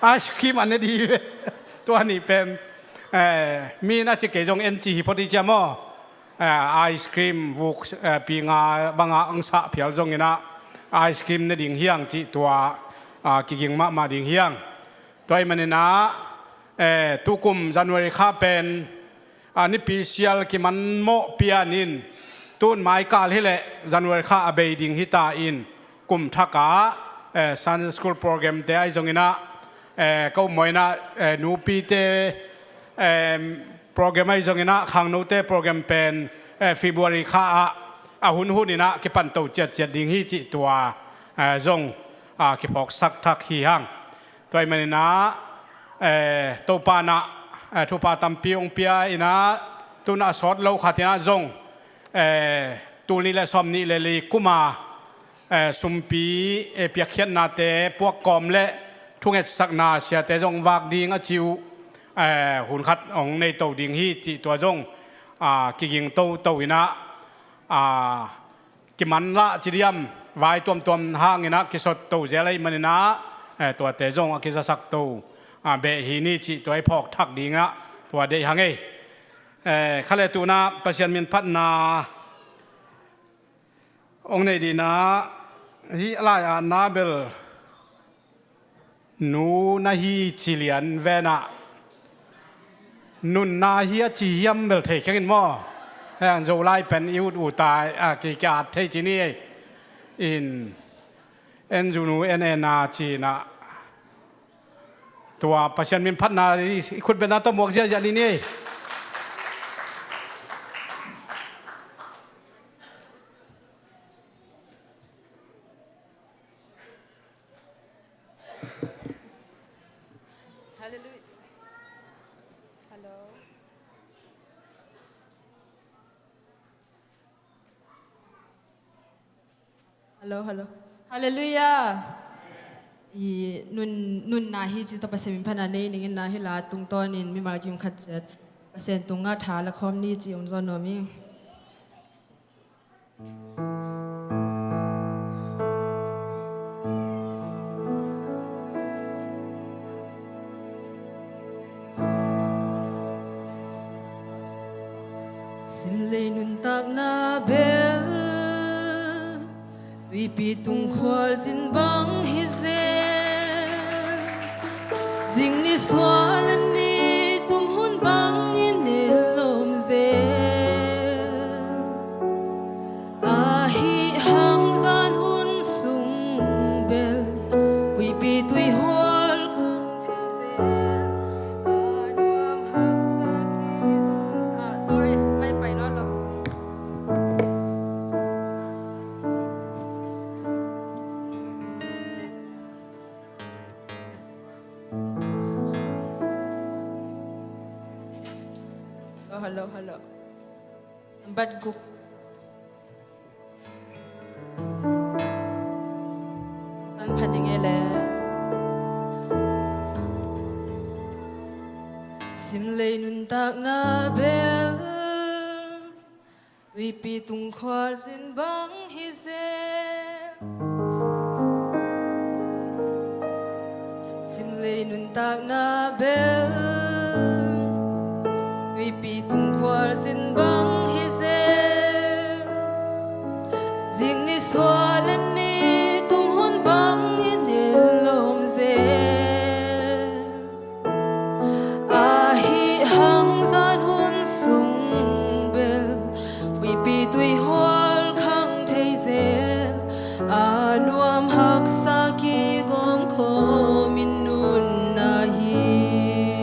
Ice cream a ne di ve. Tua ni pen, eh, mi na ci kei zong en ci hi phot i cia maw? Eh, ice cream vuk, eh, pi nga banga ang sah phial zongin ah ice cream ne ding hiang cih tua, ah, kiging mahmah ding hiang. Tua ahih manin ah, eh, tukum January kha pen, ah, nipi sial kiman mawh pianin tun mai kal hileh January kha a bei ding hita in kum thakah, eh, Sunday school program te ahi zongin ah, eh, ka upmawh in ah, eh, nupite, em, program ahi zongin ah khangnote program pen, eh, February kha ah a hunhun in ah kipanto ciatciat ding hi cih tua, eh, zong, ah, kiphawksak thak hi hang. Tua ahih manin ah, eh, Topa in ah, eh, thupha tampi hong pia in ah, tun a sawt lo khat in ah zong, eh, tul nih le sawm nih le li kuma, eh, sumpi, eh, piakkhiatnate puakkawm le thungetsakna siate zong vak ding a ci uh, eh, hun khat hong nei to ding hi cih tua zong, ah, kiging toto in ah, ah, kimanlah ci diam, vai tuamtuam hangin ah kisot to zel ahih manin ah, eh, tuate zong a kizasak to, ah, beh hi ni cih tua i phawk thak ding ah tua deih hang ei. Eh, kha le tun ah Pasian min phatna hong nei ding ah, hih lai ah na bel nu na hi ci lian ven ah, nunna hi a ci hiam bel thei keng in maw? Heng Zolai pen i ut ut a, a, ki, ki at thei ci ni ei. In, en zu nu, en en a ci in ah. Tua Pasian min phatna i khut beng na tawh muak ziahziah ni ni ei. Hallelujah. Hello. Hello, hello. Hallelujah. I nun, nunna hi ci tawh Pasian min phatna nei ning in ah, hih la tungtawnin mimal kim khat ciat Pasian tungah tha la khawm ni ci hong zawn nuam ing. Simlei nuntakna bel tuipi tung khualzin bang hi zel. Zing ni sual a ni tum hun bangin i lawm zel. Ahi hang zan hun sung bel huipi tuihual khang thei zel. A nuam haksa kigawm. Ah, sorry, mai pai nawn lo. Oh, hello, hello. Bat guk. An pha ding e le. Simlei nuntakna bel tuipi tung khualzin bang hi zel. Simlei nuntakna bel tuipi tung khualzin bang hi zel. Zing ni sual a ni tum hun bangin i lawm zel. Ahi hang zan hun sung bel huipi tuihual khang thei zel. A nuam haksa kigawm khawm in nunna hi.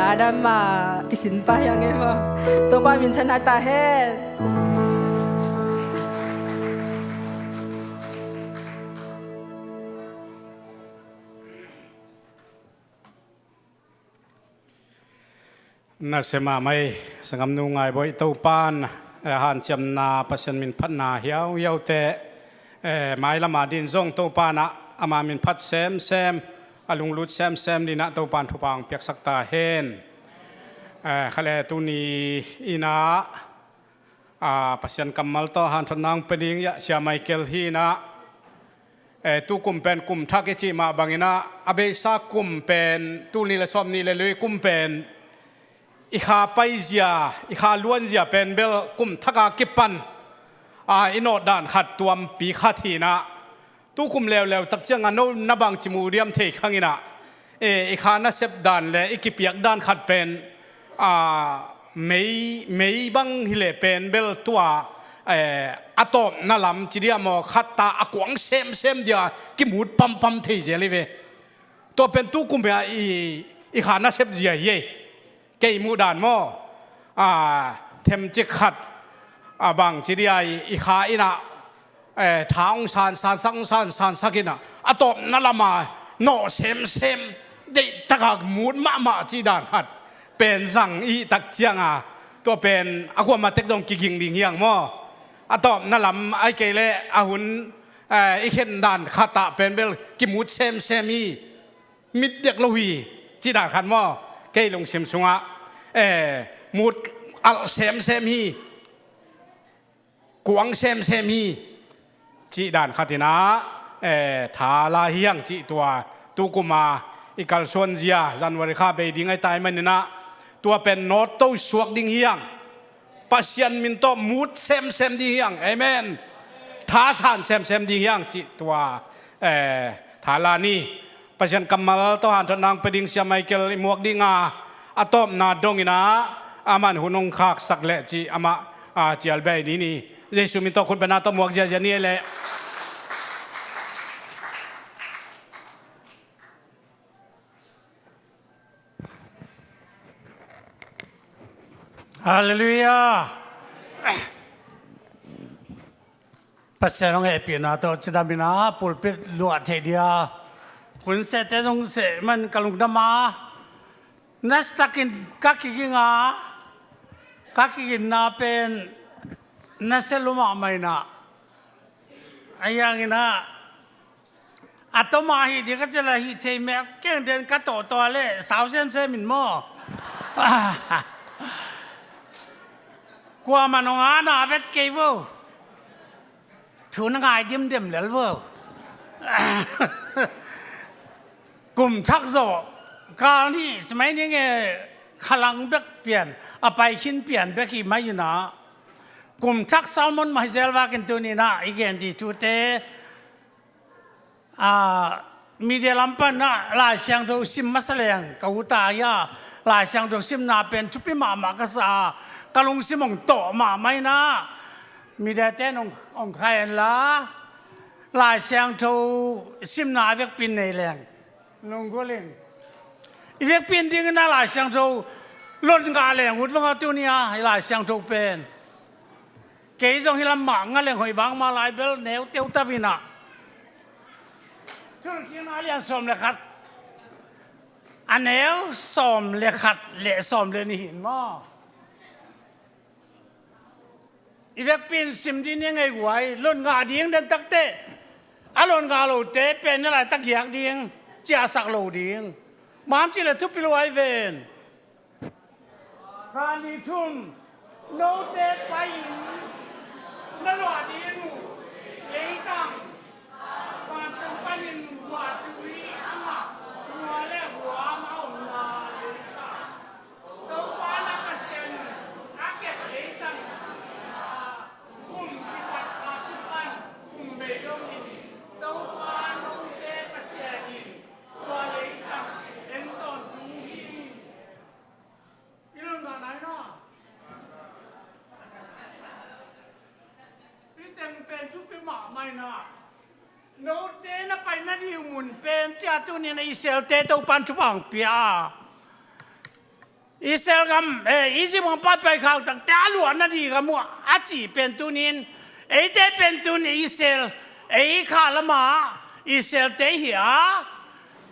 Adam mah kisin pah hi ing ei maw. Topa minthanna ta hen. Nasem mahmah ei, sanggamnu Ngaiboi, Topan, eh, hanciamna, Pasian min phatna hiauhiaute, eh, mailam adingin zong Topan ah ama min phat semsem, a lunglut semsem dingin ah Topan thupha hong piaksak ta hen. Eh, kha le tuni in ah, a, Pasian kammal tawh hanthotna hong pia ding, ya, Sia Michael hi in ah, eh, tu kum pen kum thak i cih mah bangin ah, a beisa kum pen, tul nih le sawm nih le li kum pen, i kha paizia, i kha luanzia pen bel kum thak a kipan, a, i nawt dan khat tuampi khat hi in ah, tu kum leuleu tak ciangin no na bangci mu diam thei khang in ah, eh, i kha nasep dan le i kipiak dan khat pen, a, mei, mei bang hi le pen bel tua, eh, a tawpna lam ci diam maw, khat ta a kuang semsem dia kimut pampam thei zel hi ve. Tua pen tu kum a i, i kha nasep zia hi ei. Kei muh dan maw, a, themcik khat, a, bangci dia i, i kha in ah, eh, tha hong sansansak, hong sansansak in ah, a tawpna lam a nawh semsem, deihtak a mut mahmah cih dan khat pen zang i hih tak ciangin, tua pen a kuamah tek zong kiging ding hi hang maw. A tawpna lam ahih kei leh a hun, eh, i khen dan khat ah pen bel kimut semsem hi. Mit diak lo hi, cih dan khat maw. Kei lungsim sungah, eh, mut alh semsem hi, kuang semsem hi, cih dan khat in ah, eh, tha la hi hang cih tua, tu kum a i kalsuan zia, January kha bei ding ahi tai manin ah, tua pen nawt to suak ding hi hang. Pasian min tawh mut semsem ding hi hang. Amen. Thasan semsem ding hi hang cih tua, eh, tha la ni. Pasian kammal tawh hanthotna hong pia ding Sia Michael i muak ding a, a tawpna dong in ah, aman hun hong khaksak leh cih amah, a, cial beh ni ni. Jesu min tawh khut bengna tawh muak ziazia ni ei leh. Halleluiah. Pasian hong hehpihna tawh cidam in ah pulpit luah theih dia hun sehte zong seh man ka lungdam a, nasatakin ka kiging a, ka kiginna pen nasia lua mahmah in ah, a hiang in ah, a tawm a hih ding ka cih leh hih thei mel keng den ka tawhtawh leh sau semsem in maw. Kuamah nong ana vet kei vo. Thu na ngai dimdem lel vo. Kum thak zawh kal nih ci mai ning e, khalang bek pian, a pai khin pian bek hi mai in ah. Kum thak sermon mah hi zel vakin tuni in ah i gen ding thute, a, media lam pan ah Lai Siangtho sim masa leng ka ut a hia, Lai Siangtho simna pen thupi mahmah ka sa a, ka lungsim hong tawh mahmah in ah, media ten hong, hong khai hen la, Lai Siangtho simna a vekpi in nei leng. Lunggulh in. I vekpi in ding in ah Lai Siangtho lon ngah leng ut vang a tuni a, i Lai Siangtho pen. Kei zong hih lam mah ngah leng hoih vang mah lai bel neu teu ta vin ah. Thuhilhkikna a lian sawm le khat. A neu sawm le khat le sawm le nih hi in maw. I vekpi in sim ding ni ngei guai, lon ngah ding den takte. A lon ngah lote pen na laitak giak ding, ciahsak lo ding. Mam cih le thupi lo ai ven. Kha ni thum, note pai in, na luah ding uh, leitang. Vantung panin guahtui a ngah, gua le huam a omna leitang. Topa na Pasian in a kep leitang kum kipat a kipan kum bei dongin Topa note Pasian in tua leitang en tawntung hi. I lungdam nai na. I teng pen thupi mahmah in ah. Note na pai nading mun pen cia tuni in ah i selte Topan thupha hong pia a. Israel gam, eh, Egypt gam pan paikhak takte a luah nading gam uh a cih pen tuni-in, eite pen tuni-in Israel, ei kha lamah Israelte hi a,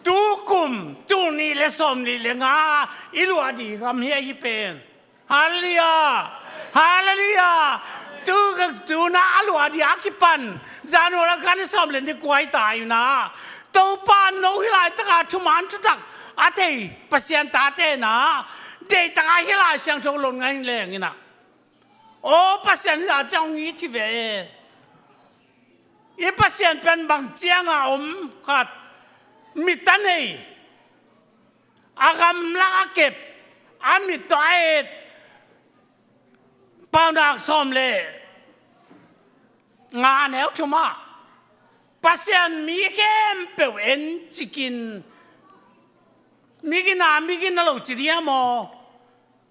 tukum tul nih le sawmnih le nga i luah ding gam hi ahi pen. Hallelujah! Hallelujah! Tu, tu-in a luah ding a kipan, January kha ni sawm le ni kua i ta in a, Topa, no hih laitaka thuman thutak a thei Pasian tate in a, deihtakin hih Lai Siangtho lon ngah in leng in a, aw Pasian, hih a ciang hong it hi ve e. I Pasian pen bang ciang a om khat, mit a nei, a gamlak a kep, a mit tawh a et, Paunak sawm le nga, a neu thum ah, Pasian mi khempeuh encikin, mi gina, mi gina lo ci diam aw,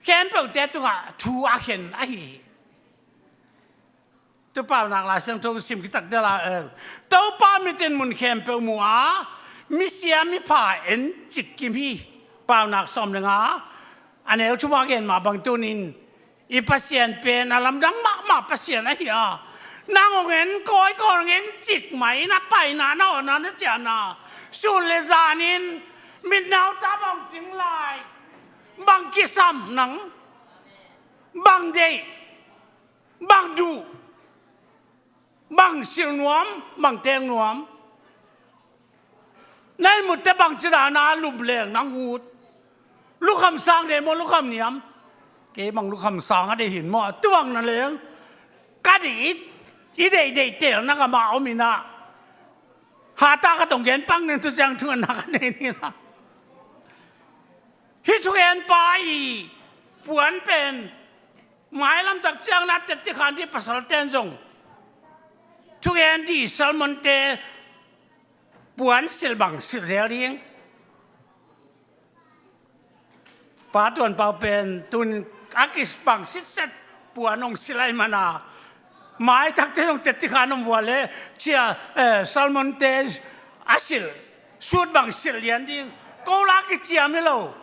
khempeuhte tungah thu a khen ahi hi. Tu Paunak Lai Siangtho sim khit takte la, eh, Topa mit in mun khempeuh mu a, misia mipha encik kim hi. Paunak sawm le nga, a neu thum ah gen mah bang tuni-in, i Pasian pen a lamdang mahmah Pasian ahi a, nang hong en kawikawi, hong encik mah in, a paina, na awhna, na ciahna, sun le zanin, mit nau ta bang cing lai, bang kisam nang, bang deih, bang duh, bang silh nuam, bang teng nuam. Na ihmut teh bangci dan a lum leng nang ut. Lukham sang deih maw, lukham niam? Kei bang lukham sang a deih hi in maw, a tuang na leng. Ka deih, i deihdeih telna ka mah om in a. Hata ka tong gen pang ning, tu ciang thu na ka nei ni la. Hih thugenpa i puan pen, mailam tak ciang na tetti khan ding, pasalte'n zong thugen ding, sermon-te puan silh bang silh zel ding. Pa Tuan Pau pen tun a kibang sitset puan hong silh ahih man a, mai takte zong tetti khan om vua leh, cia, eh, sermon-te a silh, suit bang silh lian ding. Ko la kiciam hi lo.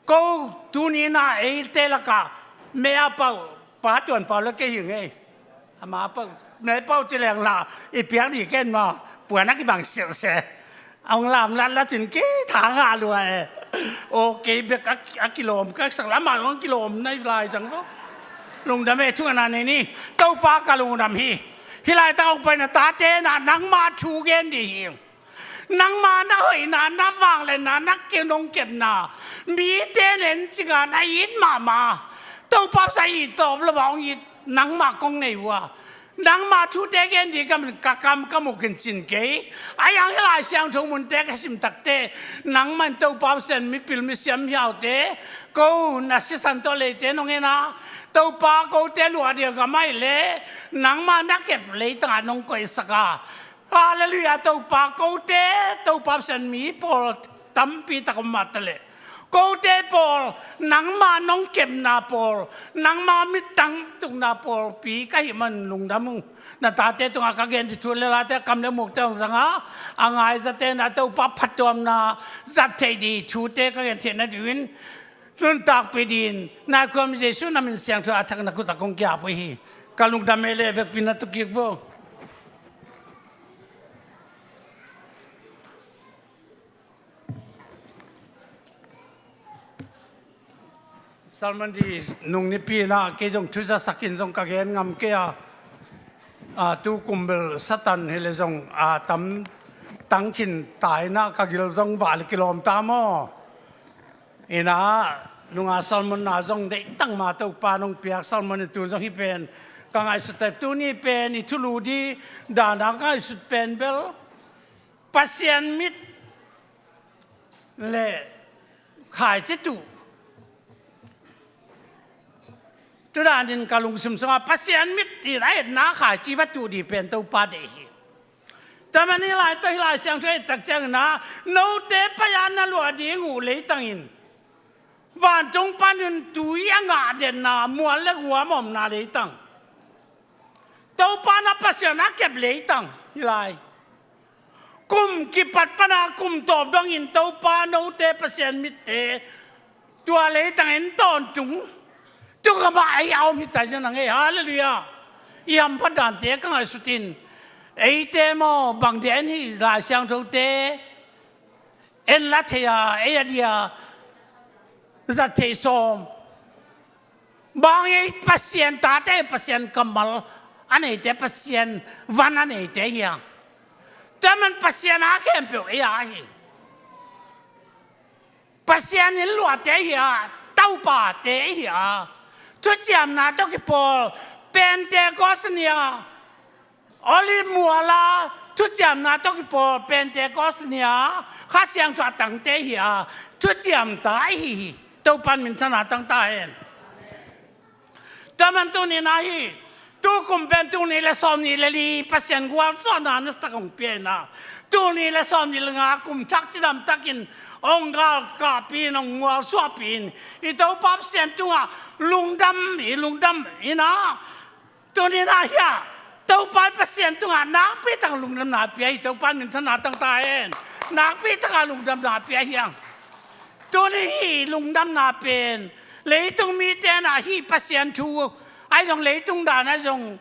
Ko tuni-in a eite lakah mei a pau, Pa Tuan Pau le kei hi ngei. Ama pau, mei pau ci leng la, i piak ding ken maw, puan a kibang silh se. A hong lamlat la cin kei tha ngah lua e. Aw, kei bek a, a kilawm ka sak la, amah hong kilawm nai lai ciang ko. Lungdam e, thu a na nei ni. Topa, ka lungdam hi. Hih laitak hong pai na tate na, nangma thu gen ding hi. Nangma na hoihna, na vangliatna, na kinong kepna, mite in encik a na it mahmah. Topa Pasian, i tawp lo a hong it nangma kong nei uh a, nangma thute gen ding ka, ka kam ka muk in cin kei. A iang hih Lai Siangtho munte ka sim takte, nangma in Topa Pasian, mipil misiam hiaute, ko na sisan tawh leite nong en a, Topa, kote luah ding a gam ahih leh nangma na kep leitang ah nong koihsak a, Hallelujah, Topa, kote, Topa Pasian, mi pawl tampi tak om mah ta leh, kote pawl, nangma nong kepna pawl, nangma mittang tukna pawlpi ka hih man lungdam ung. Na tate tungah ka gen ding thu le late, kam le mukte hong zang a, a ngai zate na Topa phattuamna zat theih ding thute ka gen theihna dingin, nuntakpih dingin, na khuam Jesu na min siangtho a thak na khut ah kong ki-ap uh hi. Ka lungdam e le, vekpi na tu kik vo. Sermon ding nung nipi in a, kei zong thu zasak in zong ka gen ngam kei a, a, tu kum bel Satan hi leh zong, a, tam tang khin ta in a, ka gil zong vah leh kilawm ta maw. In a, nunga sermon na zong deih tangma Topa nong piak sermon in tun zong hih pen ka ngaihsut teh, tuni pen i thulu ding dan a ka ngaihsut pen bel Pasian mit le khaici tuh. Tu dan in ka lungsim sungah Pasian mit in a etna khaici va tuh ding pen Topa deih hi. Tua manin hih lai tawh hih Lai Siangtho i et tak ciangin a, note pai a na luah ding uh leitang in, vantung panin tui a ngah detna, mual le guam a omna leitang, Topa na Pasian a kep leitang, hih lai. Kum kipat pan a kum tawp dongin Topa note Pasian mitte Tua leitang en tawntung, tu khamah ei a om hi tai ciang a ngei, halleluiah. I hamphat dante ka ngaihsut in, eite maw bang dia en hi, Lai Siangthote en la thei a, ei a dia zat thei sawm. Bang ei Pasian tate, Pasian kammal a neite, Pasian van a neite hi hang. Tua man Pasian a khempeuh ei a hi. Pasian in luahte hi a, taupate hi a. Thuciamna tawh kipawl, Pentecost ni a, Olive muala thuciamna tawh kipawl, Pentecost ni a Kha Siangtho a tangte hi a, thuciamta ahi hi. Topan minthanna tangta hen. Tua man tuni-in ahi, tukum pen tul nih le sawm nih le li Pasian gualsuahna nasatak hong pia in a, tul nih le sawm nih le nga kum thak cidam takin hong galkahpih in, hong gualsuahpih in, i Topa Pasian tungah lungdam, i lungdam in a, tuni-in ahi a, Topa i Pasian tungah nakpi tak lungdamna pia hi. Topan minthanna tangta hen. Nakpi taka lungdamna pia hi hang. Tuni hi lungdamna pen leitung mite na hi Pasian thu ahi zong, leitung dan ahi zong,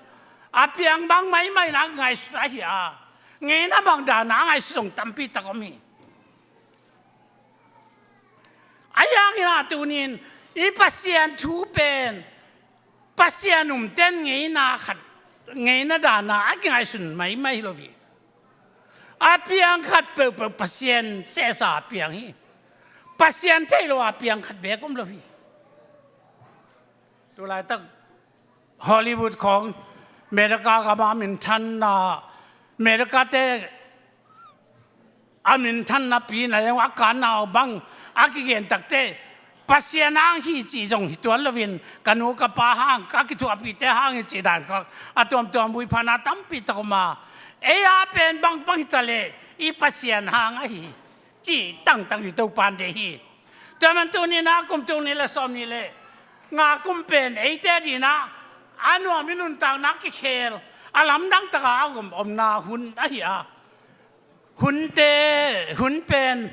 a piang bang maimai na ngaihsut ahi a, ngeina bang dan na ngaihsut zong tampi tak om hi. Ahi hangin a tuni-in i Pasian thu pen Pasian umten ngeina khat, ngeina dana a kingaihsun maimai hi lo hi. A piang khat peuhpeuh Pasian sehsa a piang hi. Pasian thei lo a piang khat beek om lo hi. Tulaitak Hollywood khawng, America gama minthanna, America te a minthanna pi na leng a kanna bang a kigen takte Pasian hang hi cih zong hi tuan loin, ka nu ka pa hang, ka kithuahpihte hang hi cih dan kha a tuamtuam buiphana tampi tak om a, ei a pen bangbang hi ta leh i Pasian hang ahi hi cih tangtang hi Topan deih hi. Tua man tuni-in a kum tul nih le sawm nih le nga kum pen eite adingin a nuam i nuntakna kikhel, a lamdang taka a om, omna hun ahi a, hunte, hun pen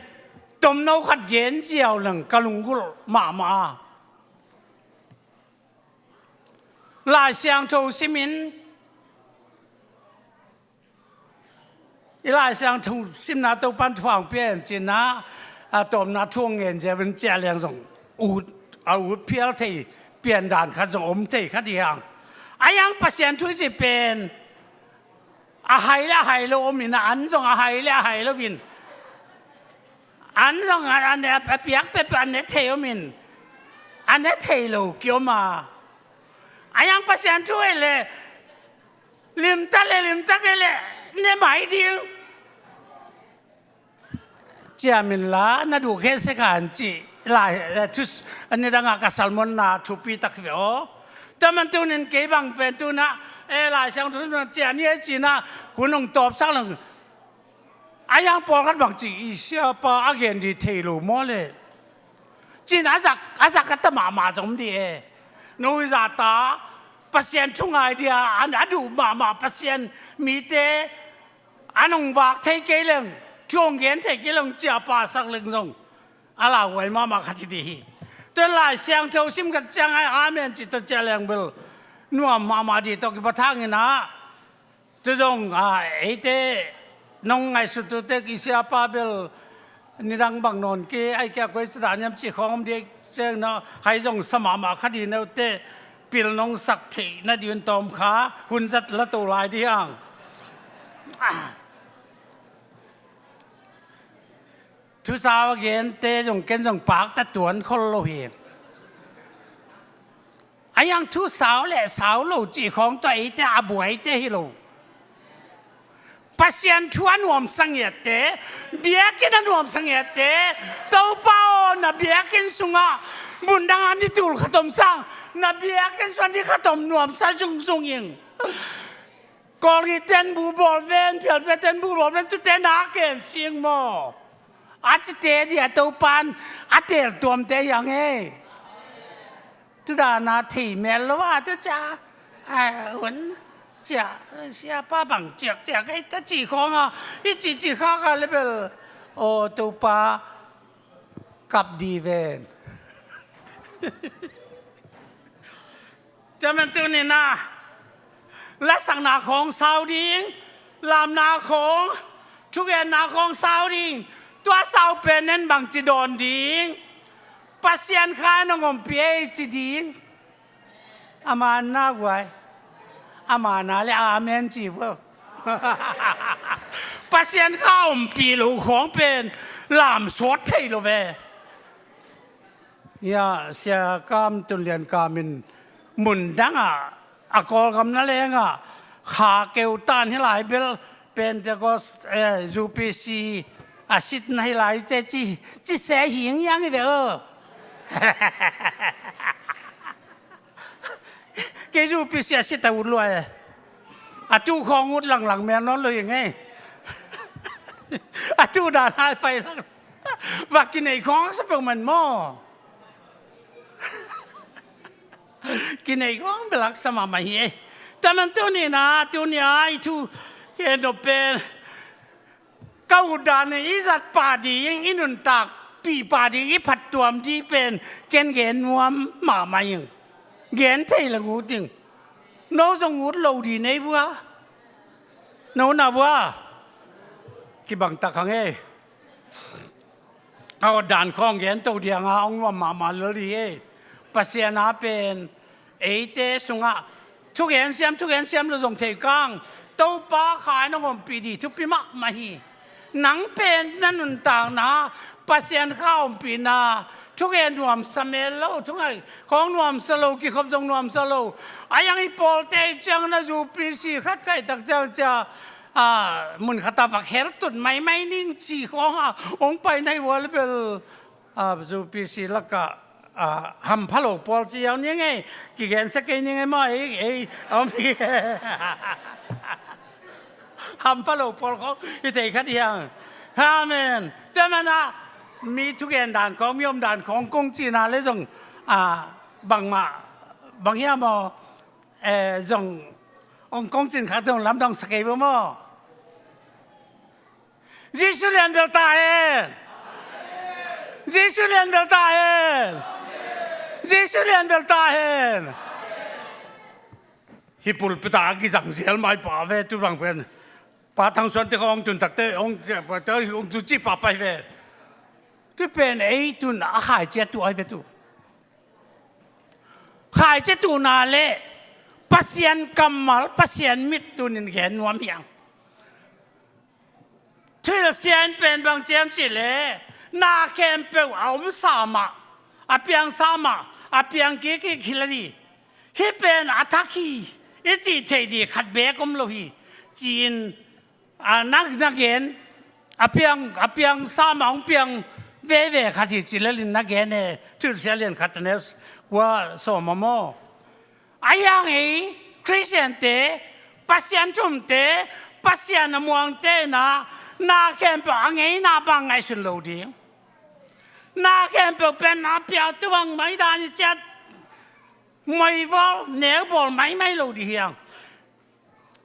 tomno khat gen ziau leng ka lunggulh mahmah a, Lai Siangtho simin, i Lai Siangtho simna Topan thu hong pia hen ci-in a, a tawpna thu hong ngen ziau in ciah leng zong ut, a ut phial thei pian dan khat zong om thei kha ding hi hang. Ahi hang Pasian thu i cih pen a hai le a hai lo om in a, an zong a hai le a hai lo in, an zong a, a ne, a piak peuhpeuh a ne thei om in, a ne thei lo kiom a, ahi hang Pasian thu hi leh limtak le limtak hi leh ne mai ding. Ciam inla na duh khesek a, an cih lai, eh, thu, a nidangah ka sermon-na thupi tak hi ve aw. Tua man tuni-in kei bang pen tu-in a, eh, Lai Siangtho ciah ni ei ci-in a hun hong tawpsak leng, ahi hang pawlkhat bang ci, i siapa a gen ding thei lo maw leh ci-in a zak, a zak a ta mahmah zong om ding e. Noah zahta Pasian thu ngai ding a, a duh mahmah Pasian mite an hong vak thei kei leng, thu hong gen thei kei leng, ciahpah sak leng zong a lauhuai mahmah khat hi ding hi. Tua Lai Siangtho sim khat ciang a amen cih tawh ciah leng bel nuam mahmah ding tawh kipat hangin a, tu zong a, eite nong ngaihsut tutek i siapa bel nidang bang nawn kei, ahih kei a koi ci dan hiam cih khawng om ding ciang na, hai zong sa mahmah kha ding hi na uh teh, pil nong sak theih nading un tawm kha, hun zat la to lai ding hi hang. Thusau a gente zong ken zong pakta tuan khol lo hi. Ahi hang thusau le sau lo cih khawng tawh eite a buaite hi lo. Pasian thu a nuamsa ngiatte, biakinn a nuamsa ngiatte, Topa aw, na biakinn sungah mundang a ni tul khat om sang, na biakinn sungah ni khat om nuamsa zungzung ing. Kawlgih ten bu bawl ven, phialpia ten bu bawl ven, tute na ken sing maw? A cite dia Topan a teel tuamte hi hang ei. Tu dana thei mel lo a, tu cia, a, hun cia, siapa bang ciakciak ei ta cih khawng a, i cihcih khak a le bel, aw Topa, kap dih ven. Tua man tuni-in ah lasakna khawng sau ding, lamna khawng, thugenna khawng sau ding. Tua sau pen en bangci dawn ding? Pasian Kha in hong ompih ei ci ding. A man na guai. A man na le amen ci vua. Pasian Kha ompih lo khawng pen lamsawt thei lo ve. Ya, Sia Kam Tun Lian Kam in mun dangah a Kawlgam na lengah kha keu tan hi lai bel Pentecost, eh, U P C a sit na hi lai ce ci, ci se hing yang hi ve o. Kei U P C a sit a ut lua e. A tu khawng ut langlang mel nawn lo hi ngei. A tu dan hai pai lang. Va kinei khawng sa peuh man maw. Kinei khawng belak sa mahmah hi e. Tua man tuni-in ah, tuni-a i thu khen nop pen ka ut dan in i zat pah ding, i nuntakpih pah ding, i phattuam ding pen ken gen nuam mahmah ing. Gen thei leng ut ing. No zong ut lo ding nei vua. No na vua. Kibang tak hang e. A ut dan khawng gen to ding a hong nuam mahmah lel ding e. Pasian a pen eite sungah thugen siam, thugen siam lo zong thei kang. Topa Kha in hong ompih ding thupi mahmah hi. Nang pen na nuntakna Pasian Kha ompihna thugen nuamsa mel lo, thungai khawng nuamsa lo, kikhop zong nuamsa lo. A yang i pawlte i ciang na U P C khat kaihtak ciang cia, a, mun khat a vak hel tut maimai ning ci khawng a hong pai na hi ua le bel. A, U P C lakah, a, hampha lo pawl ci hiau ni ngei, kigensia kei ni ngei maw, ei, ei, om hi. Hampha lo pawl khawng hi thei khat hiang. Amen. Tua man ah mi thugen dan khawng, mi om dan khawng kong cihna le zong, a, bangmah, bang hiam aw, eh, zong hong kong cih khat zong lamdang sa kei bo maw. Jesu lian bel ta hen. Jesu lian bel ta hen. Jesu lian bel ta hen. Hi pulpit ah a kizang zel mai pa ve tu bang pen. Pa Thang Suan te khawng tun takte hong, hong tu ci pa pai ve. Tu pen ei tun a khaici a tu ai ve tu. Khaici tuhna le Pasian kammal, Pasian mit tunin gen nuam hiang. Thuhilhsia in pen bang ciam cih leh na khempeuh a omsa mah, a piangsa mah, a piang kik hi la ding. Hih pen a thak hi i cih theih ding khat beek om lo hi ci-in, a, na, na gen, a piang, a piangsa mah hong piang veve khat hi ci lel in na gen e, Thuhilhsia lian khat a neu kua sawm a maw. A hiang ei Khristiante, Pasian thumte, Pasian a muangte in ah na khempeuh a ngeina bang ngaihsun lo ding. Na khempeuh pen a piau tu bang mai dan i ciat, moivawl neubawl maimai lo ding hiang.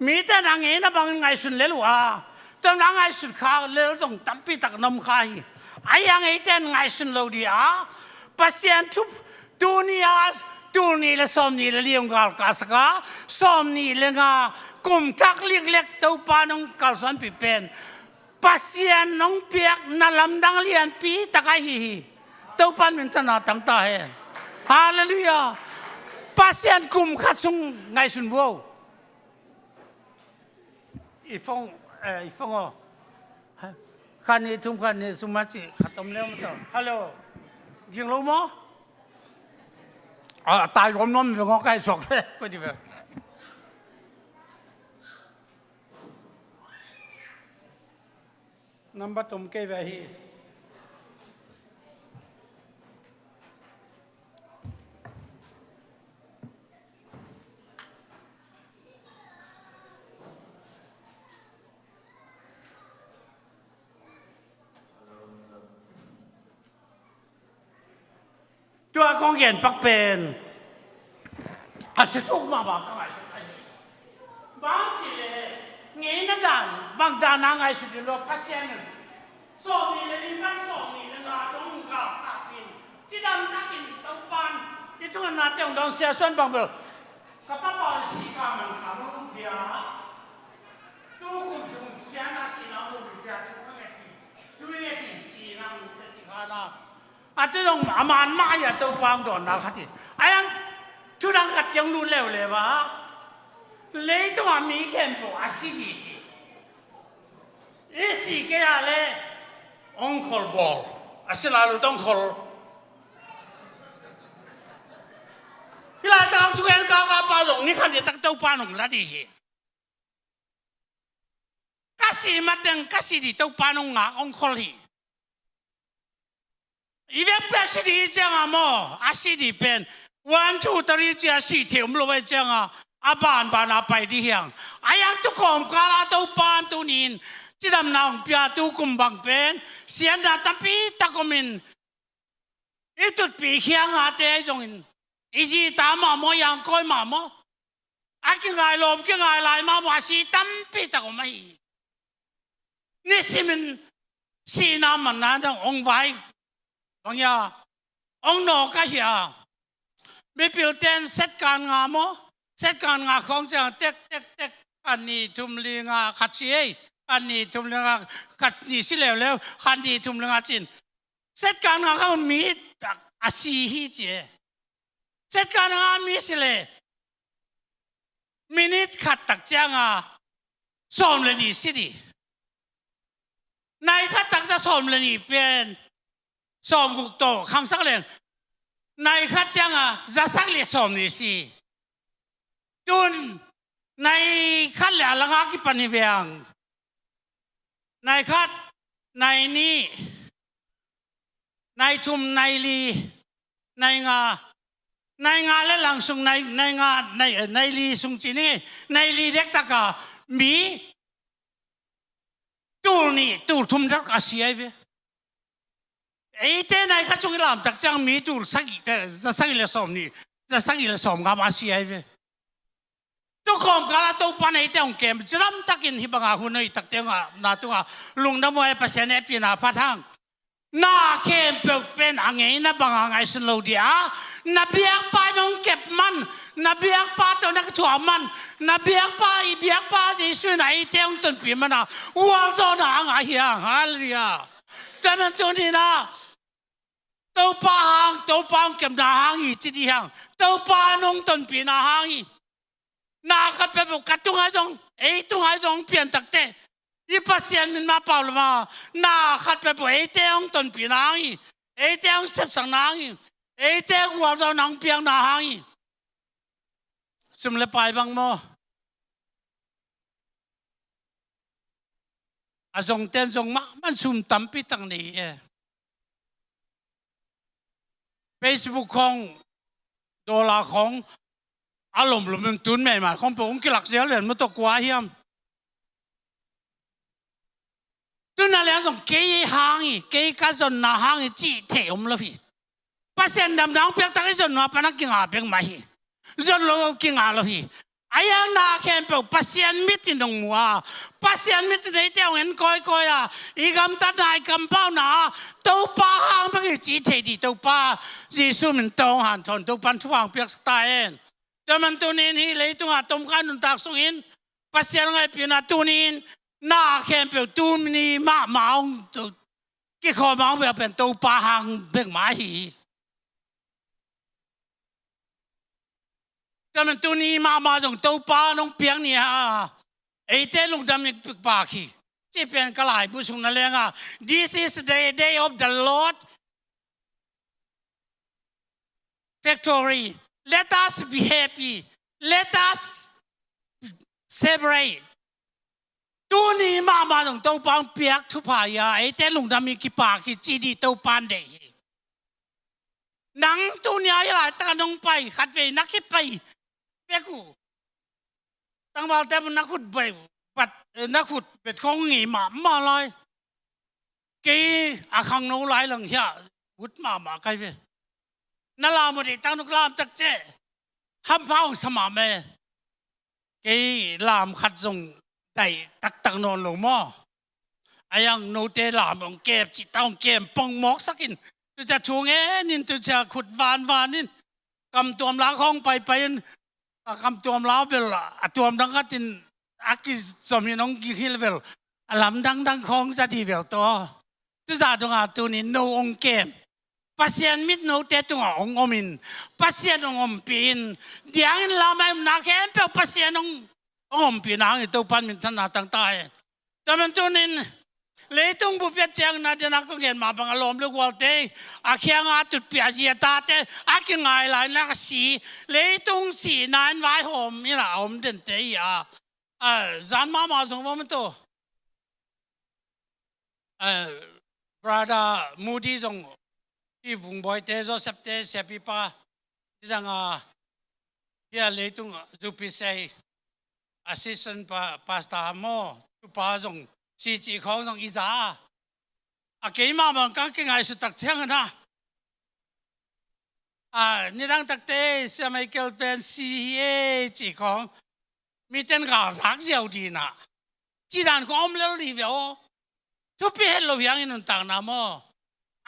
Mite in a ngeina bangin ngaihsun lel uh a, tua na ngaihsut kha lel zong tampi tak na om kha hi. A hiang eite in ngaihsun lo ding a, Pasian thu tuni a, tul nih le sawm nih le li hong galkahsak a, sawm nih le nga kum thak liklek Topa in hong kalsuanpih pen Pasian hong piak na lamdang lianpi tak ahi hi. Topa in minthanna tang ta hen. Halleluiah. Pasian kum khat sung ngaihsun vo. I phone, eh, i phone aw. Khat nih thum, khat nih thum a ci khat om leu maw tawh. Hello. Ging lo maw? A, tai gawm nuam ve ngaw kai suak ve. Koi di ve. Number tom kei ve hi. Tua kong gen pak pen a si tuk mah bang ka ngaihsut ahi. Bang ci le ngeina dan bang dan a ngaihsut ding lo Pasian in. Sawm nih le li pan sawm nih le nga dong gal kap in cidam takin Topan Na teng dong sia suan bang bel. Ka papa si ka man ka lu dia. Tu kum sung sia na si na lu dia tu ka ngai ti. Tu ngai ti ci na lu dia ti ka na. A tu dong a man ma ya Topa ang don na kha ti. Ayang tu dang ka tiang lu leu le ba. Leitung a mi khempeuh a si di hi. I si kei a le ong khol bawl a si la lu tong khol. Hi lai tang thugen ka ka pa zong ni khan di tak Topa nong la di hi. Ka si mateng ka si di Topa nong ngak ong khol hi. I vek pia si di cianga maw a si di pen one two three cia si thei um lo vai cianga a ban ban a pai di hiang. A yang tu kawm kala Topa an tu nin cidamna hong pia tu kum bang pen sianna tampi tak om in i tutpi khianga te ai zongin i zi ta mah maw yang kawi mah maw a kingai lawm kingai lai mah maw a si tampi tak om ahi. Nisimin sihna manna dang ong vai bang ya ong nawk ahi a. Mipil ten set kan nga maw set kan nga khawng ciang tek tek tek khat ni thum li nga khat si ei khat ni thum li nga khat ni si leuleu khat ni thum li nga cin set kan nga kha mi a si hi ci e. Set kan nga mi si le minit khat tak cianga sawm le ni si di. Nai khat tak za sawm le ni pen sawm guk to khangsak leng nai khat cianga za sak le sawm ni si. Tun nai khat le a langa kipan hi veng. Nai khat nai ni nai thum nai li nai nga nai nga le lang sung nai nai nga nai nai li sung ci ni nai li dek taka mi tul ni tul thum dek a si ai ve. Eite nai khat sung i lam tak ciang mi tul sagih te za sagih le sawm ni za sagih le sawm ngam a si ai ve. Tu kawm kala Topa nei te hong kem cidam takin hi banga hun hoi tak te nga na tunga lungdam hoi Pasian e pina phat hang. Na khempeuh pen a ngeina banga ngaihsun lo dia na biakpa nong kep man na biakpa to na thuah man na biakpa i biakpa Jesu na eite hong tonpi mana ualzawna a ngah hiang. Halleluia. Taman tunina Topa hang Topa hong kepna hang hi ci di hang Topa nong tonpina hang hi. Na khat peuh ka tunga zong ei tunga zong pian takte i Pasian min ma pau lama na khat peuh eite hong tonpina hang hi. Eite hong sepsakna hang hi. Eite gualzawna hong piakna hang hi. Sum le pai bang maw? A zong ten zong mah man sum tampi tak nei e. Facebook khong dollar khong a lomlom in tun meimai khong pe ung kilak zel ven maw tawh kua hiam? Tuna le a zong kei hang hi kei ka zonna hang hi cih thei om lo hi. Pasian damna hong piak tak i zonna pana kinga bek mah hi. Zon lo kinga lo hi. A yang na khempeuh Pasian mit in hong mu a Pasian mit in eite hong en kawikawi a i gamtatna i kampauna a Topa hang bek hi cih thei di Topa Jesu min tawng hanthawn Topa in thu hang piaksak ta hen. Tua man tunin hi leitunga tomkai nuntak sungin Pasian ngaihpina tunin na khempeuh tuni mahmah hong kikhawm hang bek pen Topa hang bek mah hi. Tua man tuni mahmah zong Topa nong piak ni ha eite lungdam i pak hi. Ci pen ka laibu sung na lenga this is the day of the Lord victory. Let us be happy. Let us celebrate. Tuni mahmah zong Topa hong piak thupha hi a eite lungdam i kipak hi ci di Topa in deih hi. Nang tuni a hi laitaka nong pai khatvei na kipai pek uh tangvalte na khut bai uh bat na khut bet khong ngei mahmah lai. Kei a khangno lai lang hiah ut mahmah kai ve. Na lam uh deih tang nuk lam tak ceh hampha hong sa mahmah e. Kei lam khat zong daih taktak nawn lo maw? A yang note lam hong kep cih ta hong kem pong mawksak in tucia thu ngen in tucia khut vanvan in Kamtuam la khawng paipai in, a kamtuam la bel a tuam dang khatin a kizom in hong kihilh bel a lamdang dang khawng za dih bel tawh. Tuzah dongah tunin no hong kem. Pasian mit note tungah hong om in, Pasian hong ompih in, diangin lamah i omna khempeuh Pasian hong, hong ompihna hang i Topan minthanna tang ta hen. Tua man tunin leitung bup piat ciang na dena kong gen mah bang a lawm le gualte a khianga tutpih a zi a tate a kingai lai na ka si leitung sihna in vaihawm ina a om dente hi a, a zan mahmah zong va man tu. Brother Moody zong, i Vungbawite, Joseph te siapipa, nidanga hia leitung zupisei assistant pa, pastor maw, tupa zong si cih khawng zong i za a, keimah bang kang kingaihsut tak ciang a na, a nidang takte sia Michael pen si hi e cih khawng miten galzak ziau dina. Cidan khawng om lel di ve aw. Thupi het lo hiang i nuntakna maw?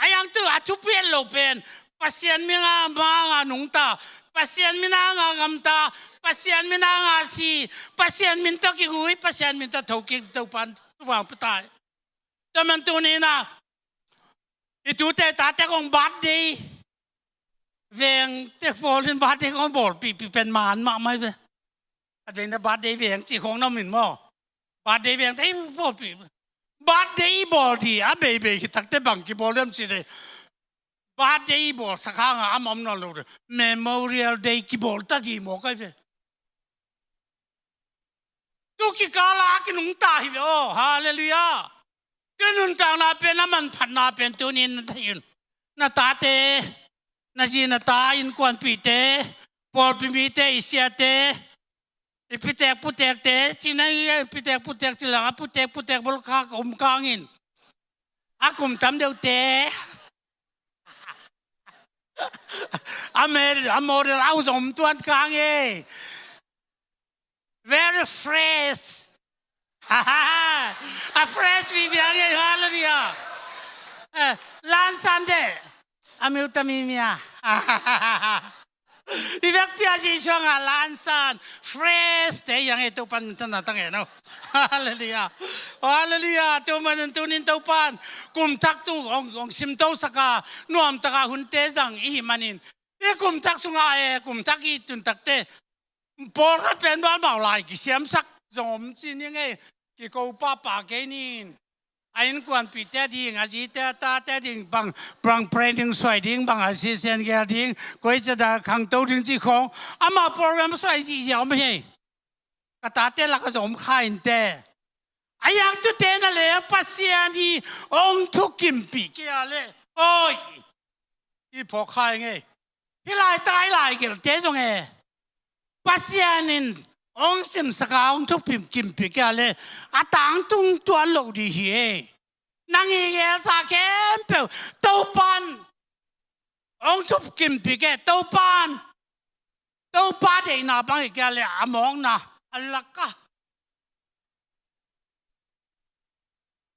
A yang tu a thupi het lo pen Pasian min a manga nungta, Pasian min a nga gamta, Pasian min a nga si, Pasian min tawh kigui, Pasian min tawh thokik Topan tubang patai. Tua man tunina i tute tate kong birthday veng tek pawl in birthday kong bawlpihpih pen man mahmah hi ve. A veng na birthday veng cih khawng na min maw? Birthday veng te i bawlpih. Birthday i bawl di a beibei hi takte bang kibawl dem cih de. Birthday i bawl sak hanga a mawm nawn lo de. Memorial Day kibawl ta di maw kai ve. Tu kikala a kinungta hi ve aw. Halleluiah. Tu nuntakna pen a manphatna pen tunin na thei un. Na tate, na zi na ta innkuanpihte, pawlpi mite, i siate, i pitek putekte, cina i pitek putek cilang a putek putek bol kha ka um kangin a kum tam deuhte a me-, a model au zong om tuan kang e. Very fresh. A fresh mi biang e, halleluiah. Eh, lansan de. A miu ta mi mia. I vekpi a Jesu anga lansan fresh te yang e Topan tana tang e no. Halleluiah. Halleluiah. Tuman tunin Topan kum thak tung ong, ong sim to saka nuam taka hunte zang i hi manin. I kum thak sunga e, kum thak i tun takte. Pawlkhat pen bal mau lai kisiamsak zong om ci ni ngei, kiko papa kei nin. A innkuanpihte ding, a zite a tate ding, bang, bang training suai ding, bang a sisian gel ding, koi ceda khangto ding ci khong. Ama program suai zihziah om hi. Ka tate laka zong om kha inte. A yang tute na le Pasian hi ong thukimpih kia le. Oi. I phawk khai ngei. Hi lai tai lai gelte zong e. Pasian in ong simsaka ong thukim kimpih kia le a tangtung tuan lo di hi e. Nang i gelsa khempeuh Topan ong thukim pi ke Topan. Topa deihna bang hi kia le a mawkna a laka.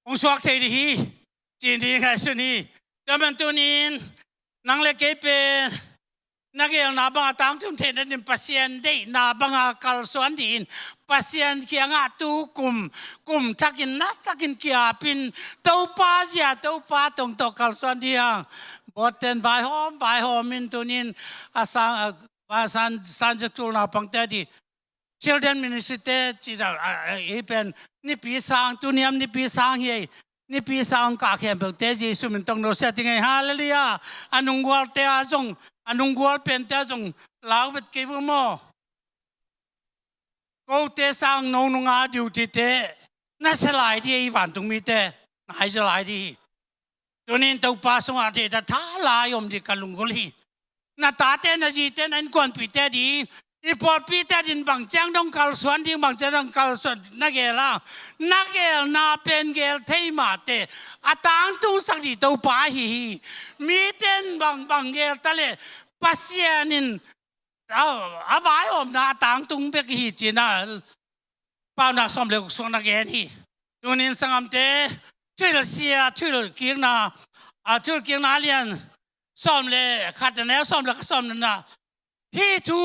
Hong suak thei dih hi. Cin dih ngaihsun hi. Tua man tunin nang le kei pen na gelna banga tangtun theihna din Pasian deihna banga kalsuan dihin Pasian kiangah tu kum, kum thakin nastakin kiapin Topa zia Topa tongtawh kalsuan dih hang. Bawten vaihawm, vaihawm in tunin a sang, a, a san, san zek tul naupangte dih. Children Ministry te ci zau, a, a, i pen nipi sang, tuniam nipi sang hi ei. Nipi sang ka khempeuhte Jesu min tong no sia ti ngei. Halleluiah. A nunggualte a zong, a nunggual pente a zong lau vet kei vu maw? Kote sang no nunga duty te na sia lai di ei vantung mite. Na hai sia lai di hi. Tunin Topa sungah thei ta tha lai om di ka lunggulh hi. Na tate, na zite, na innkuanpihte ding, i pawlpite din bang ciang dong kalsuan ding, bang ciang dong kalsuan na gel a. Na gelna pen gel thei mahte a tangtungsak dih Topa ahi hi. Miten bang, bang gel ta le Pasian in a, a vai omna a tangtung bek hi cina. Paunak sawm le guk suang na gen hi. Tunin sangamte, thuhilhsia, thuhilhkikna, a thuhilhkikna lian sawm le khat na neu sawm le khat sawm na na. Hih thu,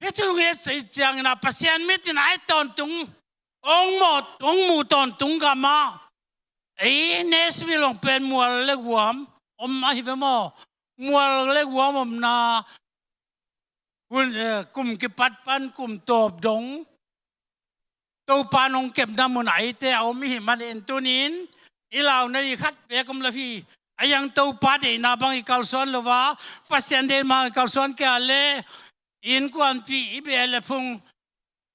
hih thu ngiat ciangin ah Pasian mit in ah ei tawntung, hong mu, hong mu tawntung gam ah, ei Nashville hong pen mual le guam om ahi ve maw? Mual le guam omna, hun, eh, kum kipat pan kum tawp dong Topa nong kepna mun ah eite a om i hih manin tunin i launa i khat pek om lo hi. A hiang Topa deihna bang i kalsuan lo a, Pasian deihna bang i kalsuan kei a leh innkuanpih i beh le phung,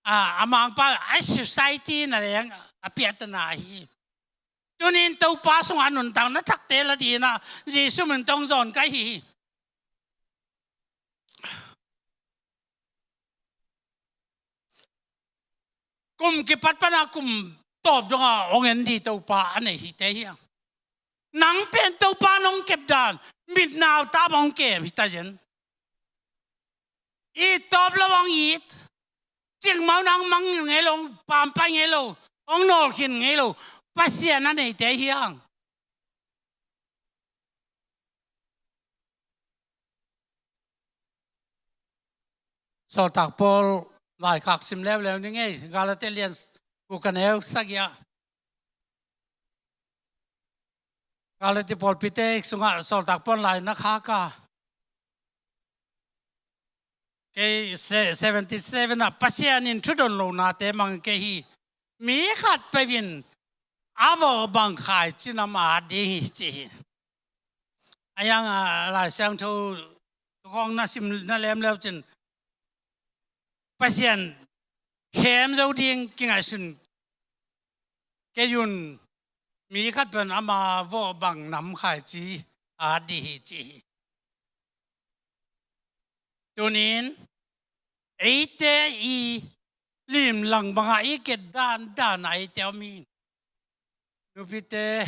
a, a mangpa a society na leng a piahtana hi. Tunin Topa sungah nuntakna thakte la dingin ah Jesu min tawh hong zawn ka hi hi. Kum kipat pana kum tawp donga hong en ding Topa a nei hite hi hang. Nang pen Topa nong kep dan, mit nau ta bang hong kem hi ta zen. It tawp lo hong it, cikmau nang mang ngei lo, pampai ngei lo, hong nawlkhin ngei lo, Pasian a neite hi hang. Sawltak Paul laikhak sim leuleu ni ngei, Galati lian guk a neu sagih ah. Galati pawlpite sungah Sawltak Paul lai na khak a. Kei se-, seventy seven ah Pasian in thudon lonate mang kei hi. Mi khat peuh in a vawh bang khaici nam a at ding hi ci hi. A hiang a Lai Siangtho khawng na sim na lem leu cin Pasian khem zo ding kingaihsun kei un, mi khat peuh in ama vawh bang nam khaici a at ding hi ci hi. Tunin eite i limlang bangah i ket dan dan a eite om hi. Nupite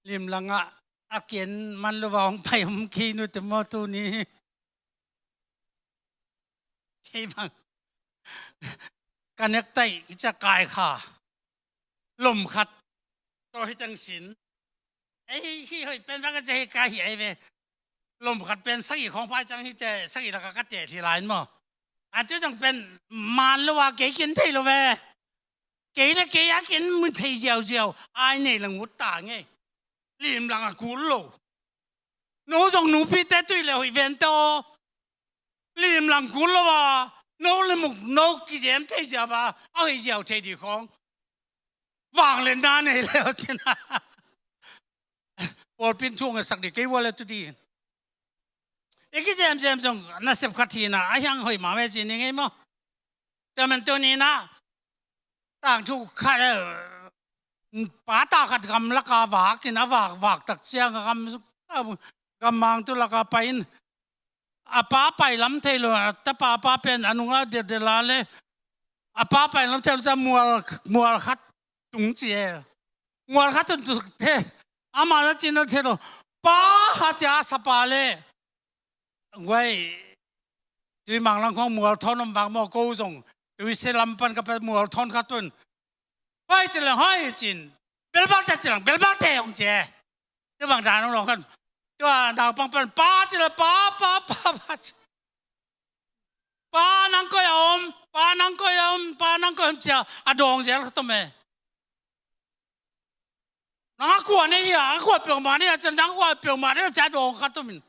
limlangah a ken man lo a hong pai om kei nute maw tuni. Kei bang ka nektai i ciah kai kha lom khat tawh hi teng sin. Ei, hih hoih pen bang ka cia hi ka hi ei ve. Lom khat pen sagih khawng pai ciang hi te, sagih lakah ka tet hi lai maw? A tu zong pen man lo a kei kin thei lo ve. Kei le kei a kin mu thei ziauziau ai nei lang ut ta ngei. Limlang a kul lo. No zong nupite tui le hoih ven te aw. Limlang kul lo a, no le muk no kizem thei ziau a, a hoih ziau thei dih khawng. Vang le na nei le aw cin a. Pawlpi in thu hong ngetsak dih kei vua le tu dih. I kizemzem zong nasep khat hi na, a hiang hoih mah ve ci ni ngei maw? Tua man tuni na, tangthu khat, eh, pata khat gamlaka vak in a vak, vak tak ciang a gam, gammang tu laka pai in a pa pai lam thei lo, a tapa pa pen a nunga dedela le a pa pai lam thei lo ciang mual, mual khat tung ci e. Mual khat tung tuk te. Ama na cin na thei lo. Pa ha cia sapa le. Guai. Tui manglang khong mual thawn om vang maw ko zong. Tui se lam pan ka pe mual thawn khat tun. Hoi ci leng hoi cin. Belbal te ci leng belbal te hong cie. Tua bang dan hong lo khan. Tua naupang pan pa ci leng pa, pa, pa, pa ci. Pa nang koi a om, pa nang koi a om, pa nang koi a om cia, a dawng zel khat om e. Nang a kua nei hia, a kua peuhmah nei hia, cia nang a kua peuhmah nei hia, cia a dawng khat om in.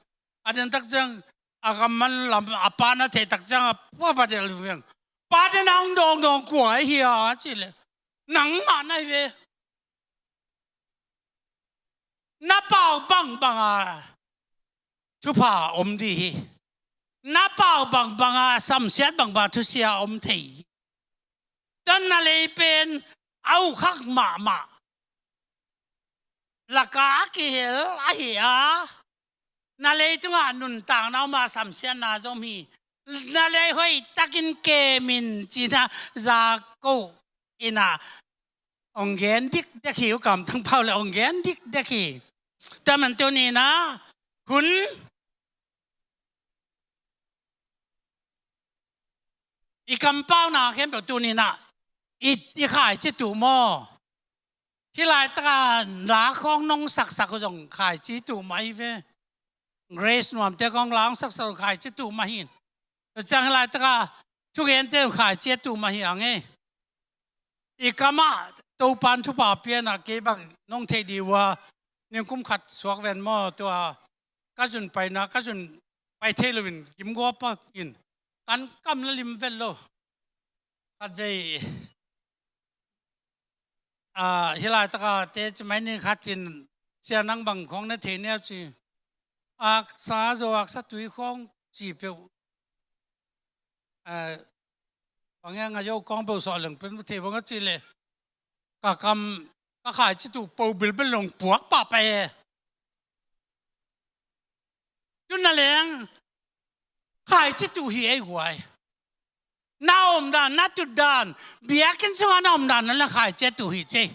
A den tak ciang, a gamman lam, a pa na thei tak ciang, a pa va del veng. Pa den a hong dawng dawng kua hia, ci le. Nang mah nai ve. Na pau bangbang a thupha om dih hi. Na pau bangbang a samsiat bangbang a thusia om thei hi. Tua na lei pen a ukhak mahmah laka a kihel ahi a, na leitungah nuntakna om a samsiatna zom hi. Na lei hoih takin kemin cina za ko ina ong gen dikdek hi, u Kam Thang Pau le ong gen dikdek hi. Tua man tuni na hun i kampauna khempeuh tuni na i, i khaici tuh maw? Hih laitaka la khawng nong saksak uh zong khaici tuh mah hi ve. Grace Nuamte kong la hong saksak uh khaici tuh mah hi. Tua ciang hih laitaka thugente uh khaici a tuh mah hi hang e. I kamah Topan thupha pianah kei bang nong theih dih uh a, ningkum khat suak ven maw, tua ka zun paina, ka zun pai thei loin gim gua pak in kan kam la lim vet lo. Khatvei, ah, hih laitaka teci mai ni khatin, sia nang bang khong na thei neu ci. Aksa zo, aksa tui khong ci peuh. Ah, bang hiang a yo khong peuh sawh leng pen thei bang a ci le. Ka kam, ka khaici tuh po bilbil long puak pah pah e. Tu na leng khaici tuh hi ei guai. Na omdan, na tutdan, biakinn sungah na omdan na leng khaici a tuh hi cei.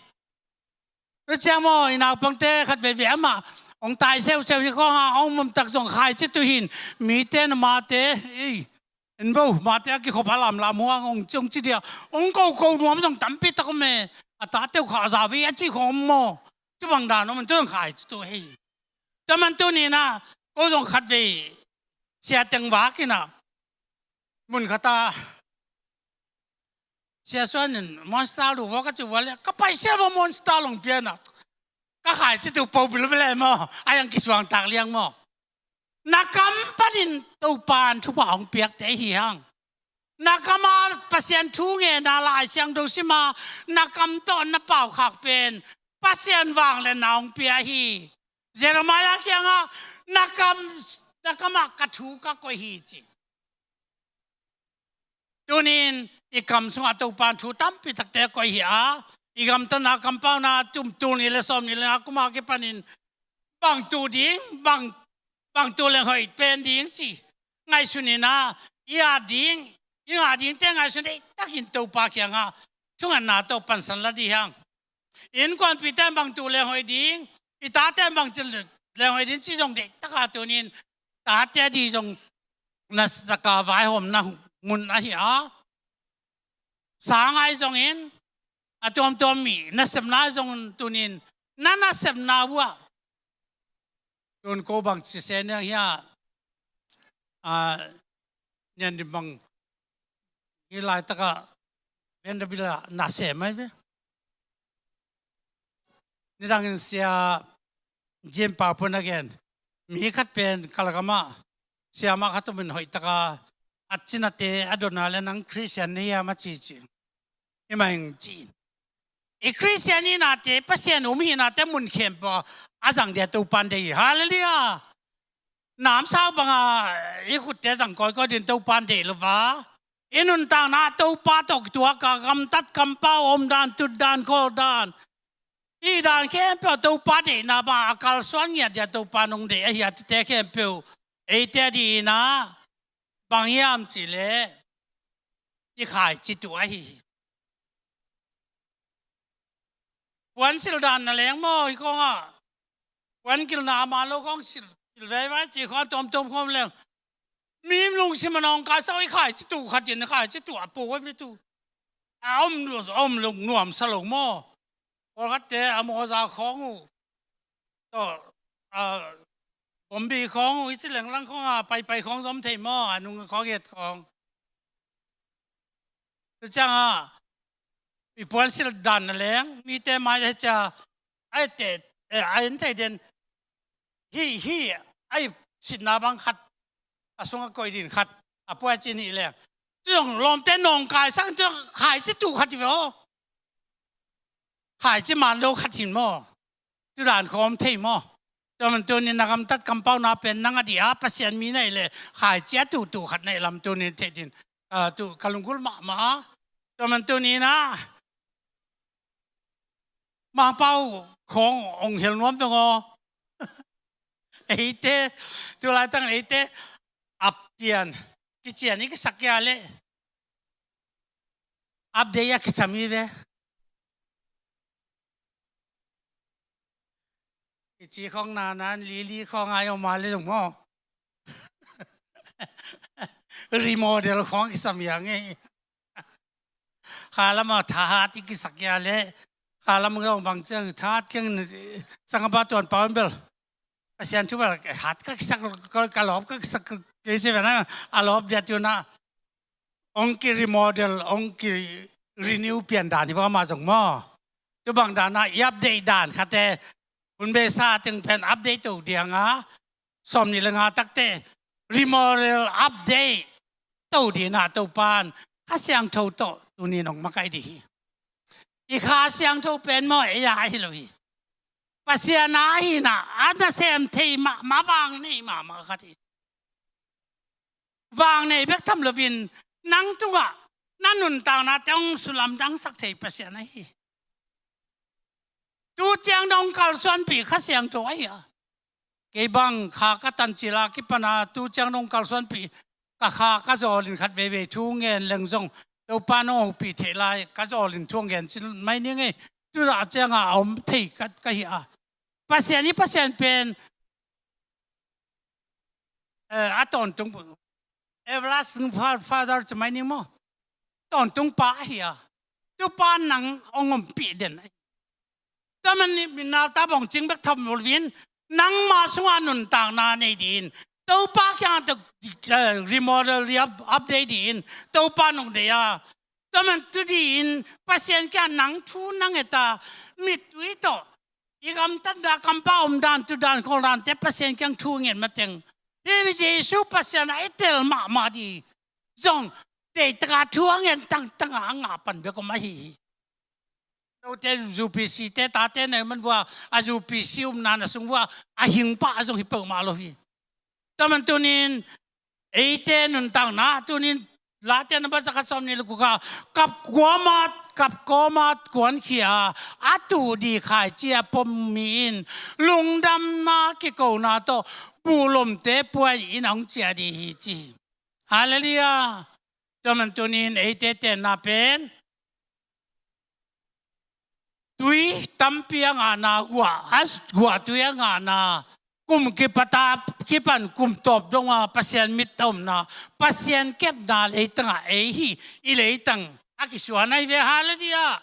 Tua ciang maw, i naupangte khat veivei amah hong tai seuseu hi khawng a, hong mumtak zong khaici tuh hin, mite na mate, ei, en vo, mate a kikhop a lamlam huang hong ci, hong ci dia, hong koko nuam zong tampi tak om e, a tate uh khah za vei a ci khong om maw. Tu bang dan om, tu zong khaici tuh hi. Tua man tuni-in ah, ko zong khatvei sia teng vak in ah, mun khat ah, Sia Suan in Monster luh vua ka ci vua le, ka pai sia vua Monster long pian ah, ka khaici tuh po bilbil e maw, a hiang kisuangtak liang maw. Na kam panin Topan thupha hong piakte hi hang. Na kam a Pasian thu ngen a, Lai Siangtho sim a, na kam tawh na paukhak pen Pasian vangliatna hong pia hi. Jeremiah kiangah, na kam, na kamah ka thu ka koih hi ci. Tuni-in i kam sungah Topan thu tampi takte koih hi a, i gamtatna kampauna tum tul nih le sawm nih le nga kum a kipanin bang tuh ding, bang, bang tuh leng hoih pen ding ci ngaihsun in ah, i at ding, i ngah dingte ngaihsun deihtakin Topa kiangah thungetna tawh pansan la dih hang. Innkuanpihte in bang tuh leng hoih ding, i tate in bang ci leng hoih ding ci zong deihtak a, tuni-in tate ading zong nasepna, vaihawmna mun ahi a, sang ahi zongin, a tuamtuam mi nasepna ahi zongin, tuni-in na nasepna uh ah, tun ko bang ci se niang hia, a, nian dim bang hih laitakah Vanderbilt ah na sem ahi ve. Nidangin Sia Jim Pau Pun a gen, mi khat pen kalakam ah sia mah khat om in hoihtaka a cinate a donna le, nang Khristian na hiam a ci ci. Hi mah ing ci. I Khristian hihnate, Pasian um hihnate mun khempeuh a zang dia Topan deih hi. Halleluiah. Namsau banga i khutte zang kawikawi ding Topan deih lo va, i nuntakna Topa tawh kituak a, gamtat kampau, omdan, tutdan, khawldan, i dan khempeuh Topa deihna bang a kalsuan ngiat dia Topa nong deih ahi a, tute khempeuh eite adingin ah bang hiam cih leh i khaici tuh ahi hi. Puan sil dan na leng maw, hi khawngah puan kilna a man lo khawng sil, sil veivai ci khawng a tuamtuam khawng leng, mi lungsim a nawngkaisak i khaici tuh khat in, khaici tuh a po a vitu a om, a om lo nuamsa lo maw. Pawlkhatte a mawza khawng uh tawh, a, bombi khawng uh i ci lenglang khawng a paipai khawng zom thei maw, a nung khawng et khawng. Tua ciangah i puan sil dan na leng mite mai a cia a ette, eh, a en thei den. Hi, hi, a i sitna bang khat, a sungah koih din khat, a puai cin hi leng, tu zong lawmte nawngkaisak in tu khaici tuh khat hi ve aw. Khaici man lo khat hin maw. Tu dan khawm thei maw. Tua man tunin na gamtat kampauna pen nang a dih a, Pasian mi na hih leh khaici a tuhtuh khat na hih lam tunin thei din, ah, tu ka lunggulh mahmah a. Tua man tunin ah Mangpau khawng hong hel nuam veng aw. Eite, tu laitang eite a pian kician i kisak kia leh update a kisam hi ve. I ci khawng nanan lili khawng ai om a le zong maw. Remodel khawng kisam hi a ngei. Kha lamah thahat i kisak hi a le, kha lamah zong bang ciang thahat keng, sangapa tuan pau in bel. Pasian thu bel hat ka kisak, ka lawp ka kisak kei ci ve na, a lawp dia tu na, ong ki remodel, ong ki renew pian dan hi bang amah zong maw. Tu bang dan a i update dan khate, hun beisa teng pen update to diang a, sawm ni le nga takte, remodel update to dina Topan Kha Siangtho tawh tuni nong makaih dih hi. I Kha Siangtho pen maw, ei a hi lo hi. Pasian a hi na, a nasem thei mahmah, vang nei mahmah khat hi. Vang nei bek tham loin, nang tungah na nuntakna teng sulamdangsak thei Pasian a hi. Tu ciang dong kalsuanpih Kha Siangtho a hi a. Kei bang kha ka tancil a kipana tu ciang dong kalsuanpih, ka kha ka zawlin khat veivei thu ngen leng zong, Topa nong hopih theih lai, ka zawlin thu ngen cil mai ning ei. Tu a cianga a om thei ka, ka hi a. Pasian hi Pasian pen, eh, a tawntung, everlasting fa-, Father ci mai ning maw. Tawntung pa a hi a. Tu pa nang ong ompih den a hi. Tua man ni, mi nau ta bawng cing bek tham loin, nangma sungah nuntakna nei din, Topa kiang ta, eh, remodel di up-, update din, Topa nong dei a. Tua man tu din, Pasian kiang nang thu nang eta, mittui tawh, i gamtatna kampau omdan, tudan kholdan te Pasian kiang thu ngen mateng, hi Jesu Pasian a i tel mahmah di zong, deitaka thu a ngen tangtanga a ngah pan bek om a hi hi. Note U P C te tate na man vua, a U P C umna na sung vua, a hing pah a zong hi peuhmah lo hi. Tua man tunin, eite nuntakna, tunin, Late na basa ka sawm ni le kua, kap kuamat, kap kuamat kuankhia, a tuh di khaici a pom mi in, lungdamna kikona tawh, buhlomte puai in a hong ciah di hi ci. Halleluiah. Tua man tunin, eite tenna pen, tui tampi a ngahna, guah, a guah tui a ngahna, kum kipata, kipan kum tawp donga Pasian mit a omna, Pasian kepna leitanga ei hi, i leitang a kisuan ahi ve, halleluiah.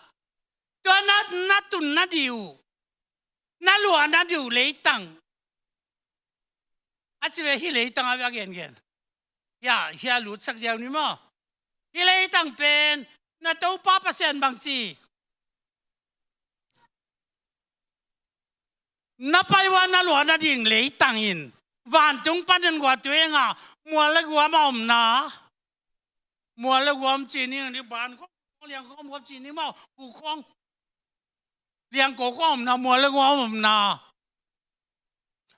Tua na, na tunna diu, na luahna diu leitang. A ci ve hi leitang a ve a gengen. Hia, hia lutsak ziau ni maw. Hi leitang pen, na Topa Pasian bangci. Na pai ua na luah nading leitang in, vantung panin guah tui a ngah, mual le guam a omna. Mual le guam ci ning, ni ban khong, liang khong, guam ci ning maw, hu khong. Liang ko khong a omna, mual le guam a omna.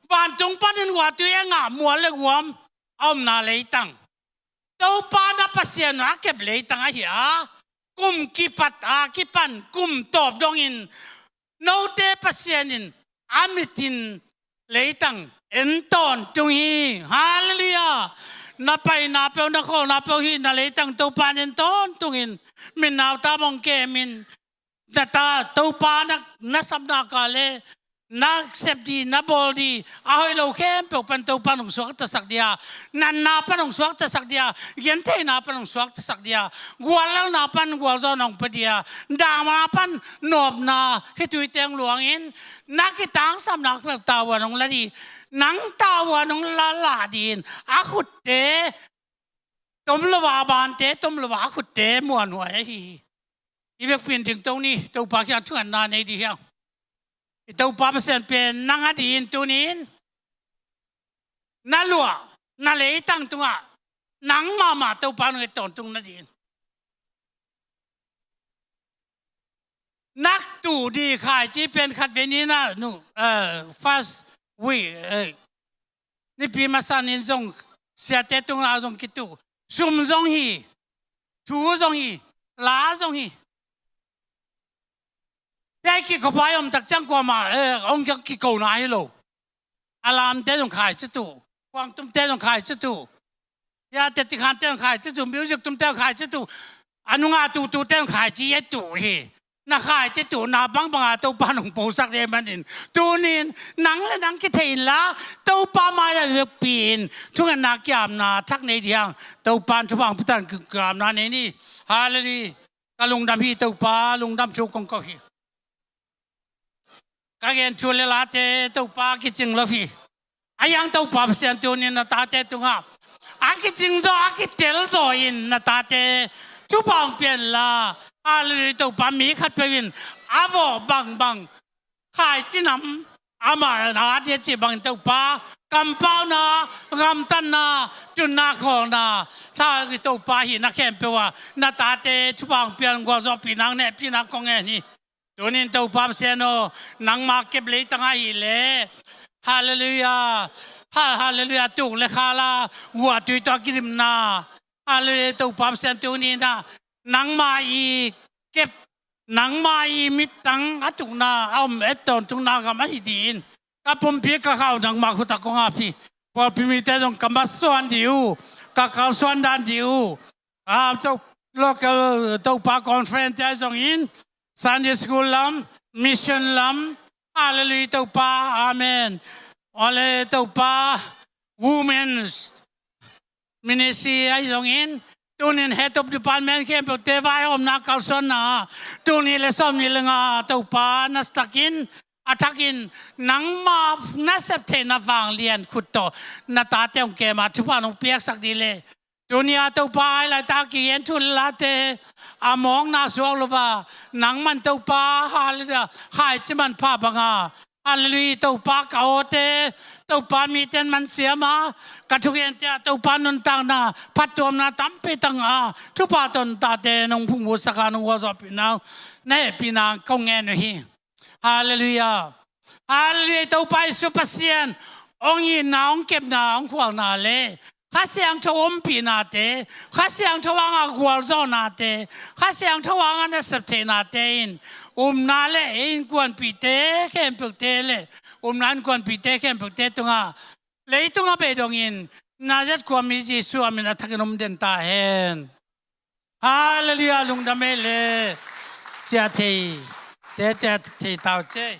Vantung panin guah tui a ngah, mual le guam a omna leitang. Topa na Pasian a kep leitang ahi a, kum kipat a kipan, kum tawp dongin, note Pasian in a mitin leitang en tawntung hi. Halleluiah. Na paina peuh, na khawlna peuh hi na leitang Topa in en tawntungin, min nau ta bawng kemin, na ta Topa na, na sapna ka le, na sep di, na bawl di, a hoih lo khempeuh pan Topa nong suaktasak dia, natna pan nong suaktasak dia, gentheihna pan nong suaktasak dia, guallalna pan gualzawhna nong pia dia, dahna pan nopna khitui teng luangin, na kitangsapna peuh tavuan nong la di, nang tavuan nong la lah din, a khutte tom lo a, bante tom lo a, a khutte muanhuai ahi hi. I vekpi in dingto ni, Topa kiang thungetna nei di hiang. I Topa Pasian pen nang a din tunin, na luah, na leitang tungah, nang mahmah Topa nong et tawntung nadin. Na tuh di khaici pen khatvei ni na, nu, eh, first week, eh, nipi masa nin zong, siate tungah zong kituh. Sum zong hi, thu zong hi, la zong hi. Hia i kikhopai om tak ciang kuamah, eh, hong kikona hi lo. Alarmte zong khaici tuh, kuangtumte zong khaici tuh. Hia tetikhante zong khaici tuh, music tumte zong khaici tuh. A nungah tuhtute zong khaici hia tuh hi. Na khaici tuhna bangbanga Topa nong posak de manin, tunin nang le nang kithei inla, Topa mai-ah vekpi in thungetna kiamna thak nei di hang, Topa in thupha hong pia ta in kiamna nei ni. Halleluiah. Ka lungdam hi Topa, lungdam thu kong ko hi. Ka gen thu le late Topa kicing lo hi. Ahi hang Topa Pasian, tuni-in na tate tungah a kicing zaw, a kitel zaw in na tate thupha hong pia inla. Halleluiah. Topa, mi khatpeuh in a vawh bangbang khaici nam, amah a diakcip bangin Topa, kampauna, gamtatna, tunna, khawlna, sa Topa, hihna khempeuh ah na tate thupha hong pia in, gualzawhpihna, hehpihna kong ngen hi. Tuni-in Topa Pasian aw, nangma kep leitang ahih leh, halleluiah, ha, halleluiah, tuk le khala, guahtui tawh a kidimna, halleluiah, Topa Pasian, tuni-in ah nangma i kep, nangma i mittang a tukna, a om et tawntungna gam ahi dingin ka pumpi ka khau nangma khut ah kong ap hi. Pawlpi mite zong ka masuan ding uh, ka kalsuan dan ding uh, ah, to, local Topa conference te ahi zongin, Sunday school lam, mission lam, halleluiah Topa, amen. Ole Topa, women's ministry ahi zongin, tuni-in head of department khempeuhte vaihawmna kalsuanna, tul nih le sawmnih le nga Topa, nasatakin, a thakin, nangma nasep theihna vanglian khut tawh na tate hong kem a, thupha nong piaksak ding leh, tuni-a Topa, ahi laitak kigen thu le late a mawkna suak lo a, nangman Topa, halleluiah, khaici manpha banga, halleluiah, Topa, ka awte, Topa, mite in mansiam a, ka thugente ah Topa, nuntakna, phattuamna tampi tang a, thupha tawh na tate nong phungvuhsak a, nong gualzawhpihna, na hehpihna kong ngen uh hi. Halleluiah. Halleluiah. Topa Jesu Pasian, hong itna, hong kepna, hong khualna le Kha Siangtho ompihnate, Kha Siangtho hanga gualzawhnate, Kha Siangtho hanga nasep theihnate in, upna le innkuanpihte khempeuhte le upna innkuanpihte khempeuhte tungah, leitung a bei dongin, Nazareth khuami Jesu a min a thakin om den ta hen. Halleluiah, lungdam ei le. Ciah thei te ciah thei tau cei.